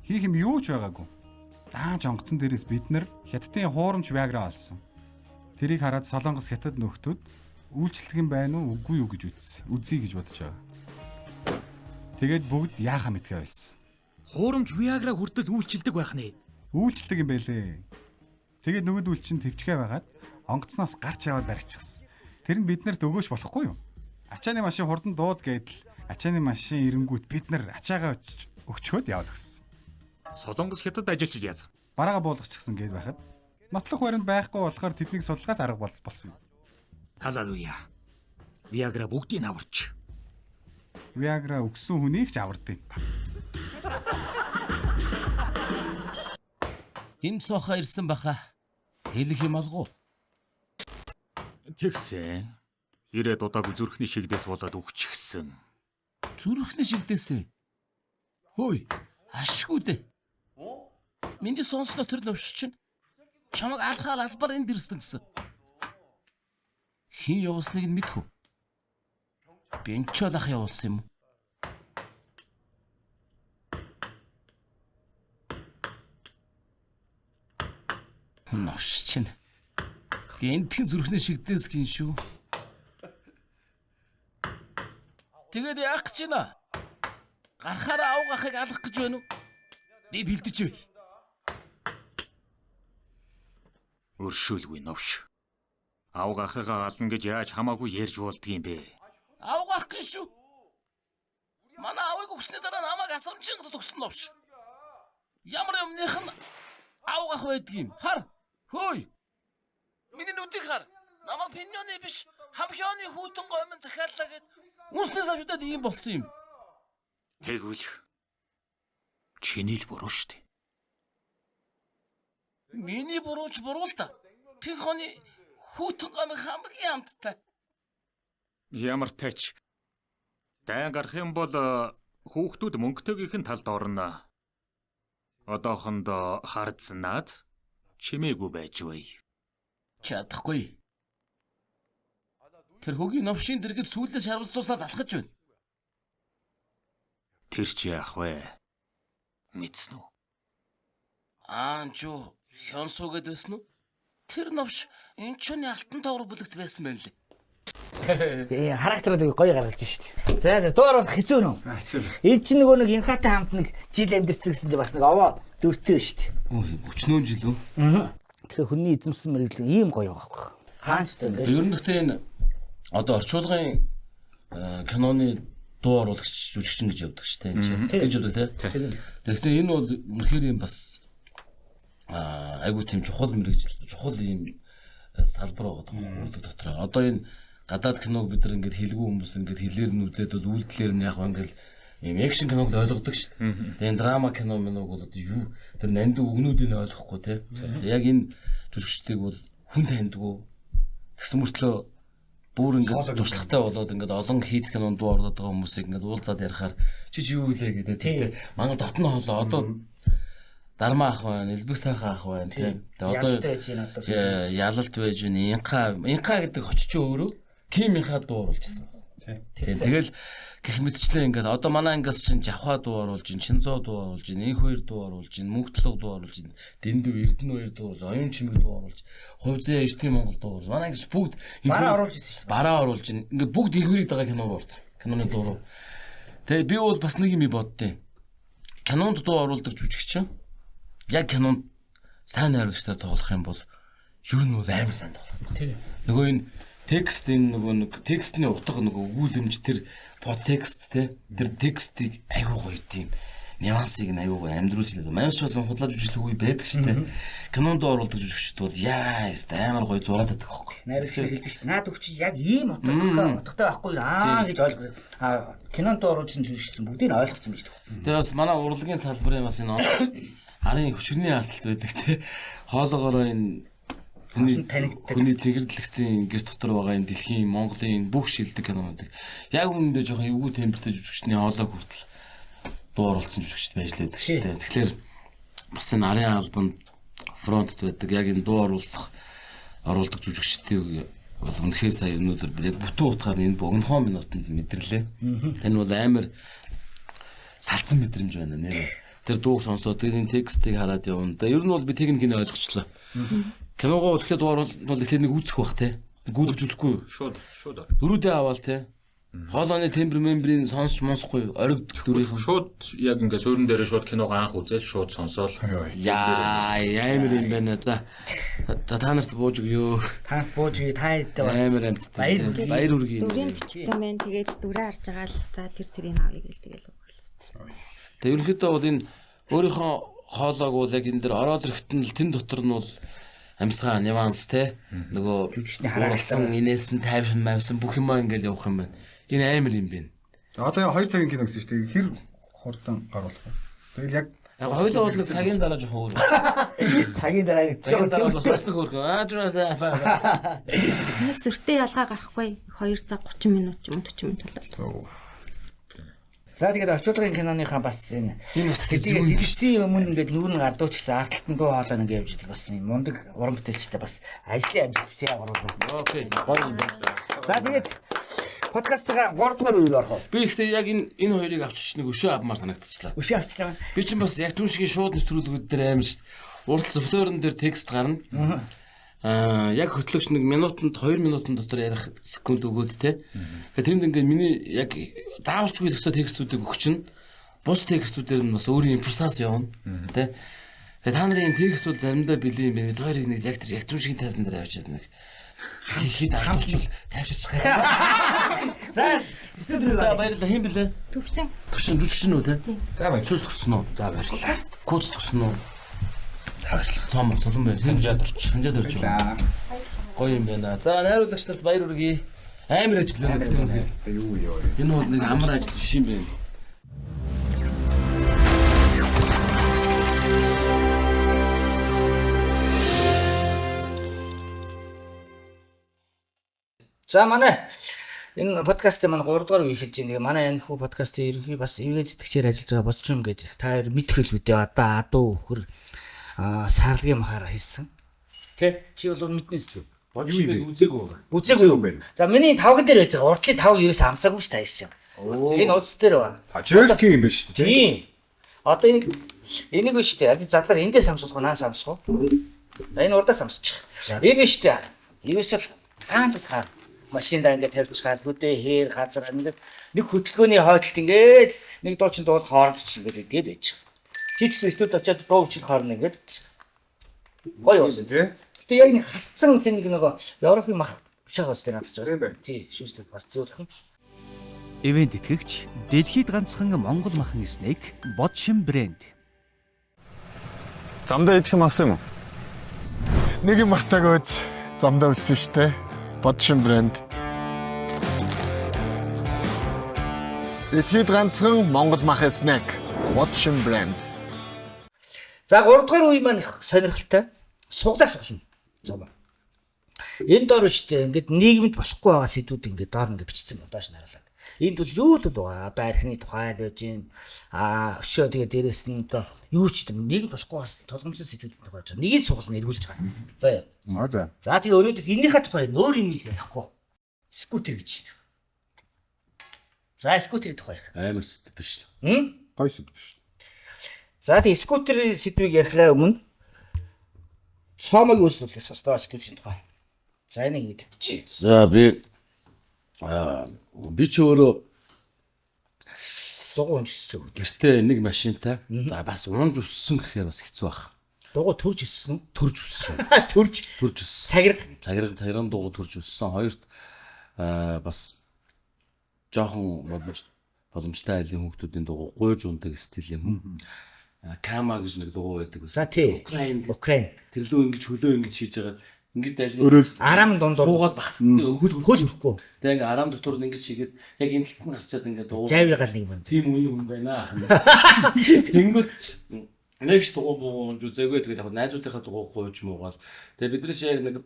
Хийх юм юу ч байгаагүй. Даанч онгоцон дээрээс бид нар хятадын хуурамч Viagra олсон. Тэрийг хараад Солонгос хятад нөхдүүд үйлчлдэг юм байна уу үгүй юу гэж үзсэн. Үзье гэж бодож байгаа. Тэгээд бүгд яахаа мэдгээ байсан. Хуурамч Viagra хүртэл үйлчилдэг байх нэ. Үйлчлдэг юм байлээ. Тэгээд нөгөөдөл чинь төвчгээ байгаад онгоцноос гарч яваад барьчихсан. Тэр нь биднэрт өгөөш болохгүй юу? Ачааны машин хурдан дууд гэдэл ачааны машин ирэнгүүт бид нар ачаагаа өгчөөд яваад өгсөн. Солонгос хятад ажилчид яаз. Бараага буулгачихсан гээд байхад нотлох баримт байхгүй болохоор тэднийг судлахаас арга болсон. Халелуя. Viagra бүгдийг аварч. Viagra өгсөн хүнийг ч авардیں۔ Ким сохо ирсэн баха. Хэлэх юм алгуу. Тэгсэн. Ирээд удаагүй зүрхний шигдээс болоод үхчихсэн. Зүрхний шигдээсээ. Хөөе, ашгүй дээ. Миний сонсноо тэр новш чинь чамайг алхаар албаар энд ирсэн гэсэн. Хин явуулсныг нь мэдхүү. Бинчол ах явуулсан юм уу? Новш чинь. Гэнтхэн зүрхний шигдээс гин шүү. Тэгээд яах гэж байна? Гарахаараа авга ахыг алах гэж байна уу? Би бэлдэж бай. Өршөөлгүй новш. Авга ахыгаа ална гэж яаж хамаагүй ярьж болдгийм бэ? Авга ах гин шүү. Манай авыг өгсөний дараа намайг асрамжийн газар төгсөн новш. Ямар юмных нь авга ах байдгийг хар. Хөөй. Миний нүдийг хар. Намайг пиньоны биш, хамхионы хүүтэн гомн захиаллаа гэд үнснээс авчудаад ийм болсон юм. Тэгвэл чиний л буруу шүү дээ. Миний бурууч буруу л да. Пинхоны хүүтэн гомн хамгийн амттай. Ямар тач. Дайн гарах юм бол хүүхдүүд мөнгөтэйгийнх нь талд орно. Одоохондоо хардсанаад чимээгүй байж бай. Чадахгүй. Тэр хөгийн новшийн дэргэд сүүлээс шарвалзуулсаас алхаж байна. Тэр чи яах вэ? Мэдсэн үү? Аан чуу Хёнсуу гэд байсан уу? Тэр новш Инчоны алтан тоогоор бүлэгт байсан байна лээ. Характерыг гоё гаргаж штт. За за дуу оруулах хэцүү нөө. Хэцүү. Энд чинь нөгөө нэг инхатай хамт нэг жил амьдэрсэн гэсэндээ бас нэг овоо дөртөө штт. Ой 34 жил үү? Тэгэхээр хүний эзэмсэн мэрэгжил ийм гоё байгаа байхгүй. Хаанч та ингээд. Ер нь гэхдээ энэ одоо орчуулгын киноны дуу оруулагч жүжигчин гэж явдаг шүү дээ. Гэж явдаг тий. Тэгэхдээ энэ бол үнэхээр юм бас айгуу тийм чухал мэрэгжил, чухал ийм салбар байгаа урлаг дотор. Одоо энэ гадаад киног бид нар ингээд хэлгүй хүмүүс ингээд хэлээр нь үзээд бол үйлдэлээр нь яг ингээд ийм экшн киног л ойлгодог шүү дээ. Тэгээ энэ драма кино миног бол одоо юу тэр нандин үгнүүдийг нь ойлгохгүй тий. Яг энэ жүжигчдийг бол хүн таньдгүй. Тэгсэн мөртлөө бүр ингээд туршлагатай болоод ингээд олон хийц кинонд дуу оруулаад байгаа хүмүүсийг ингээд уулзаад ярихаар чи чи юу гэлээ гэдэг. Тэгтээ манай дотн хоолой одоо Дарма ах байна, Элбэг сайхан ах байна тийм. Тэгээ одоо ялалт байж байна. Инка, Инка гэдэг очиж өөрөө Ким Инха дуу оруулжсэн. Тийм. Тэгэл гэх мэтчлээ ингээд одоо манай ангиас чинь Жавха дуу оруулж, Чинзоо дуу оруулж, Инх хоёр дуу оруулж, Мөнхтлог дуу оруулж, Дэндүү Эрдэнэ хоёр дуу оруулж, Оюун чимэг дуу оруулж, Хувьзээ Эртний Монгол дуу оруулж. Манай ангиас бүгд бараа оруулж ирсэн шүү дээ. Бараа оруулж. Ингээд бүгд инхүүрийг байгаа киноор орсон. Киноны дуу руу. Тэгээ би бол бас нэг юм боддیں۔ Кинонд дуу оруулдаг жүжигчин яг кинонд сайн найруулагчтай тоглох юм бол Ер нь бол амар сайн тоглоод. Тийм. Нөгөө энэ текст энэ нөгөө нэг текстний утга нөгөө өгүүлэмж тэр подтекст те тэр текстийг айгүй гоё тийм нюансыг нь айгүй гоё амьдруулж лээ. Манайш бас худлаа жүжиглэх үе байдаг шүү дээ. Кинонд оруулдаг жүжигчд бол яа амар гоё зураад байдаг хөөхгүй. Найруулагч хэлдэг шүү. Наад өгч яг ийм утгатай байхгүй аа гэж ойлгох. А кинонд оруулсан жүжигчин бүгдийг нь ойлгоцсон байж байгаа. Тэр бас манай урлагийн салбарын бас энэ арын хөчрөний алдалт байдаг те. Хоолоогоороо энэ хүний танигддаг. Хүний цэнгэрлэгцэн гэр дотор байгаа энэ дэлхийн Монголын бүх шилдэг кинонуудыг яг үүндээ жоохон эвгүй темпертэй жүжигчний хоолой хүртэл дуу оруулсан жүжигчд байж л байдаг шүү дээ. Тэгэхээр бас энэ арын албанд фронтд байдаг яг энэ дуу оруулдаг жүжигчдийг бол үнэхээр сая өнөөдөр яг бүтэн утгаар энэ богинохон минутанд мэдэрлээ. Тань бол амар салцсан мэдрэмж байна нэрээ. Тэр дууг сонсоод тэр энэ текстийг хараад явна. Да ер нь бол би техник нь ойлгочлоо. Киногоо бол эхлээд дуу оруулах эхлээд нэг үзэх бах те. Гүйлгэж үзэхгүй юу? Шууд. Дөрүүдээ аваал те. Хоолойны тембр мембрийн сонсч монсохгүй ориг дүрийнхэн шууд яг ингээ суурин дээрээ шууд киног анх үзэл шууд сонсоол. Яа, амар юм байна. За. За та нарт бууж өгөө. Та нарт бууж өгье. Та хэдтэй бас амар амттай. Баяр хүргэе. Дүрийг бичсэн байна. Тэгээд дүрээ харж байгаа л за тэр тэрийг авъя гэл тэгэл өгөөл. Тэгээд ерөнхийдөө бол энэ өөрийнхөө хоолойг бол яг энэ дэр ороод ирэхэд нь л тэн дотор нь бол амьсгаа нюанс те нөгөө жүжигчний хараалсан инээс нь тайвшин мавсан бүх юмаа ингээл явах юм байна. Энэ амар юм байна. Одоо 2 цагийн кино гэсэн шүү дээ. Хэр хурдан гаруулах вэ? Тэгэл яг хоёулаа бол нэг цагийн дараа жоохон өөр. Цагийн дараа цагийн дараа бол бас нэг өөр. Аа жаа. Нэг сүртэй ялгаа гарахгүй 2 цаг 30 минут ч юм 40 минут болол. За тэгээд орчуулгын киноныхаа бас энэ бас дэлгэцийн өмнө ингээд нүүр нь гардууч гэсэн ард талд нь дуу хоолой ингээд явж идэг бас юм мундаг уран бүтээлчтэй бас ажлын амжилт хүсье оруулаа. Окей. Гоё юм байна. За тэгээд подкастыгаа 3 дугаар үеэр орох уу? Би ихтэй яг энэ хоёрыг авчиж нэг өшөө авмаар санагдчихлаа. Өшөө авчлаа. Би чинь бас яг түншгийн шууд нэвтрүүлгүүд дээр амар шүү дээ. Урал зөвлөөрөн дээр текст гарна. Аа яг хөтлөгч нэг минутанд 2 минутын дотор ярих секунд өгөөд те. Тэгэхээр тэнд ингээд миний яг заавалчгүй төсөө текстүүдийг өгчнө. Бус текстүүдээр нь бас өөрийн импресас явна те. Тэгээ та нарын текст бол заримдаа бэлэн юм байна. Бид хоёрыг нэг яг тэр яг түншгийн тайзан дээр авчиад нэг хэд алдуулчвал тайвширчих гэх. За студид За баярлалаа. Хэн блэ? Төвчин. Төвчин жүжигчин үү те? За баярлалаа. Сүс төгсөн үү? За баярлалаа. Куц төгсөн үү? Баярлалаа. Цом солон байв. Санжаад орч. Санжаад орч. Гоё юм байна. За найруулагч нарт баяр хүргэе. Амар ажил байна гэдэг юм. Юу юу. Энэ бол нэг амар ажил биш юм байна. За манай энэ подкастын маань 3 дугаар үе эхэлж байна. Тэгээ манай энэ хүү подкастын ерөнхий бас ивэд итгэгчээр ажиллаж байгаа болчих гэж та хоёр мэдэх хэл үдээ одоо адуу өхөр сарлагын махаараа хийсэн. Тэ чи бол мэднэс л үү? Бодчих үзээгүй байгаа. Үзээгүй юм байна. За миний тавган дээр байж байгаа. Урдлын тавг ерөөс амсаагүй ш тааш чинь. Энэ удас дээр ба. А жерки юм байна шүү дээ. Тийм. Одоо энийг биш үү? Одоо задлаар эндээс амсах уу, наас амсах уу? За энэ урдаас амсчих. Энэ биш үү? Ерөөсөө л хаан л хаа машиндаа ингээд тавьчихаар хөдөө хээр газар ингээд нэг хөдөлгөөний хойдолт ингээд нэг дуучин дуул хооронд ч ингээд идээл байж. Чи ч гэсэн студ очиад дуу бичих хооронд ингээд гоё болсон тий. Гэтэ яг нэг хатсан тэр нэг нөгөө Европын мах биш байгаа сте надад ч байна. Тий, шүүсдэг бас зөөлхөн. Ивент итгэгч дэлхийд ганцхан Монгол махан снэк Бодшин брэнд. Замдаа идэх юм авсан юм уу? Нэг юм мартаагүй үз. Замдаа үлсэн штэ. Бодшин брэнд. Дэлхийд ганцхан Монгол мах снэк Бодшин брэнд. За 3 дугаар үе маань их сонирхолтой. Суглаас болно. За. Энэ доор штэ ингээд нийгэмд болохгүй байгаа сэдвүүд ингээд доор ингээд бичсэн байна. Доош нь харуулаад. Энд бол юу л байгаа. Одоо архины тухай л байж гин. Аа өшөө тэгээ дээрэс нь одоо юу ч гэдэг нийгэм болохгүй тулгамдсан сэдвүүдийн тухай байж байгаа. Нэгийг сугал нь эргүүлж байгаа. За яа. За. За тэгээ өнөөдөр энийхээ тухай өөр юм ярихгүй. Скутер гэж. За скутерийн тухай ярих. Амар сэдв биш. Хм? Гоё сэдв биш. За тэгээ скутерийн сэдвийг ярихаа өмнө цоомог үүсвэлээс сонстоо скутерийн тухай. За энийг ингэж тавьчих. За би би ч өөрөө дугуй унжсэн. Гэртээ нэг машинтай. За бас унж өссөн гэхээр бас хэцүү байх. Дугуй төрж өссөн үү? Төрж өссөн. Төрж Төрж өссөн. цагирга Цагирга цагирган дугуй төрж өссөн. Хоёрт бас жоохон боломжтой айлын хүүхдүүдийн дугуй гуйж ундаг стил юм. Кама гэж нэг дугуй байдаг За байсан. тий. Украин Украин. тэрлүү ингэж хөлөө ингэж хийж байгаа. Ингэж айлын Өрөөл Арам дундуур суугаад бах хөл хөл өрөхгүй. Тэгээ ингээ арам дотор нь ингэж хийгээд яг энэ талд нь гарчаад ингээ дугуй Жавьгаал нэг юм. тийм үеийн хүн байна. Тэнгүүд нэг ч дугуй муу унж үзээгүй. Тэгээд яг найзуудынхаа дугуй гуйж муугаал. Тэгээд бид нар чи яг нэг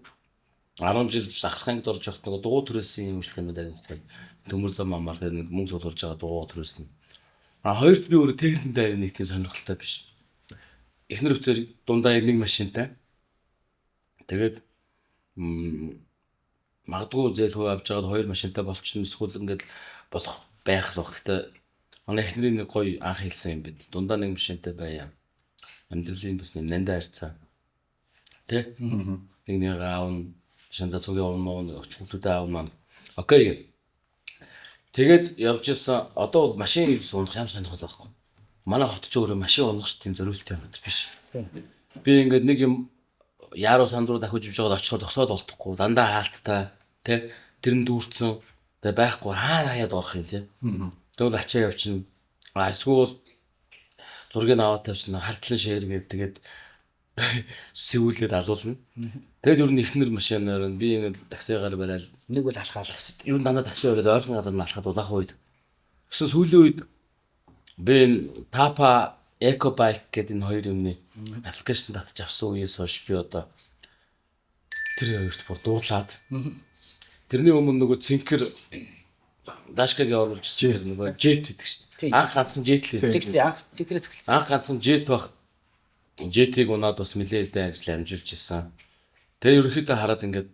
10 жил ахлах ангид орж явахт нэг дугуй төрөөсөн юм үйлчлэгнүүд аяг байхгүй. Төмөр зам амаар тэгээд нэг мөнгө цуглуулж байгаа дугуй төрөөсөн. А хоёрт би өөрөө техниктэй нэг тийм сонирхолтой биш. Эхнэр хөтөр дундаа яг нэг машинтай. Тэгээд магадгүй зээл хувь авч байгаад хоёр машинтай болчихно эсвэл ингээд болох байх л баг. Гэтэ манай эхнэрийн нэг гоё анх хэлсэн юм бид. Дундаа нэг машинтай байя. Амьдралын бас нэг нандаа харьцаа. Тэ? Нэг нэг аавна, машиндаа цугийн явна маа, өчгөлүүдээ аавна. Окей гэв. Тэгээд явж исэн одоо бол машин юус унах юм сонирхол байхгүй. Манай хот ч өөрөө машин унах ч тийм зориулттай хот биш. Би ингээд нэг юм яруу санд руу дахиж явж байгаад очихоор зогсоод болтохгүй дандаа хаалттай тэ тэр нь дүүрсэн тэгээ байхгүй хаана хаяад орох юм тэ. Тэгвэл ачаа явчихна. А эсвэл зургийг аваад тавьчихна хардлан шеэр гээд тэгээд сэвүүлээд алуулна. Тэгээд ер нь ихнэр машинаар би ингээд таксигаар барайл Нэг бол алхаал. ер нь дандаа такси бариад ойрхон газар нь алхаад улаах үед. Гэсэн сүүлийн үед би энэ Tapa Eco Bike гэдэг энэ хоёр юмны аппликейшн татж авсан үеэс хойш би одоо тэр хоёрт бүр дуурлаад тэрний өмнө нөгөө цэнхэр Дашкагийн оруулж ирсэн тэр нөгөө jet гэдэг шүү Тий. дээ. Анх ганцхан jet л байсан. Тэгсэн анх цэнхрээс эхэлсэн. Анх ганцхан jet баг jet-ийг унаад бас нэлээд ажил амжуулж исэн. Тэгээ ерөнхийдөө хараад ингээд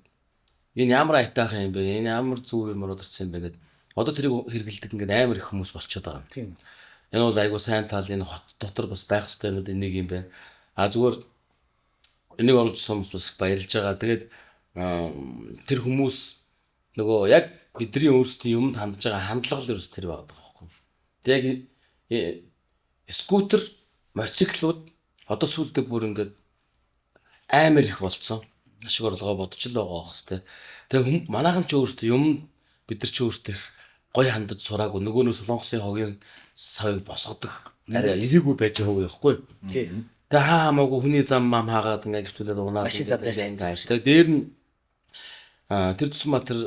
энэ ямар айтайхан юм бэ? Энэ ямар зөв юм ороод ирсэн юм бэ гэд одоо тэрийг хэрэгэлдэг ингээд амар их хүмүүс болчиход байгаа юм. Тийм. Энэ бол айгуу сайн тал энэ хот дотор бас байх ёстой юмнуудын нэг юм байна. А зүгээр энийг оруулж ирсэн хүмүүс бас баярлж байгаа. Тэгээд тэр хүмүүс нөгөө яг бидний өөрсдийн юмд хандж байгаа хандлага л ерөөс тэр байгаа байхгүй. Тэг яг скутер, мотоциклууд одоо сүүлдээ бүр ингээд амар их болцсон. Ашиг орлогоо бодож л байгаа байх хэвээр. Тэгээ манайхан ч өөрсдөө юм бид нар ч өөрсдөө их гоё хандаж сураагүй. Нөгөө нэг солонгосын хогийн савыг босгодог. Арай ирээгүй байж байгаа байхгүй. Тийм. Тэгээ хаа хамаагүй хүний зам мам хаагаад ингээд гівтүүлээд унаад Машин зам дээр ингээд Тэгээ дээр нь тэр тусмаа тэр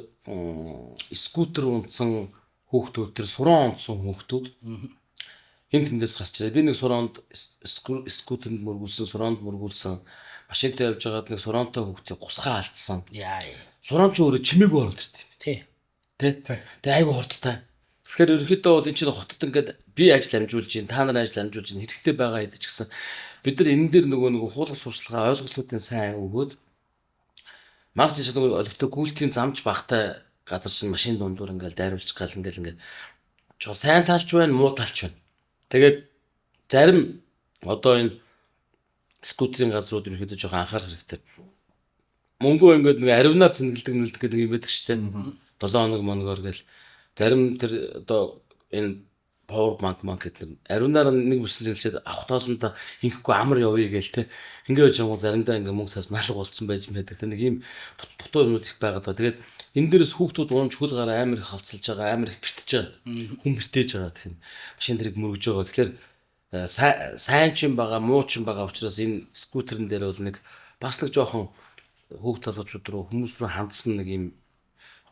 скутер унтсан хүүхдүүд тэр суран унтсан хүүхдүүд хин тэндээс гарч ирээ. Би нэг суроонд скутернд мөргүүлсэн, суроонд мөргүүлсэн. Машинтай явж байгаад нэг суроонтой хүүхдийг гусгаа алдсан. Яа. Сурон ч өөрөө чимээгүй ороод ирд юм. Тий. Тэ? Тэгээ айгүй хурдтай. Тэгэхээр ерөнхийдөө бол энэ чинь хотод ингээд би ажил амжуулж байна, та нар ажил амжуулж байна, хэрэгтэй байгаа гэдэг ч гэсэн бид нар энэ дээр нөгөө хуулах сурчлагаа ойлголтуудын сайн өгөөд маргааш чинь нөгөө олигтой гүйлтийн замч багтай газар чинь машин дундуур ингээл дайруулчих гал ингээл ингээд жоо сайн талч байна, муу талч байна. Тэгээд зарим одоо энэ скутерийн газрууд ерөнхийдөө жоохон анхаарах хэрэгтэй. Мөнгөө ингээд нэг аривнаар цэнгэлдэг мэлдэг гэдэг юм байдаг шүү дээ. 7 хоног моногоор гэл зарим тэр одоо энэ power bank банк гэдэг аривнаар нэг бүсэн цэнгэлчээд авах тоолондоо ингэхгүй амар явъя гээл те. Ингээ байж байгаа заримдаа ингээ мөнгө цаас налга болцсон байж байдаг те. Нэг ийм дутуу юмнууд их байгаад байгаа. Тэгээд энэ дээрээс хүүхдүүд уунч хөл гараа амар их халцалж байгаа, амар их бэртэж байгаа. Хүн бэртэж байгаа тийм. Машин тэрийг мөргөж байгаа. Тэгэхээр сайн ч юм байгаа, муу ч юм байгаа учраас энэ скутерн дээр бол нэг бас нэг жоохон хүүхд залуучууд руу хүмүүс рүү хандсан нэг ийм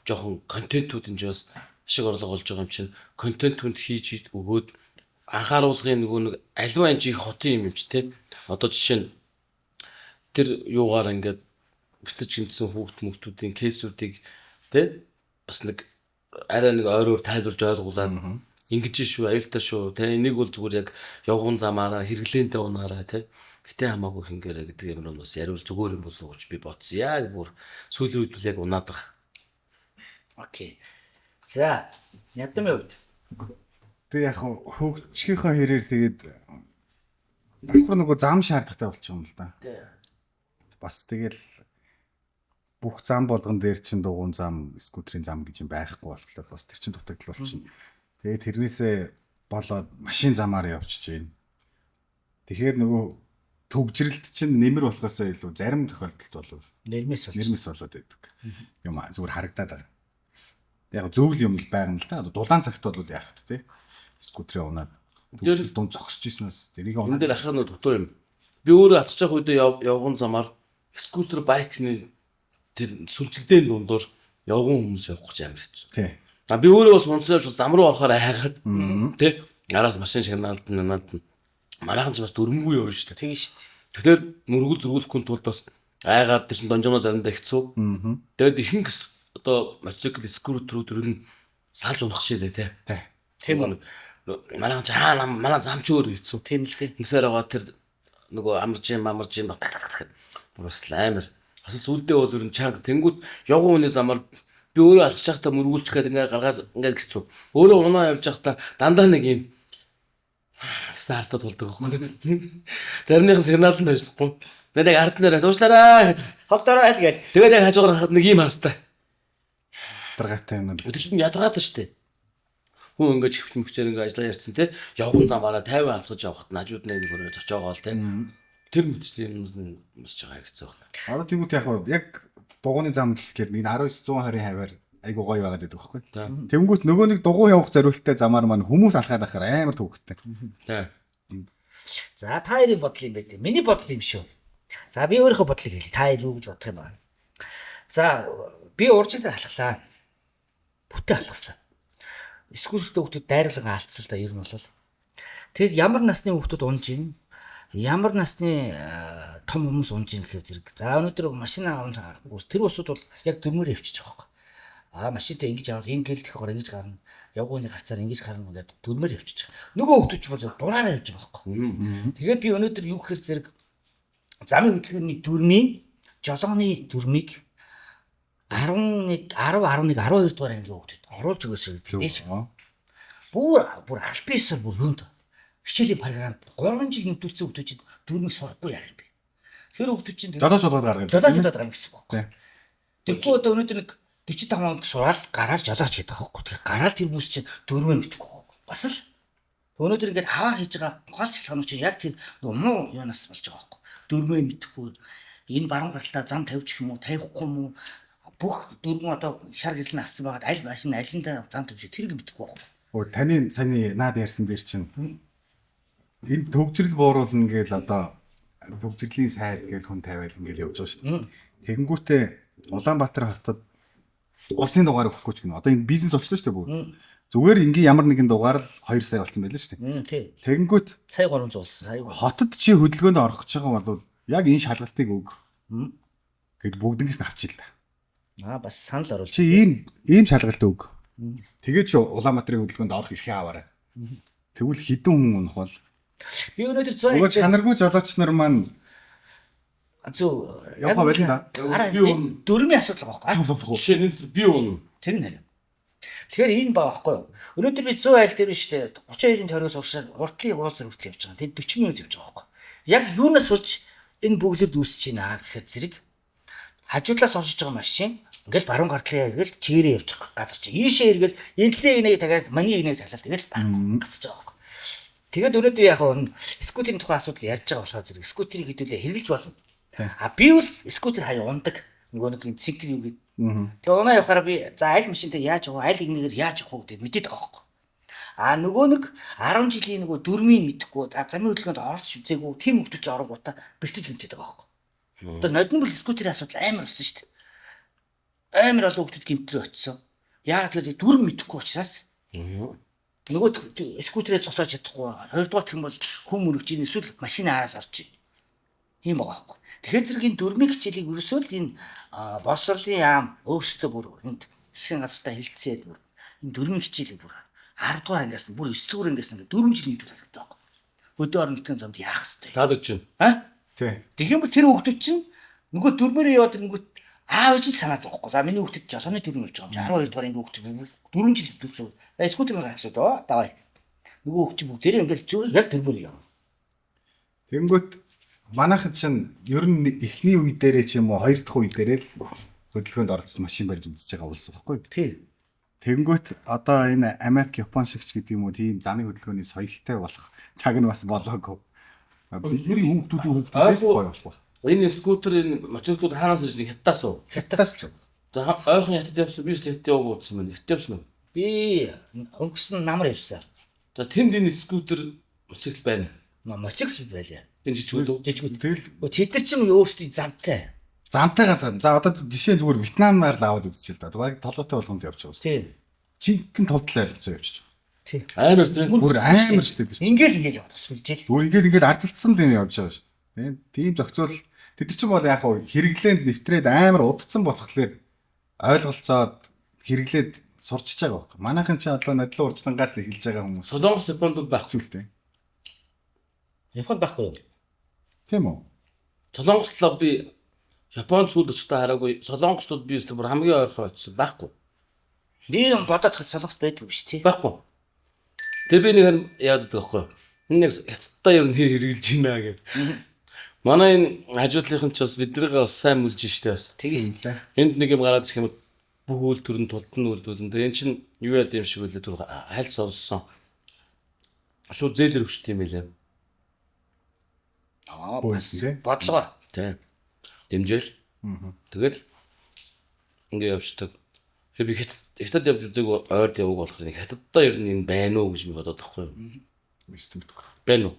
жоохон контентууд энэ бас ашиг орлого олж байгаа юм чинь контентууд хийж өгөөд анхааруулгын нөгөө нэг аливаа энэ их хотын юм юм чи те. Одоо жишээ нь тэр юугаар ингээд битэж гимтсэн хүүхд мөхтүүдийн кейсүүдийг те бас нэг арай нэг ойроор тайлбарж ойлгуулад ингэж шүү аюултай шүү те энийг бол зүгээр яг явган замаараа хэрэглээнтэй унаараа те гэтээ хамаагүй хингээрэ гэдэг юм нь бас яриул зүгээр юм болов уу гэж би бодсон. Яг бүр сүүлийн үед бол яг унаад байгаа. Окей. За, ядамын хувьд. Тэгээ яг хөгжихийнхөө хэрээр тэгээд давхар нөгөө зам шаардлагатай болчих юм л да. Бас тэгэл бүх зам болгон дээр чинь дугуйн зам, скутерийн зам гэж юм байхгүй болтлоо бас тэр чинь дутагдал болчихно. Тэгээд тэрнээсээ болоод машин замаар явчихж байна. Тэгэхээр нөгөө Төгжрэлт чинь нэмэр болохоосоо илүү зарим тохиолдолд бол Нэрмэс болж. нэрмэс болоод байдаг. Юм зүгээр харагдаад байгаа. Яг зөвл юм л байгаа юм л та. Одоо дулаан цагт бол яах вэ те? Скутерээ унаад төгжрөл дунд зогсож ирснээс тэрийг Энэ унаад дээр ахах нь дутуу юм. Би өөрөө алхаж явах үедээ явган замаар скутер байкны тэр сүлжигдэн дундуур явган хүмүүс явах гэж амар хэцүү. Тий. А би өөрөө бас унцсан явж зам руу орохоор айгаад тий араас машин шагнаалдан нанаалдан манайхан ч бас дөрмгүй явна шүү дээ. Тэгин шүү дээ. Тэгэхээр мөргөл зөргүүлэхгүй тулд бас айгаад тэр чин донжоно заримдаа хэцүү. Тэгээд ихэнх одоо мотоцикл скутерүүд ер нь салж унах шилээ тий. Тий. Тийм үү. Манайхан ч хаа манай зам ч өөр хэцүү. Тийм л дээ. Ингэсээр байгаа тэр нөгөө амарч юм амарч юм так так так. Бүр бас л амар. Бас сүлдээ бол ер нь чанга тэнгүүт явган хүний замаар би өөрөө алхаж байхдаа мөргүүлчих гээд ингээ гаргаад ингээ хэцүү. Өөрөө унаа явж байхдаа дандаа нэг юм гэсэн харстаа тулдаг байхгүй. Заримныхан сигнал нь ажиллахгүй. Тэгээд яг ард нэрээ уушлаарай гэдэг. Холдороо айл гээл. Тэгээд яг хажуугаар харахад нэг юм харстай. Ядаргаатай юм. Өдөр чинь ядаргаатай шүү дээ. Хүн ингээд чихвч мөхчээр ингээд ажиллаа ярьсан те. Явган замаараа 50 алхаж явхад нажууд нэг хөрөө зочоогоол те. Тэр мэтчлийн юмнууд нь бас жоо хэцүү байна. Одоо тиймүүд яг хаа яг дугууны зам гэхлээр нэг 1920 хаваар айгуу гоё байгаад байдаг байхгүй. Тэнгүүт нөгөө нэг дугуй явах зориулттай замаар маань хүмүүс алхаад байхаар амар төвөгтэй. Тэ. За та хоёрын бодол юм байт. Миний бодол юм шүү. За би өөрийнхөө бодлыг хэлье. Та хоёр юу гэж бодох юм бэ? За би уржиг дээр алхлаа. Бүтэн алхсан. Скүүлтэй хүүхдүүд дайруулан алдсан л да ер нь бол. Тэгэхээр ямар насны хүүхдүүд унж ийн? Ямар насны том хүмүүс унж ийн гэхээр зэрэг. За өнөөдөр машина авах тэр усуд бол яг дөрмөр явчих жоох байхгүй. Аа машинтай ингэж авал энэ гэл тэгэхоор ингэж гарна. Явгууны гарцаар ингэж гарна гэдэг дөрмөр явчих. Нөгөө хүүхдүүд ч бол дураараа явж байгаа байхгүй. Тэгэхээр би өнөөдөр юу гэхээр зэрэг замын хөдөлгөөний дүрмийн жолооны дүрмийг 11 10 11 12 дугаар ангийн хүүхдэд оруулж өгөөсэй гэж би дээш. Бүр бүр альписаар бүр юунд хичээлийн програмд 3 жил нэмдүүлсэн хүүхдүүд чинь дүрмийг сурахгүй яах юм бэ? Тэр хүүхдүүд чинь Жолооч болоод гаргана. жолооч болоод гарна гэсэн үг байхгүй. Тий. Тэгэхгүй одоо өнөөдөр нэг 45 онд сураал гараал жолооч гэдэг байхгүй. Тэгэхээр гараал тэр хүмүүс чинь дүрмээ мэдэхгүй байхгүй. Бас л өнөөдөр ингээд аваа хийж байгаа гол шалтгаан чинь яг тэр нөгөө муу юунаас болж байгаа байхгүй. Дүрмээ мэдэхгүй. Энэ баруун гаралтаа зам тавьчих юм уу, тавихгүй юм уу? Бүх дүрмэн одоо шар гэрэл нь асцсан байгаад аль машин алиндаа зам тавьчих тэрийг мэдэхгүй байхгүй. Өө таны саяны наад ярьсан дээр чинь энэ төгжрөл бууруулна гээл одоо төгжрлийн сайд гээл хүн тавиал ингээл явж байгаа шүү дээ. Тэгэнгүүтээ Улаанбаатар хотод улсын дугаар өгөхгүй ч гэнэ. Одоо энэ бизнес болчихлоо шүү дээ бүр. Зүгээр ингийн ямар нэгэн дугаар л 2 сая болсон байлаа шүү дээ. Тий. Тэгэнгүүт Сая 300 болсон. Сая. хотод чи хөдөлгөөнд орох гэж байгаа бол яг энэ шалгалтыг өг. Гэт бүгднгээс нь авчил та. Аа бас санал оруулж. Чи ийм шалгалт өг. Тэгээд чи Улаанбаатарын хөдөлгөөнд орох эрхээ аваарай. Тэгвэл хэдэн хүн унах бол Би өнөөдөр 100 Нөгөө чанаргүй жолооч нар маань зөв Явах байлаа да. Араа Би өмнө- дөрмийн асуудал байгаа байхгүй. Жишээ нь би унна. Тэр нь харин. Тэгэхээр энэ баа байхгүй юу? Өнөөдөр би 100 айл дээр биш үү? 32-ын тойрогоос уршаад уртлын уулзар хүртэл явж байгаа. Тэнд 40 минут явж байгаа байхгүй. Яг юунаас болж энэ бөглөрд үүсэж байна гэхээр зэрэг хажуудлаас орж иж байгаа машин ингээл баруун гартлаа эргэл чигээрээ явж байгаа газар чи ийшээ эргэл энтлээ нэг тагаад маний нэг талаад тэгэл байхгүй гацж байгаа байхгүй. Тэгээд өнөөдөр яг нь скутерийн тухай асуудал ярьж байгаа болохоор зэрэг скутерийг хэдүүлээ хэрэглэж болно. А би бол скутер хаяа ундаг. Нөгөө нэг юм цэнхэр юм гээд. Тэгээ унаа явахаараа би за аль машинтай яаж явах вэ? Аль игнэгээр яаж явах вэ гэдэг мэдээд байгаа байхгүй. А нөгөө нэг 10 жилийн нөгөө дөрмийн мэдэхгүй замын хөдөлгөөнд оролцож үзээгүй тийм хүмүүс ч оронгуудаа бэртэж гэмтээд байгаа байхгүй. Одоо нодон бол скутерийн асуудал амар болсон шүү дээ. Амар олон хүмүүс гэмтрээ очсон. Яагаад гэвэл дүрм мэдэхгүй учраас нөгөө скутерээ зогсоож чадахгүй. Хоёрдугаар гэх юм бол хүн мөрөгч ийн эсвэл машины араас орж ийн. Ийм байгаа байхгүй. Тэгэхээр зэрэг энэ дөрмийн хичээлийг ерөөсөө л энэ боловсролын яам өөрсдөө бүр энд засгийн газартаа хэлцээд бүр энэ дөрмийн хичээлийг бүр 10 дугаар ангиас нь бүр 9 дугаар ангиас нь 4 жил мэдүүлэх хэрэгтэй байхгүй. Өдөө орон нутгийн замд яах хэрэгтэй. Таалагдж байна. А? Тий. Тэгэх юм бол тэр хүүхдүүд чинь нөгөө дөрмөрөө яваад ирэнгүүт аав ээж нь санаа зовхгүй. За миний хүүхдэд жолооны дүрм болж байгаа юм чи 12 дугаар ангийн хүүхд 4 жил хэвдүүлсэн. Скутер гаргах асуудаа. Давай. Нөгөө хүүхд чинь бүгдээрээ ингээл зөв яг дөрмөр яв. Тэнгүүт манайхан чинь ер нь эхний үе дээрээ ч юм уу хоёр дахь үе дээрээ л хөдөлгөөнд оролцож машин барьж үзэж байгаа улс байхгүй. Тий. Тэнгүүт одоо энэ Америк, Япон шиг ч гэдэг юм уу тийм замын хөдөлгөөний соёлтой болох цаг нь бас болоогүй. Бидний хүүхдүүдийн хүүхдүүдээс гоё болох байх. Энэ скутер энэ мотоциклууд хаанаас ирж хятадаас уу? Хятадаас л. За ойрхон хятад явсан би ч хятад яваагүй утсан байна. Хятад явсан уу? Би өнгөрсөн намар явсан. За тэнд энэ скутер мотоцикл байна. Мотоцикл байлаа. Энэ жижигүүд үү? Жижигүүд. Тэгэл Тэд нар ч юм өөрсдийн замтай. Замтайгаас за одоо жишээ нь зүгээр Вьетнамаар л аваад үзчихэл да. Баг толгойтой болгоно л явж байгаа. Тийм. Жинхэнэ тултал ойлголцоо явчих. Тийм. Амар тийм. Бүр амар шүү дээ. Ингээл ингээл яваад сүлжээл. Зүгээр ингээл ингээл арзалцсан юм явж байгаа шүү дээ. Тийм зохицуул тэд нар чинь бол яг хуу хэрэглээнд нэвтрээд амар удцсан болохоор ойлголцоод хэрэглээд сурчиж байгаа байхгүй. Манайхан чи одоо нодлон уржлангаас л эхэлж байгаа хүмүүс. Солонгос Японд бол байхгүй. Зүйлтэй. Японд байхгүй юу? Тийм үү? Солонгослоо би Японд сүйд очтой хараагүй. Солонгослууд би өстө бүр хамгийн ойрхон очсон байхгүй. Би юм бодоод хад солонгос байдгүй биш тий. Байхгүй. Тэр би нэг юм яадаг байхгүй. Энэ нэг хятадтай ер нь хэр хэрэгжилж байна гэв. Манай энэ хажуудлынхан ч бас биднийг бас сайн мүлж штэ бас. Тэгээ. Энд нэг юм гараад ирэх юм бүх үйлдвэр нь тулдан үйлдвэрлэн. Тэгээ эн чинь юу яд юм шиг үлээ түр хальт сонссон. Шууд зээлэр өгчт юм байлээ. Аа бас бодлогоор. Тий. Дэмжээл. Тэгэл ингээ явждаг. Тэгэхээр би хятад явж үзег ойрд яваг болохоор нэг хятаддаа ер нь энэ байна уу гэж би бодоод байхгүй юу? Мэддэг. Байна уу?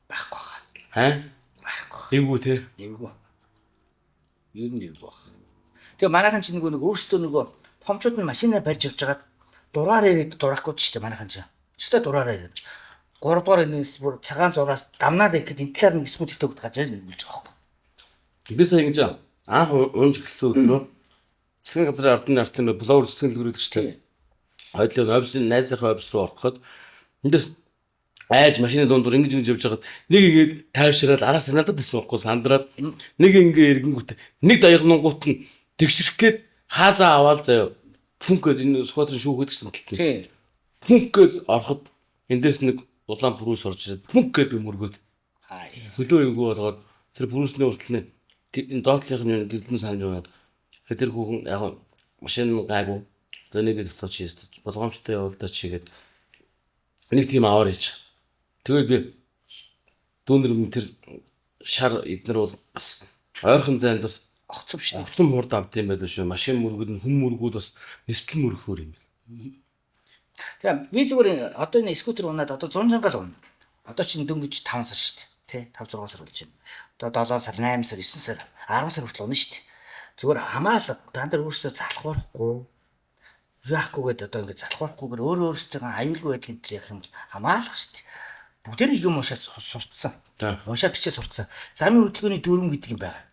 Байхгүй хаа. Хаа? Байхгүй. Эвгүй те. Эвгүй. Ер нь эвгүй баг. Тэгээ манайхан ч нөгөө нэг өөрсдөө нөгөө томчууд нь машинаар барьж явж байгаад дураар ирээд дураахгүй ч шүү дээ манайхан ч. Өстой дураар ирээд. 3 дугаар энэс бүр цагаан зураас дамнаад ирэхэд энэ талаар нэг скут хөвтөг гарч ирээд үлж байгаа байхгүй. Би сая ингэж анх унж эхэлсэн өдрөө засгийн газрын ардын ардын блогер цэцгэн лүрээд шүү дээ. Хойдлын офисын найзынхаа офис руу ороход эндээс айж машины дундуур ингэж ингэж явж байхад нэг ингээд тайвшраад араас санаалдаад байсан байхгүй сандраад нэг ингээ эргэнгүүт нэг даягнангуут нь тэгшрэх гээд хаазаа аваал заяа пүнк гээд энэ сквадрын шүүх гэдэг чинь баталтай. Тий. Пүнк гээд ороход эндээс нэг улаан пүрүс орж ирээд пүнк гээд би мөргөөд хөлөө эвгүй болгоод тэр пүрүсний уртлын энэ доотлынх нь гэрлэн санаж байгаад тэр хүүхэн яг машин гайгүй за нэг дотоо чи болгоомжтой явуулдаа чи гээд нэг тийм аваар хийж. Тэгээд би дүүнер минь тэр шар эднэр бол бас ойрхон зайд бас огцом шүү. Огцом хурд авд юм байл шүү. Машин мөргөл нь хүн мөргөл бас нислэл мөрөхөр юм байна. Тэгээ би зүгээр одоо энэ скутер унаад одоо 100 шангал унаа. Одоо чинь дөнгөж 5 сар шүү дээ. Тэ 5 6 сар болж байна. Одоо 7 сар, 8 сар, 9 сар, 10 сар хүртэл унаа шүү дээ. Зүгээр хамаал та нар өөрсдөө залхуурахгүй яахгүй гээд одоо ингэ залхуурахгүйгээр өөрөө өөрсдөө аюулгүй байдлын дээр явах юм бол хамаалах шүү дээ. Бүгдээр юм уншаад сурцсан. Уншаад бичээ сурцсан. Замын хөдөлгөөний дүрм гэдэг юм байгаа.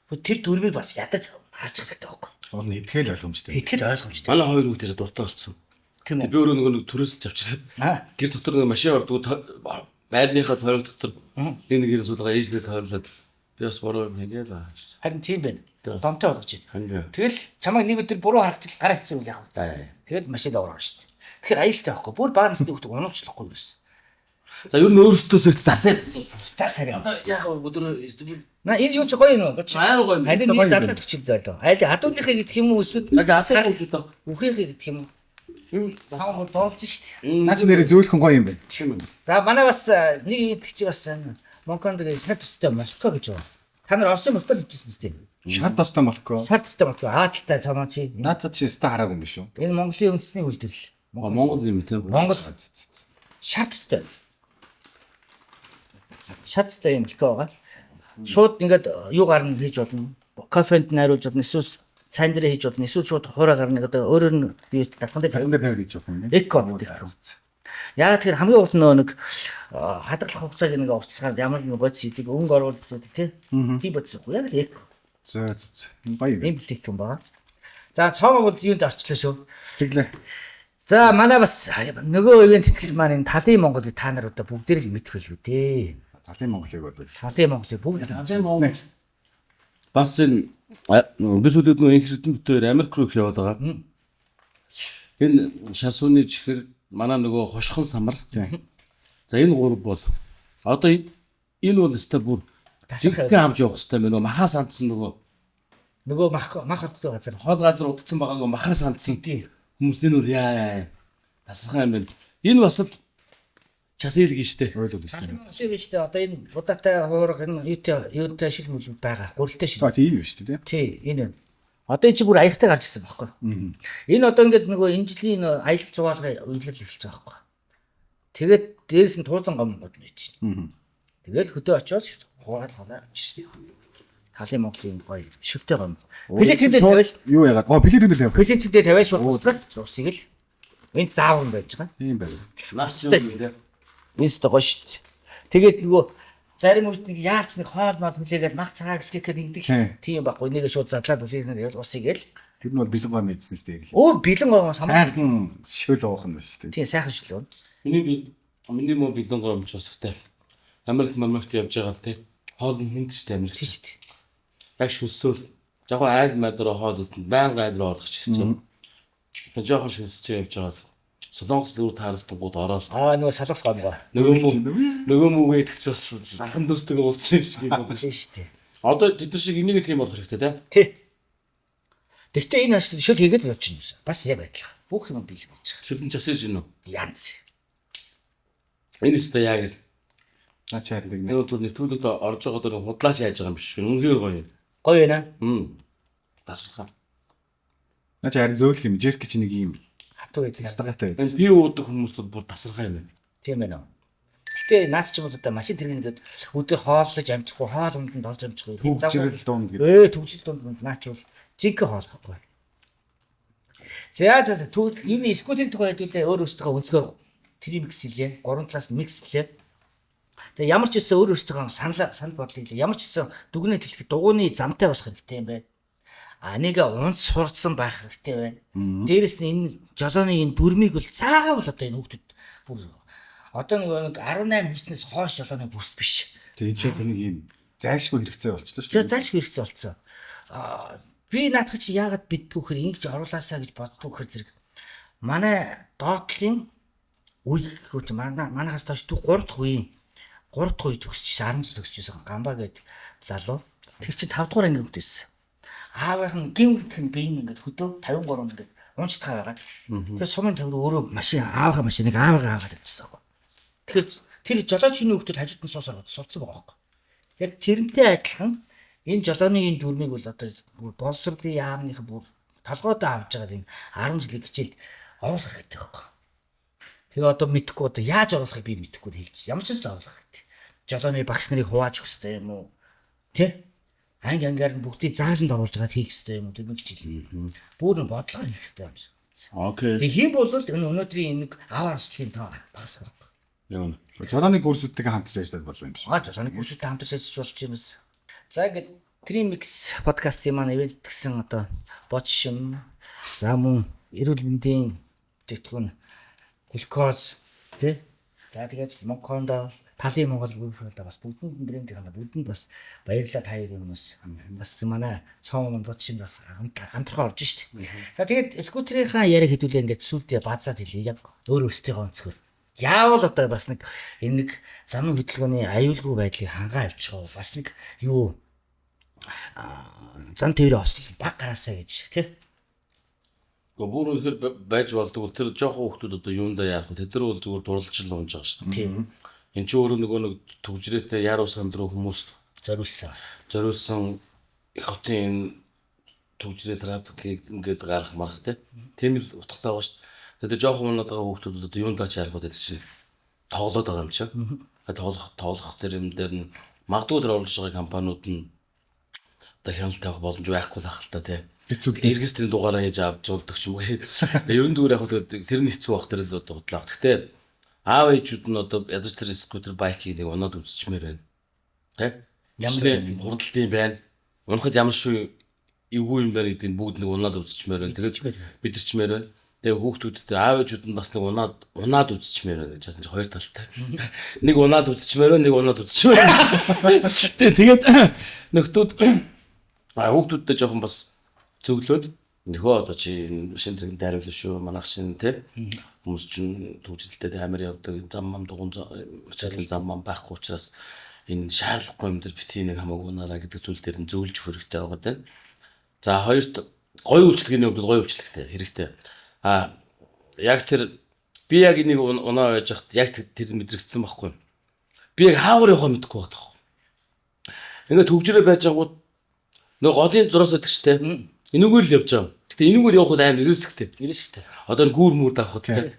Тэр дүрмийг бас ядаж харж байгаа гэдэг байхгүй. Уул нь итгэл ойлгомжтой. Итгэл ойлгомжтой. Манай хоёр хүүхдээр дуртай болсон. Тийм үү? Би өөрөө нөгөө нэг төрөөсөлж авчираад гэр дотор нэг машин ордгоо байрныхаа тойрог дотор нэг нэг гэр суулгаа ээжлээ тойрлоод би бас буруу юм хийгээл аа. Харин тийм байна. Донтой болгож байна. Тэгэл чамайг нэг өдөр буруу харагдвал гараа хэцүү үйл яах вэ? Тэгэл машин ороо шүү дээ. Тэгэхээр аюултай байхгүй. Бүр бага насны хүүхд унуучлахгүй юус. За ер нь өөрсдөөсөө засаа. Зас харин. Одоо яах вэ өдөр На энэ юу ч гоё юм уу? Амар гоё юм. Аль нэг зарлаад өчөлд байлаа. Аль адууныхыг гэдэг юм уу эсвэл адууныхыг үхийнхийг гэдэг юм уу? Бас бүр дуулж шүү дээ. Наа чи нэрээ зөөлхөн гоё юм байна. За манай бас нэг юм итгэж бас Монконд шар төстэй молко гэж байна. Та нар Оросын молко л хийжсэн үстэй. Шар төстэй молко. Шар төстэй молко. Ааталтай цомоо чи. Надад чи өстой хараагүй юм биш үү? Энэ Монголын үндэсний үйлдвэрлэл. Монгол юм тийм. Монгол шар төстэй. Шар төстэй юм молко байгаа. Шууд ингээд юу гарна хийж болно. Кофенд найруулж болно. Эсвэл цайн дээрээ хийж болно. Эсвэл шууд хуурай гарна гэдэг өөрөөр нь би татхан дээр Татхан дээр тавиад хийж болно юм. Эко. Яагаад тэгэхээр хамгийн гол нөгөө нэг хадгалах хугацааг нэг уцгаар ямар нэг бодис идэг өнгө оруулж идэг тий. Тийм бодис үгүй яг л эко. Зөө зөө зөө. Гоё юм. Ийм бүтээгдэхүүн байгаа. За цоомог бол юунд орчлоо шүү. Тэглээ. За манай бас нөгөө ивент тэтгэж маань энэ талын Монголыг та нар одоо бүгдээр л мэдэх байлгүй дээ. Талын Монголыг бол Талын Монголыг бүгд Талын Монгол бас энэ би сүүлд нөгөө инх эрдэнэ битээр Америк руу их яваад байгаа. Энэ шарсууны чихэр манай нөгөө хошхон самар. За энэ гурав бол одоо энэ бол өстой бүр жинхэнэ авч явах хэвээр байна. Нөгөө махаа сандсан нөгөө мах мах олдсон газар хол газар удцсан байгаа нөгөө махаа сандсан. Хүмүүс энэ бол яа яа тасархай юм байна. Энэ бас л Час илгэн штэ. Ойлголоо шүү дээ. Тийм биш үү? Одоо энэ будаатай хуурга энэ юутай шил мүл байгаа. Гурилтай шил. За тийм юм шүү дээ. Тий, энэ. Одоо энэ чи бүр аялтай гарч ирсэн байхгүй. Энэ одоо ингээд нөгөө энэ жилийн аялал зугаалгын үеэл эхэлж байгаа байхгүй. Тэгээд дээрэс нь туузан гомгод нэж чинь. Тэгэл хөдөө очиод хуурал халаа авчихсан. Талын Монголын гоё шилтэй гом. Плетэн дээр тавиал Юу яагаад? Оо плетэн дээр тавих. плетэн дээр тавиал шууд буцаад усыг л энэ заавар нь байж байгаа. Тийм байна. Наач юм тий. Энэ ч гоё шүү дээ. Тэгээд нөгөө зарим үед нэг яарч нэг хоол мал хүлээгээд мах цагаа гисгэх гэдэг ингэдэг Тийм. шүү. Тийм байхгүй. Нэгэ шууд задлаад усыг нь усыг л Тэр нь бол бэлэн гоо мэдснээс дээр л. өөр бэлэн гоо самаа. Сайхан шөл уух нь биш үү? Тийм сайхан шил. Миний би миний муу бэлэн гоо юм ч устай. Америк Америкт явж байгаа л тий. Хоол нь хүнд штэ Америкт. Тийм шүү дээ. Яг шүлсөөл. Яг айл мал руу хоол идэн байнга айл руу орох ч хэцүү. Тэгээ жоохон шүлсцээ явж байгаа л Солонгос руу таарлтангууд ороод Аа нөгөө салгас гомгоо. нөгөө мүгээ итгэж бас лахан дүүстэйгээ уулзсан юм шиг юм байна. Тийм шүү дээ. Одоо тэд нар шиг энийг тийм болох хэрэгтэй тий. Тий. Гэхдээ энэ хаш шөл хийгээд явж чинь юм. Бас яг адилхан. Бүх юм бэлэн байж байгаа. Шүлэн часаж гинөө. Янз. Энэ өстой яг л Наа чи харин энэ нэг. бол зүгээр нэвтрүүлэгт орж байгаа дөрөв худлаач яаж байгаа юм биш. Үнэхээр гоё юм. Гоё байна. Хм. Тасархаа. Наа чи харин зөөлөх юм. Жерк чи нэг юм Хатуу гэдэг. ятгатай байдаг. Энэ би уудаг хүмүүст бол бүр тасархаа юм байна. Тийм байна уу? Гэтэ наац ч юм бол одоо машин тэргэнгээд өдөр хооллож амжихгүй, хоол хүндэнд орж амжихгүй. Төгжрөл дунд гэдэг. Төгжрөл дунд наач бол жинхэнэ хоол байхгүй. За за тэгвэл энэ скутийн тухай хэдүүлээ өөр өөртөө өнцгөр тримикс хэлээ. Гурван талаас нь микс хэлээ. Тэгээ ямар ч үсэн өөр өөртөө санал бодлыг хэлээ. Ямар ч үсэн дүгнэлт хэлэхэд дугууны замтай болох хэрэгтэй юм байна. А нэг унц сурцсан байх хэрэгтэй байна. Дээрэс нь энэ жолооны энэ дүрмийг бол заавал одоо энэ хүүхдүүд бүр одоо нэг 18 хүрснээс хойш жолооны бүс биш. Тэгээ энэ ч одоо нэг юм зайлшгүй хэрэгцээ болчихлоо шүү Тэр зайлшгүй хэрэгцээ болцсон. Аа би наадах чи яагаад биддгүй хэр ингэж оруулаасаа гэж боддгүй хэр зэрэг манай доотлын үе гэхүү чи манайхаас доош 3 дахь үеийн 3 дахь үе төгсчихсэн 10 жил төгсчихсэн Гамба гэдэг залуу тэр чинь 5 дугаар анги байсан. Аавынх нь гимгэх нь бие ингээд хөдөө 53 ингээд унцтгаа байгаа. Тэгэхээр сумын тавир өөрөө машин аавынхаа машиныг аавыгаа аваад явчихсан байхгүй. Тэгэхээр тэр жолоочны хүүхдүүд хажууд нь суусаар суудсан байгаа байхгүй. Яг тэрнтэй адилхан энэ жолооны энэ дүрмийг бол одоо бүр боловсролын яамных бүр толгойдоо авч байгаа юм 10 жилийн хичээлд оруулах хэрэгтэй байхгүй. Тэгээ одоо мэдхгүй одоо яаж оруулахыг би мэдэхгүй хэлж. Ямар ч зүйл оруулах хэрэгтэй. Жолооны багш нарыг хувааж өгөх хэрэгтэй юм уу? Тэ? Анги ангаар нь бүгдийг зааланд оруулж байгаа хийх хэрэгтэй юм уу? Тэр нэг хичээл. Бүр нь бодлогоор хийх хэрэгтэй юм шиг. Окей. Тэгээ хийм бол энэ өнөөдрийн энэ нэг аваар ослын тоо багас байхгүй. Юм. Жолооны курсүүдтэйгээ хамтарч ажиллаад болов юм шиг. Аа жолооны курсүүдтэй хамтарч ажиллаж болж юм бас. За ингээд Trimix подкастын маань ивент гэсэн одоо бочшим за мөн эрүүл мэндийн бүтээгдэхүүн глюкоз тий. За тэгээд Монкондо талын Монгол бүгд бас бүгдэнд нь брендийн бүгдэнд бас баярлалаа та хоёрын хүмүүс. Бас манай цоон маань бочшим бас амтрахаа орж шít. За тэгээд скутерийнхаа яриаг хэдүүлээ ингээд сүлдээ базаад хэлье яг өөр өөрсдийнхөө өнцгөр. Яавал одоо бас нэг энэ нэг замын хөдөлгөөний аюулгүй байдлыг хангаа авчих уу? Бас нэг юу зам тээврийн осол баг гараасаа гэж тий. Гэхдээ бүр үнэхээр байж болдог бол тэр жоохон хүүхдүүд одоо юундаа яарах вэ? Тэд нар бол зүгээр дурлж л унж байгаа шүү дээ. Тийм. Энд чи өөрөө нөгөө нэг түгжрээтэй яруу санд руу хүмүүст Зориулсан. зориулсан их хотын энэ түгжрээ трафикийг ингээд гарах марах те. Тийм л утгатай байгаа шүү дээ. Тэгээд жоохон унаад байгаа хүүхдүүд одоо юундаа ч яарах вэ гэдэг чинь тоглоод байгаа юм чинь. Тоглох тэр юм дээр нь магадгүй тэр оруулж байгаа компаниуд нь одоо хяналт тавих боломж байхгүй л ах л та тий. Хэцүү л. Эргэс тэрийн дугаараа хийж авч болдог ч юм уу. Ер нь зүгээр яг хөө тэр нь хэцүү бах тэр л одоо худлаа. Гэхдээ аав ээжүүд нь одоо ядаж тэр скутер байкийг нэг унаад үзчихмээр байна. Тэ? Ямар Ямар хурдалт юм байна. Унахад ямар шүү эвгүй юм байна гэдгийг бүгд нэг унаад үзчихмээр байна. Тэгээд мэдэрчмээр байна. Тэгээ хүүхдүүдтэй аав ээжүүд нь бас нэг унаад үзчихмээр байна гэж хасан чи хоёр талтай. Нэг унаад үзчихмээр байна, нэг унаад үзчихмээр байна. Тэгээд нөхдүүд хүүхдүүдтэй жоохон бас зөвлөөд нөхөө одоо чи шин зэрэг дайруулна шүү манайх шин те хүмүүс чинь түгжрэлтэй амар явдаг зам мам дугуйн цалин зам мам байхгүй учраас энэ шаардлагагүй юм дээр битгий нэг хамаагүй унаараа гэдэг зүйл дээр нь зөвлөж хэрэгтэй байгаа даа. За хоёрт гоё үйлчлэгээний хувьд гоё үйлчлэгтэй хэрэгтэй. А яг тэр Би яг энийг унаа байж хат яг тэр мэдрэгдсэн байхгүй. Би яг хаагур явахаа мэдэхгүй байгаа байхгүй. Ингээд төгжрөө байж байгууд нөгөө голын зураас байдаг штэ. Энүүгээр л явж байгаа. Гэтэ энүүгээр явах бол амар рисктэй. Рисктэй. Одоо энэ гүүр мүр давах тий.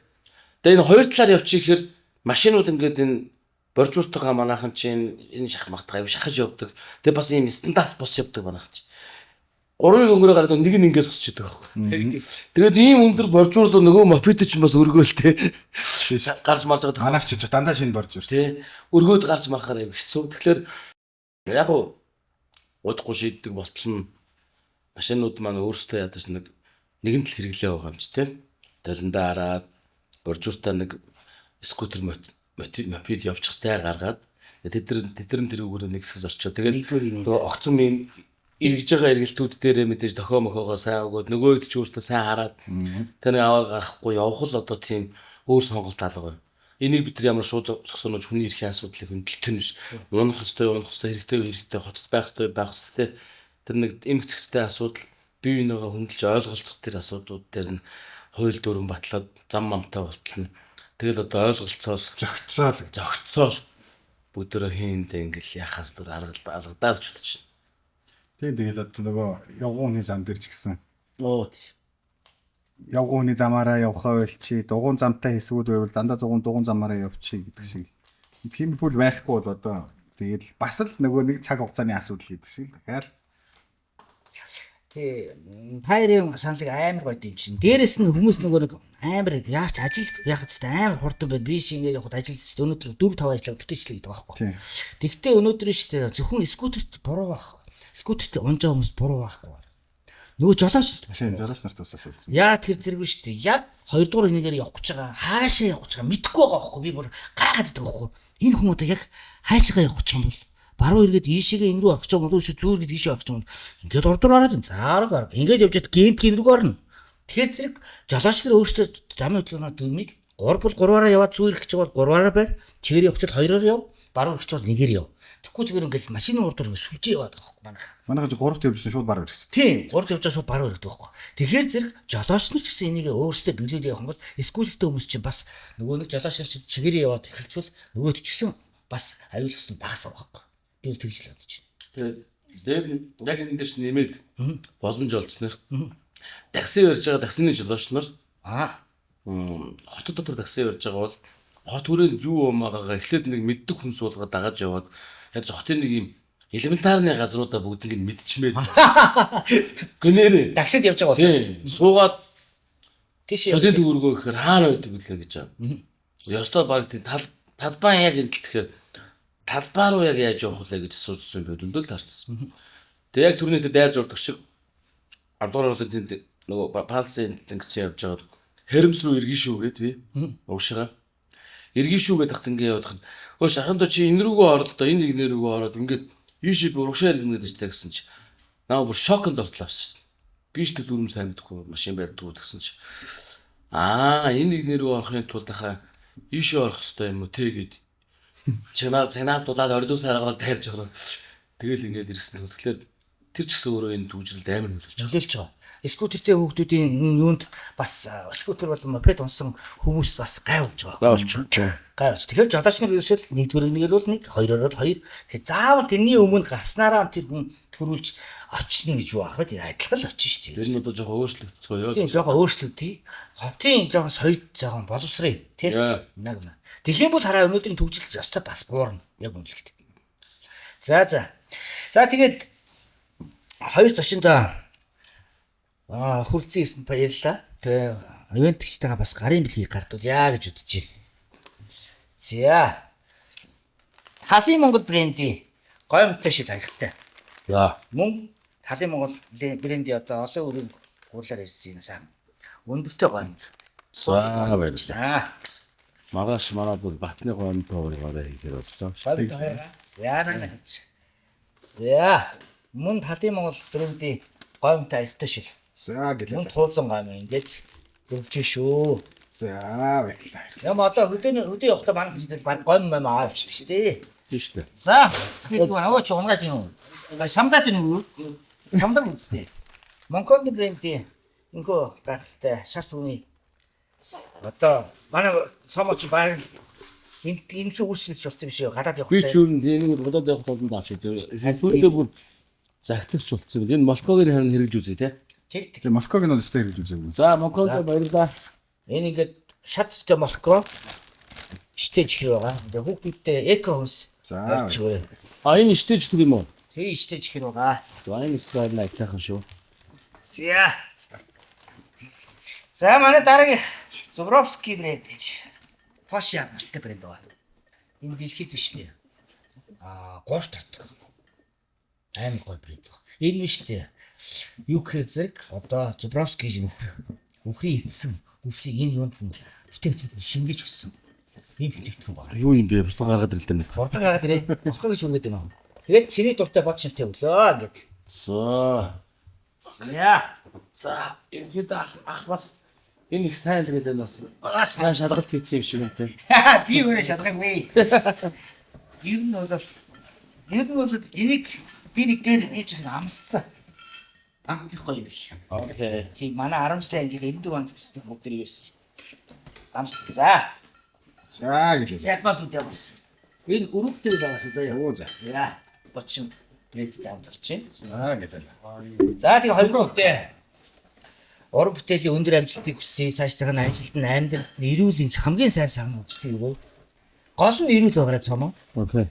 Тэгээ энэ хоёр талаар явчих ихээр машинууд ингээд энэ боржууртайгаа манайхан чинь энэ шахмахтаа аюу шахаж явдаг. Тэгээ бас ийм стандарт бус явдаг манайхан чинь. Гурвыг өнгөрөө гараад нэг нь ингээд сосч идэг байхгүй. Тэгээд ийм өндөр боржуурлуу нөгөө мопед чинь бас өргөөлтэй. Гарч марж байгаа. Манайх ч дандаа шинэ боржуур. Тий. Өргөөд гарч марахаар аюу хэцүү. Тэгэхээр яг уу удахгүй шийддэг болтол нь машинууд маань өөрсдөө ядаж нэг нэгэн тал хэрэглээ байгаа юм чи тий. Толондоо хараад боржууртаа нэг скутер мопед явчих зай гаргаад тэд нар тэрүүгээр нэг хэсэг орчоо. Тэгээд нөгөө огцом юм эргэж байгаа эргэлтүүд дээрээ мэдээж дохио мохоогоо сайн өгөөд нөгөөд ч өөртөө сайн хараад тэр нэг аваар гарахгүй явах л одоо тийм өөр сонголт алга байна. Энийг бид нар ямар шууд зогсоонож хүний эрхийн асуудлыг хөндлөлт нь биш. Унах ёстой, унах ёстой, хэрэгтэй хэрэгтэй, хотод байх ёстой, байх ёстой. Тэр нэг эмх зэгцтэй асуудал бие биенийгээ хөндлөж ойлголцох тэр асуудлууд дээр нь хууль дүрм батлаад зам мамтай болтол нь тэгэл одоо ойлголцоол зөгцөөл бүгдөө хийндэ ингээл яхаас дүр аргалдаад ч бодож байна. Тийм тэгэл одоо нөгөө явган хүний зам дээр ч гэсэн. Оо тий. Явган хүний замаараа явхаа байлчи, дугуун замтай хэсгүүд байвал дандаа зугуун дугуун замаараа явчих гэдэг шиг. Тийм бүл байхгүй бол одоо тэгэл бас л нөгөө нэг цаг хугацааны асуудал гэдэг шиг. Дахиад Тий, тайрын саналыг амар гоё юм чинь. Дээрэс нь хүмүүс нөгөө нэг амар яарч ажил яхад ч амар хурдан байна. Би шиг ингээд явхад ажил өнөөдөр 4 5 ажиллаа бүтээчлээ гэдэг байхгүй. Тэгтээ өнөөдөр шүү дээ зөвхөн скутерт буруу байх. Скутерт унж байгаа хүмүүс буруу байхгүй. Нөгөө жолооч. Тийм, жолооч нарт бас асуудал. Яа тэр зэрэг шүү дээ. Яг 2 дугаар энэгээр явах гэж байгаа. Хаашаа явах гэж байгаа мэдэхгүй байгаа байхгүй. Би бүр гайхаад байдаг байхгүй. Энэ хүн одоо яг хаашаа явах гэж байгаа юм бол баруун эргээд ийшээгээ энэ рүү орох гэж байгаа юм уу зүүр гээд ийшээ орох гэж байгаа юм. Ингээд урд руу ороод заараг ор. Ингээд явж яд гэмт гин рүү орно. Тэгэхээр зэрэг жолооч нар өөрсдөө замын хөдөлгөөний дүрмийг 3 бол 3-аараа яваад зүүр ирэх гэж байгаа бол 3-аараа байр. Чигээр явах гэж 2-оор яв. Баруун ирэх гэж бол 1-ээр яв. Тэгэхгүй зүгээр ингээл машины урд руу сүлжээ яваад байгаа байхгүй манайх. Манайх 3-т явжсэн шууд баруун ирэх. Тийм, 3-т явж байгаа шууд баруун ирэх байхгүй. Тэгэхээр зэрэг жолооч нар ч гэсэн энийг өөрсдөө биелүүлээ явах юм бол скутертэй хүмүүс чинь бас нөгөө нэг жолооч нар чинь чигээрээ яваад эхэлчихвэл нөгөөд ч гэсэн бас аюул ус нь багасах байхгүй. Би л тэгж л бодож байна. Тэгээд яг энэ дээр чинь нэмээд боломж олдсных. Такси барьж байгаа таксины жолооч нар хотод дотор такси барьж байгаа бол хот хүрээнд юу юм байгаагаа эхлээд нэг мэддэг хүн суулгаад дагаж яваад яг хотын нэг юм элементарны газруудаа бүгднийг мэдчмээд гэнэрээ таксид явж байгаа болсон. Суугаад тийш хотын төгөргөө гэхээр хаана байдаг вүлээ гэж байгаа. Ёстой баг тийм талбай яг энэ тэгэхээр талбай руу яг яаж явах вэ гэж асуусан би зөндөл таарчсан. Тэгээ яг түрүүний тэр дайрж ордог шиг 10 дугаар орлын тэнд нөгөө палсын ингэсэн явж байгаад хэрэмс рүү эргэн шүү гэд би уушгаа. Эргэн шүү гэдээ хат ингээ явах нь. Хөөш ахын доо чи энэ рүүгөө орол доо энэ игнэ рүүгөө ороод ингээд ийшээ би урагшаа эргэнэ гэж гэсэн чи наа бүр шоконд ортлоо авчихсан. Би ч тэр дүрм сайн мэдгүй машин барьдгүй гэсэн чи аа энэ игнэ рүү орохын тулд хаа ийшээ орох хэвээр юм уу те гэд чанаа дулаад ордуу саргаал тайрж ороо. Тэгэл ингээд ирсэн. Тэгэхээр тэр ч гэсэн өөрөө энэ төвжрэлд амар нөлөөлж байгаа. Скутертэй хүүхдүүдийн юунд бас скутер бол мопед унсан хүмүүс бас гай болж байгаа. Гай болж. Тэгэхээр жолооч нар ерөөсөө нэгдүгээр нэгээр бол нэг, хоёроор бол хоёр. Тэгэхээр заавал тэрний өмнө гарснараа тэр хүн төрүүлж очно гэж юу аах вэ? Адилхан л очно шүү дээ. Тэр нь одоо жоохон өөрчлөгдсөн юу? Тийм, жоохон өөрчлөгдөө. Хотын жоохон соёл жоохон боловсрыг тий. Нэг нэ. Тэгэх юм бол хараа өнөөдрийн төвжил ёстой бас буурна. Яг үнэлэгт. За за. За тэгээд хоёр зочиндоо хүрэлцэн ирсэнд баярлалаа. Тэгээ ивент гэгчтэйгээ бас гарын бэлгийг гардуулъя гэж бодож байна. За. Талын Монгол брендийн гоймонтой шиг аяхтай. За. Мөн Талын Монгол брендийн одоо олон өрийн гурлаар ирсэн юм сайн. Өндөртэй гоймон. За баярлалаа. Маргааш манад бол Батны гоймон тоогоор хийхээр боллоо. За наа. За. Мөн Талын Монгол брендийн гоймонтой аяхтай шиг. За гэлээ. Мөн туулсан гоймон ингээд өгч шүү. За баярлалаа. Юм одоо хөдөө явахдаа манайх чинь баг гоймон мам аваа авчихдаг шүү дээ. Тийм шүү дээ. За би нөгөө чи унгаад юм уу? Самдаад юм уу? Самдаад үстэй. Монконг брендийн өнхөө гайхалтай шар сүний Одоо манай цомооч баг энэ энэ үүсгэж болсон юм шиг гадаад явах Би ч юу нэг энэ гадаад явах болонд авч идэв. Сүүлдээ бүр загтагч болсон юм. Энэ Молког харин хэрэгж үзье те. Тэг тэг. Тэгээ Молког нь бол өстэй хэрэгж үзээгүй. За Молког баярлалаа. Энэ ингээд шат төстэй молко штэ чихэр байгаа. Тэгээ хүүхдүүдтэй эко хүнс. За. Очиж өгөө. А энэ штэ чихэр юм уу? Тэг штэ чихэр байгаа. За энэ слайд айтайхан шүү. За. За манай дараагийн Зубровский брэнд гэж Porsche нартай брэнд байгаа. Энэ дэлхийд биш нэ. Аа, гурав татдаг. Амар гоё брэнд байгаа. Энэ нь шүү дээ. Юу гэхээр зэрэг одоо Зубровский гэж нөхөр. Үхрийн эцсэн үсийг энэ юунд нь бүтээгдэхүүн шингээж өгсөн. Энэ бүтээгдэхүүн байгаа. Юу юм бэ? Бурхан гаргаад ирлээ нэг. Бурхан гаргаад ирээ. Бурхан гэж үгээд байна. Тэгээд чиний дуртай бод шинтэй өглөө гэд. За. За. За, ерөнхийдөө ах ах бас энэ их сайн л гэдэг нь бас сайн шалгалт хийсэн юм шиг байна те. Би өөрөө шалгаагүй. Ер нь бол ер нь бол энийг би нэг дээр нээж амссан. Анх их гоё юм биш. Окей. Тийм манай 10 жилийн ангийн 94 онд төссөн бүгд тэр ирсэн. Амссан. За. За гэлээ. Яг маа дүндээ бас. Энэ өрөвтэй байгаа шүү дээ. Оо за. Яа. Бочин брэд давтарч байна. За гэлээ. За тэгээ хоёр хүүхдээ уран бүтээлийн өндөр амжилтыг хүсье. Цаашдынх нь ажилд нь амьдралд нь эрүүл энх хамгийн сайн сан үзлэг юу? Гол нь эрүүл байгаарай цомоо. Окей.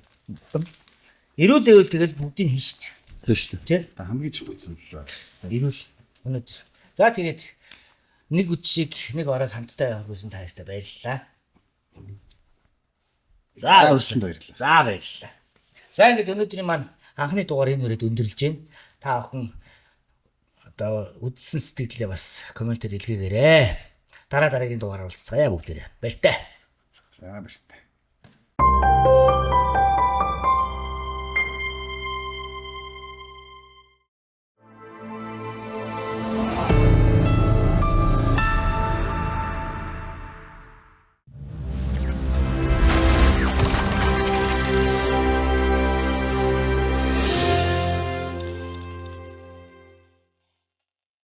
Эрүүл байвал тэгэл бүгдийг хийн штэ. Тэр шүү дээ. Тэ? Хамгийн чухал зүйл байна. Эрүүл өнөөдөр. За тэгээд нэг үдшийг нэг оройг хамтдаа явуулсан тааштай баярлалаа. За урьдчилан баярлалаа. За баярлалаа. За ингээд өнөөдрийн маань анхны дугаар энэ үрээд өндөрлж байна. Та бүхэн одоо үзсэн сэтгэлдээ бас комментээр илгээгээрэй. Дараа дараагийн дугаараар уулзцаая бүгдээрээ. Баяртай. За баяртай.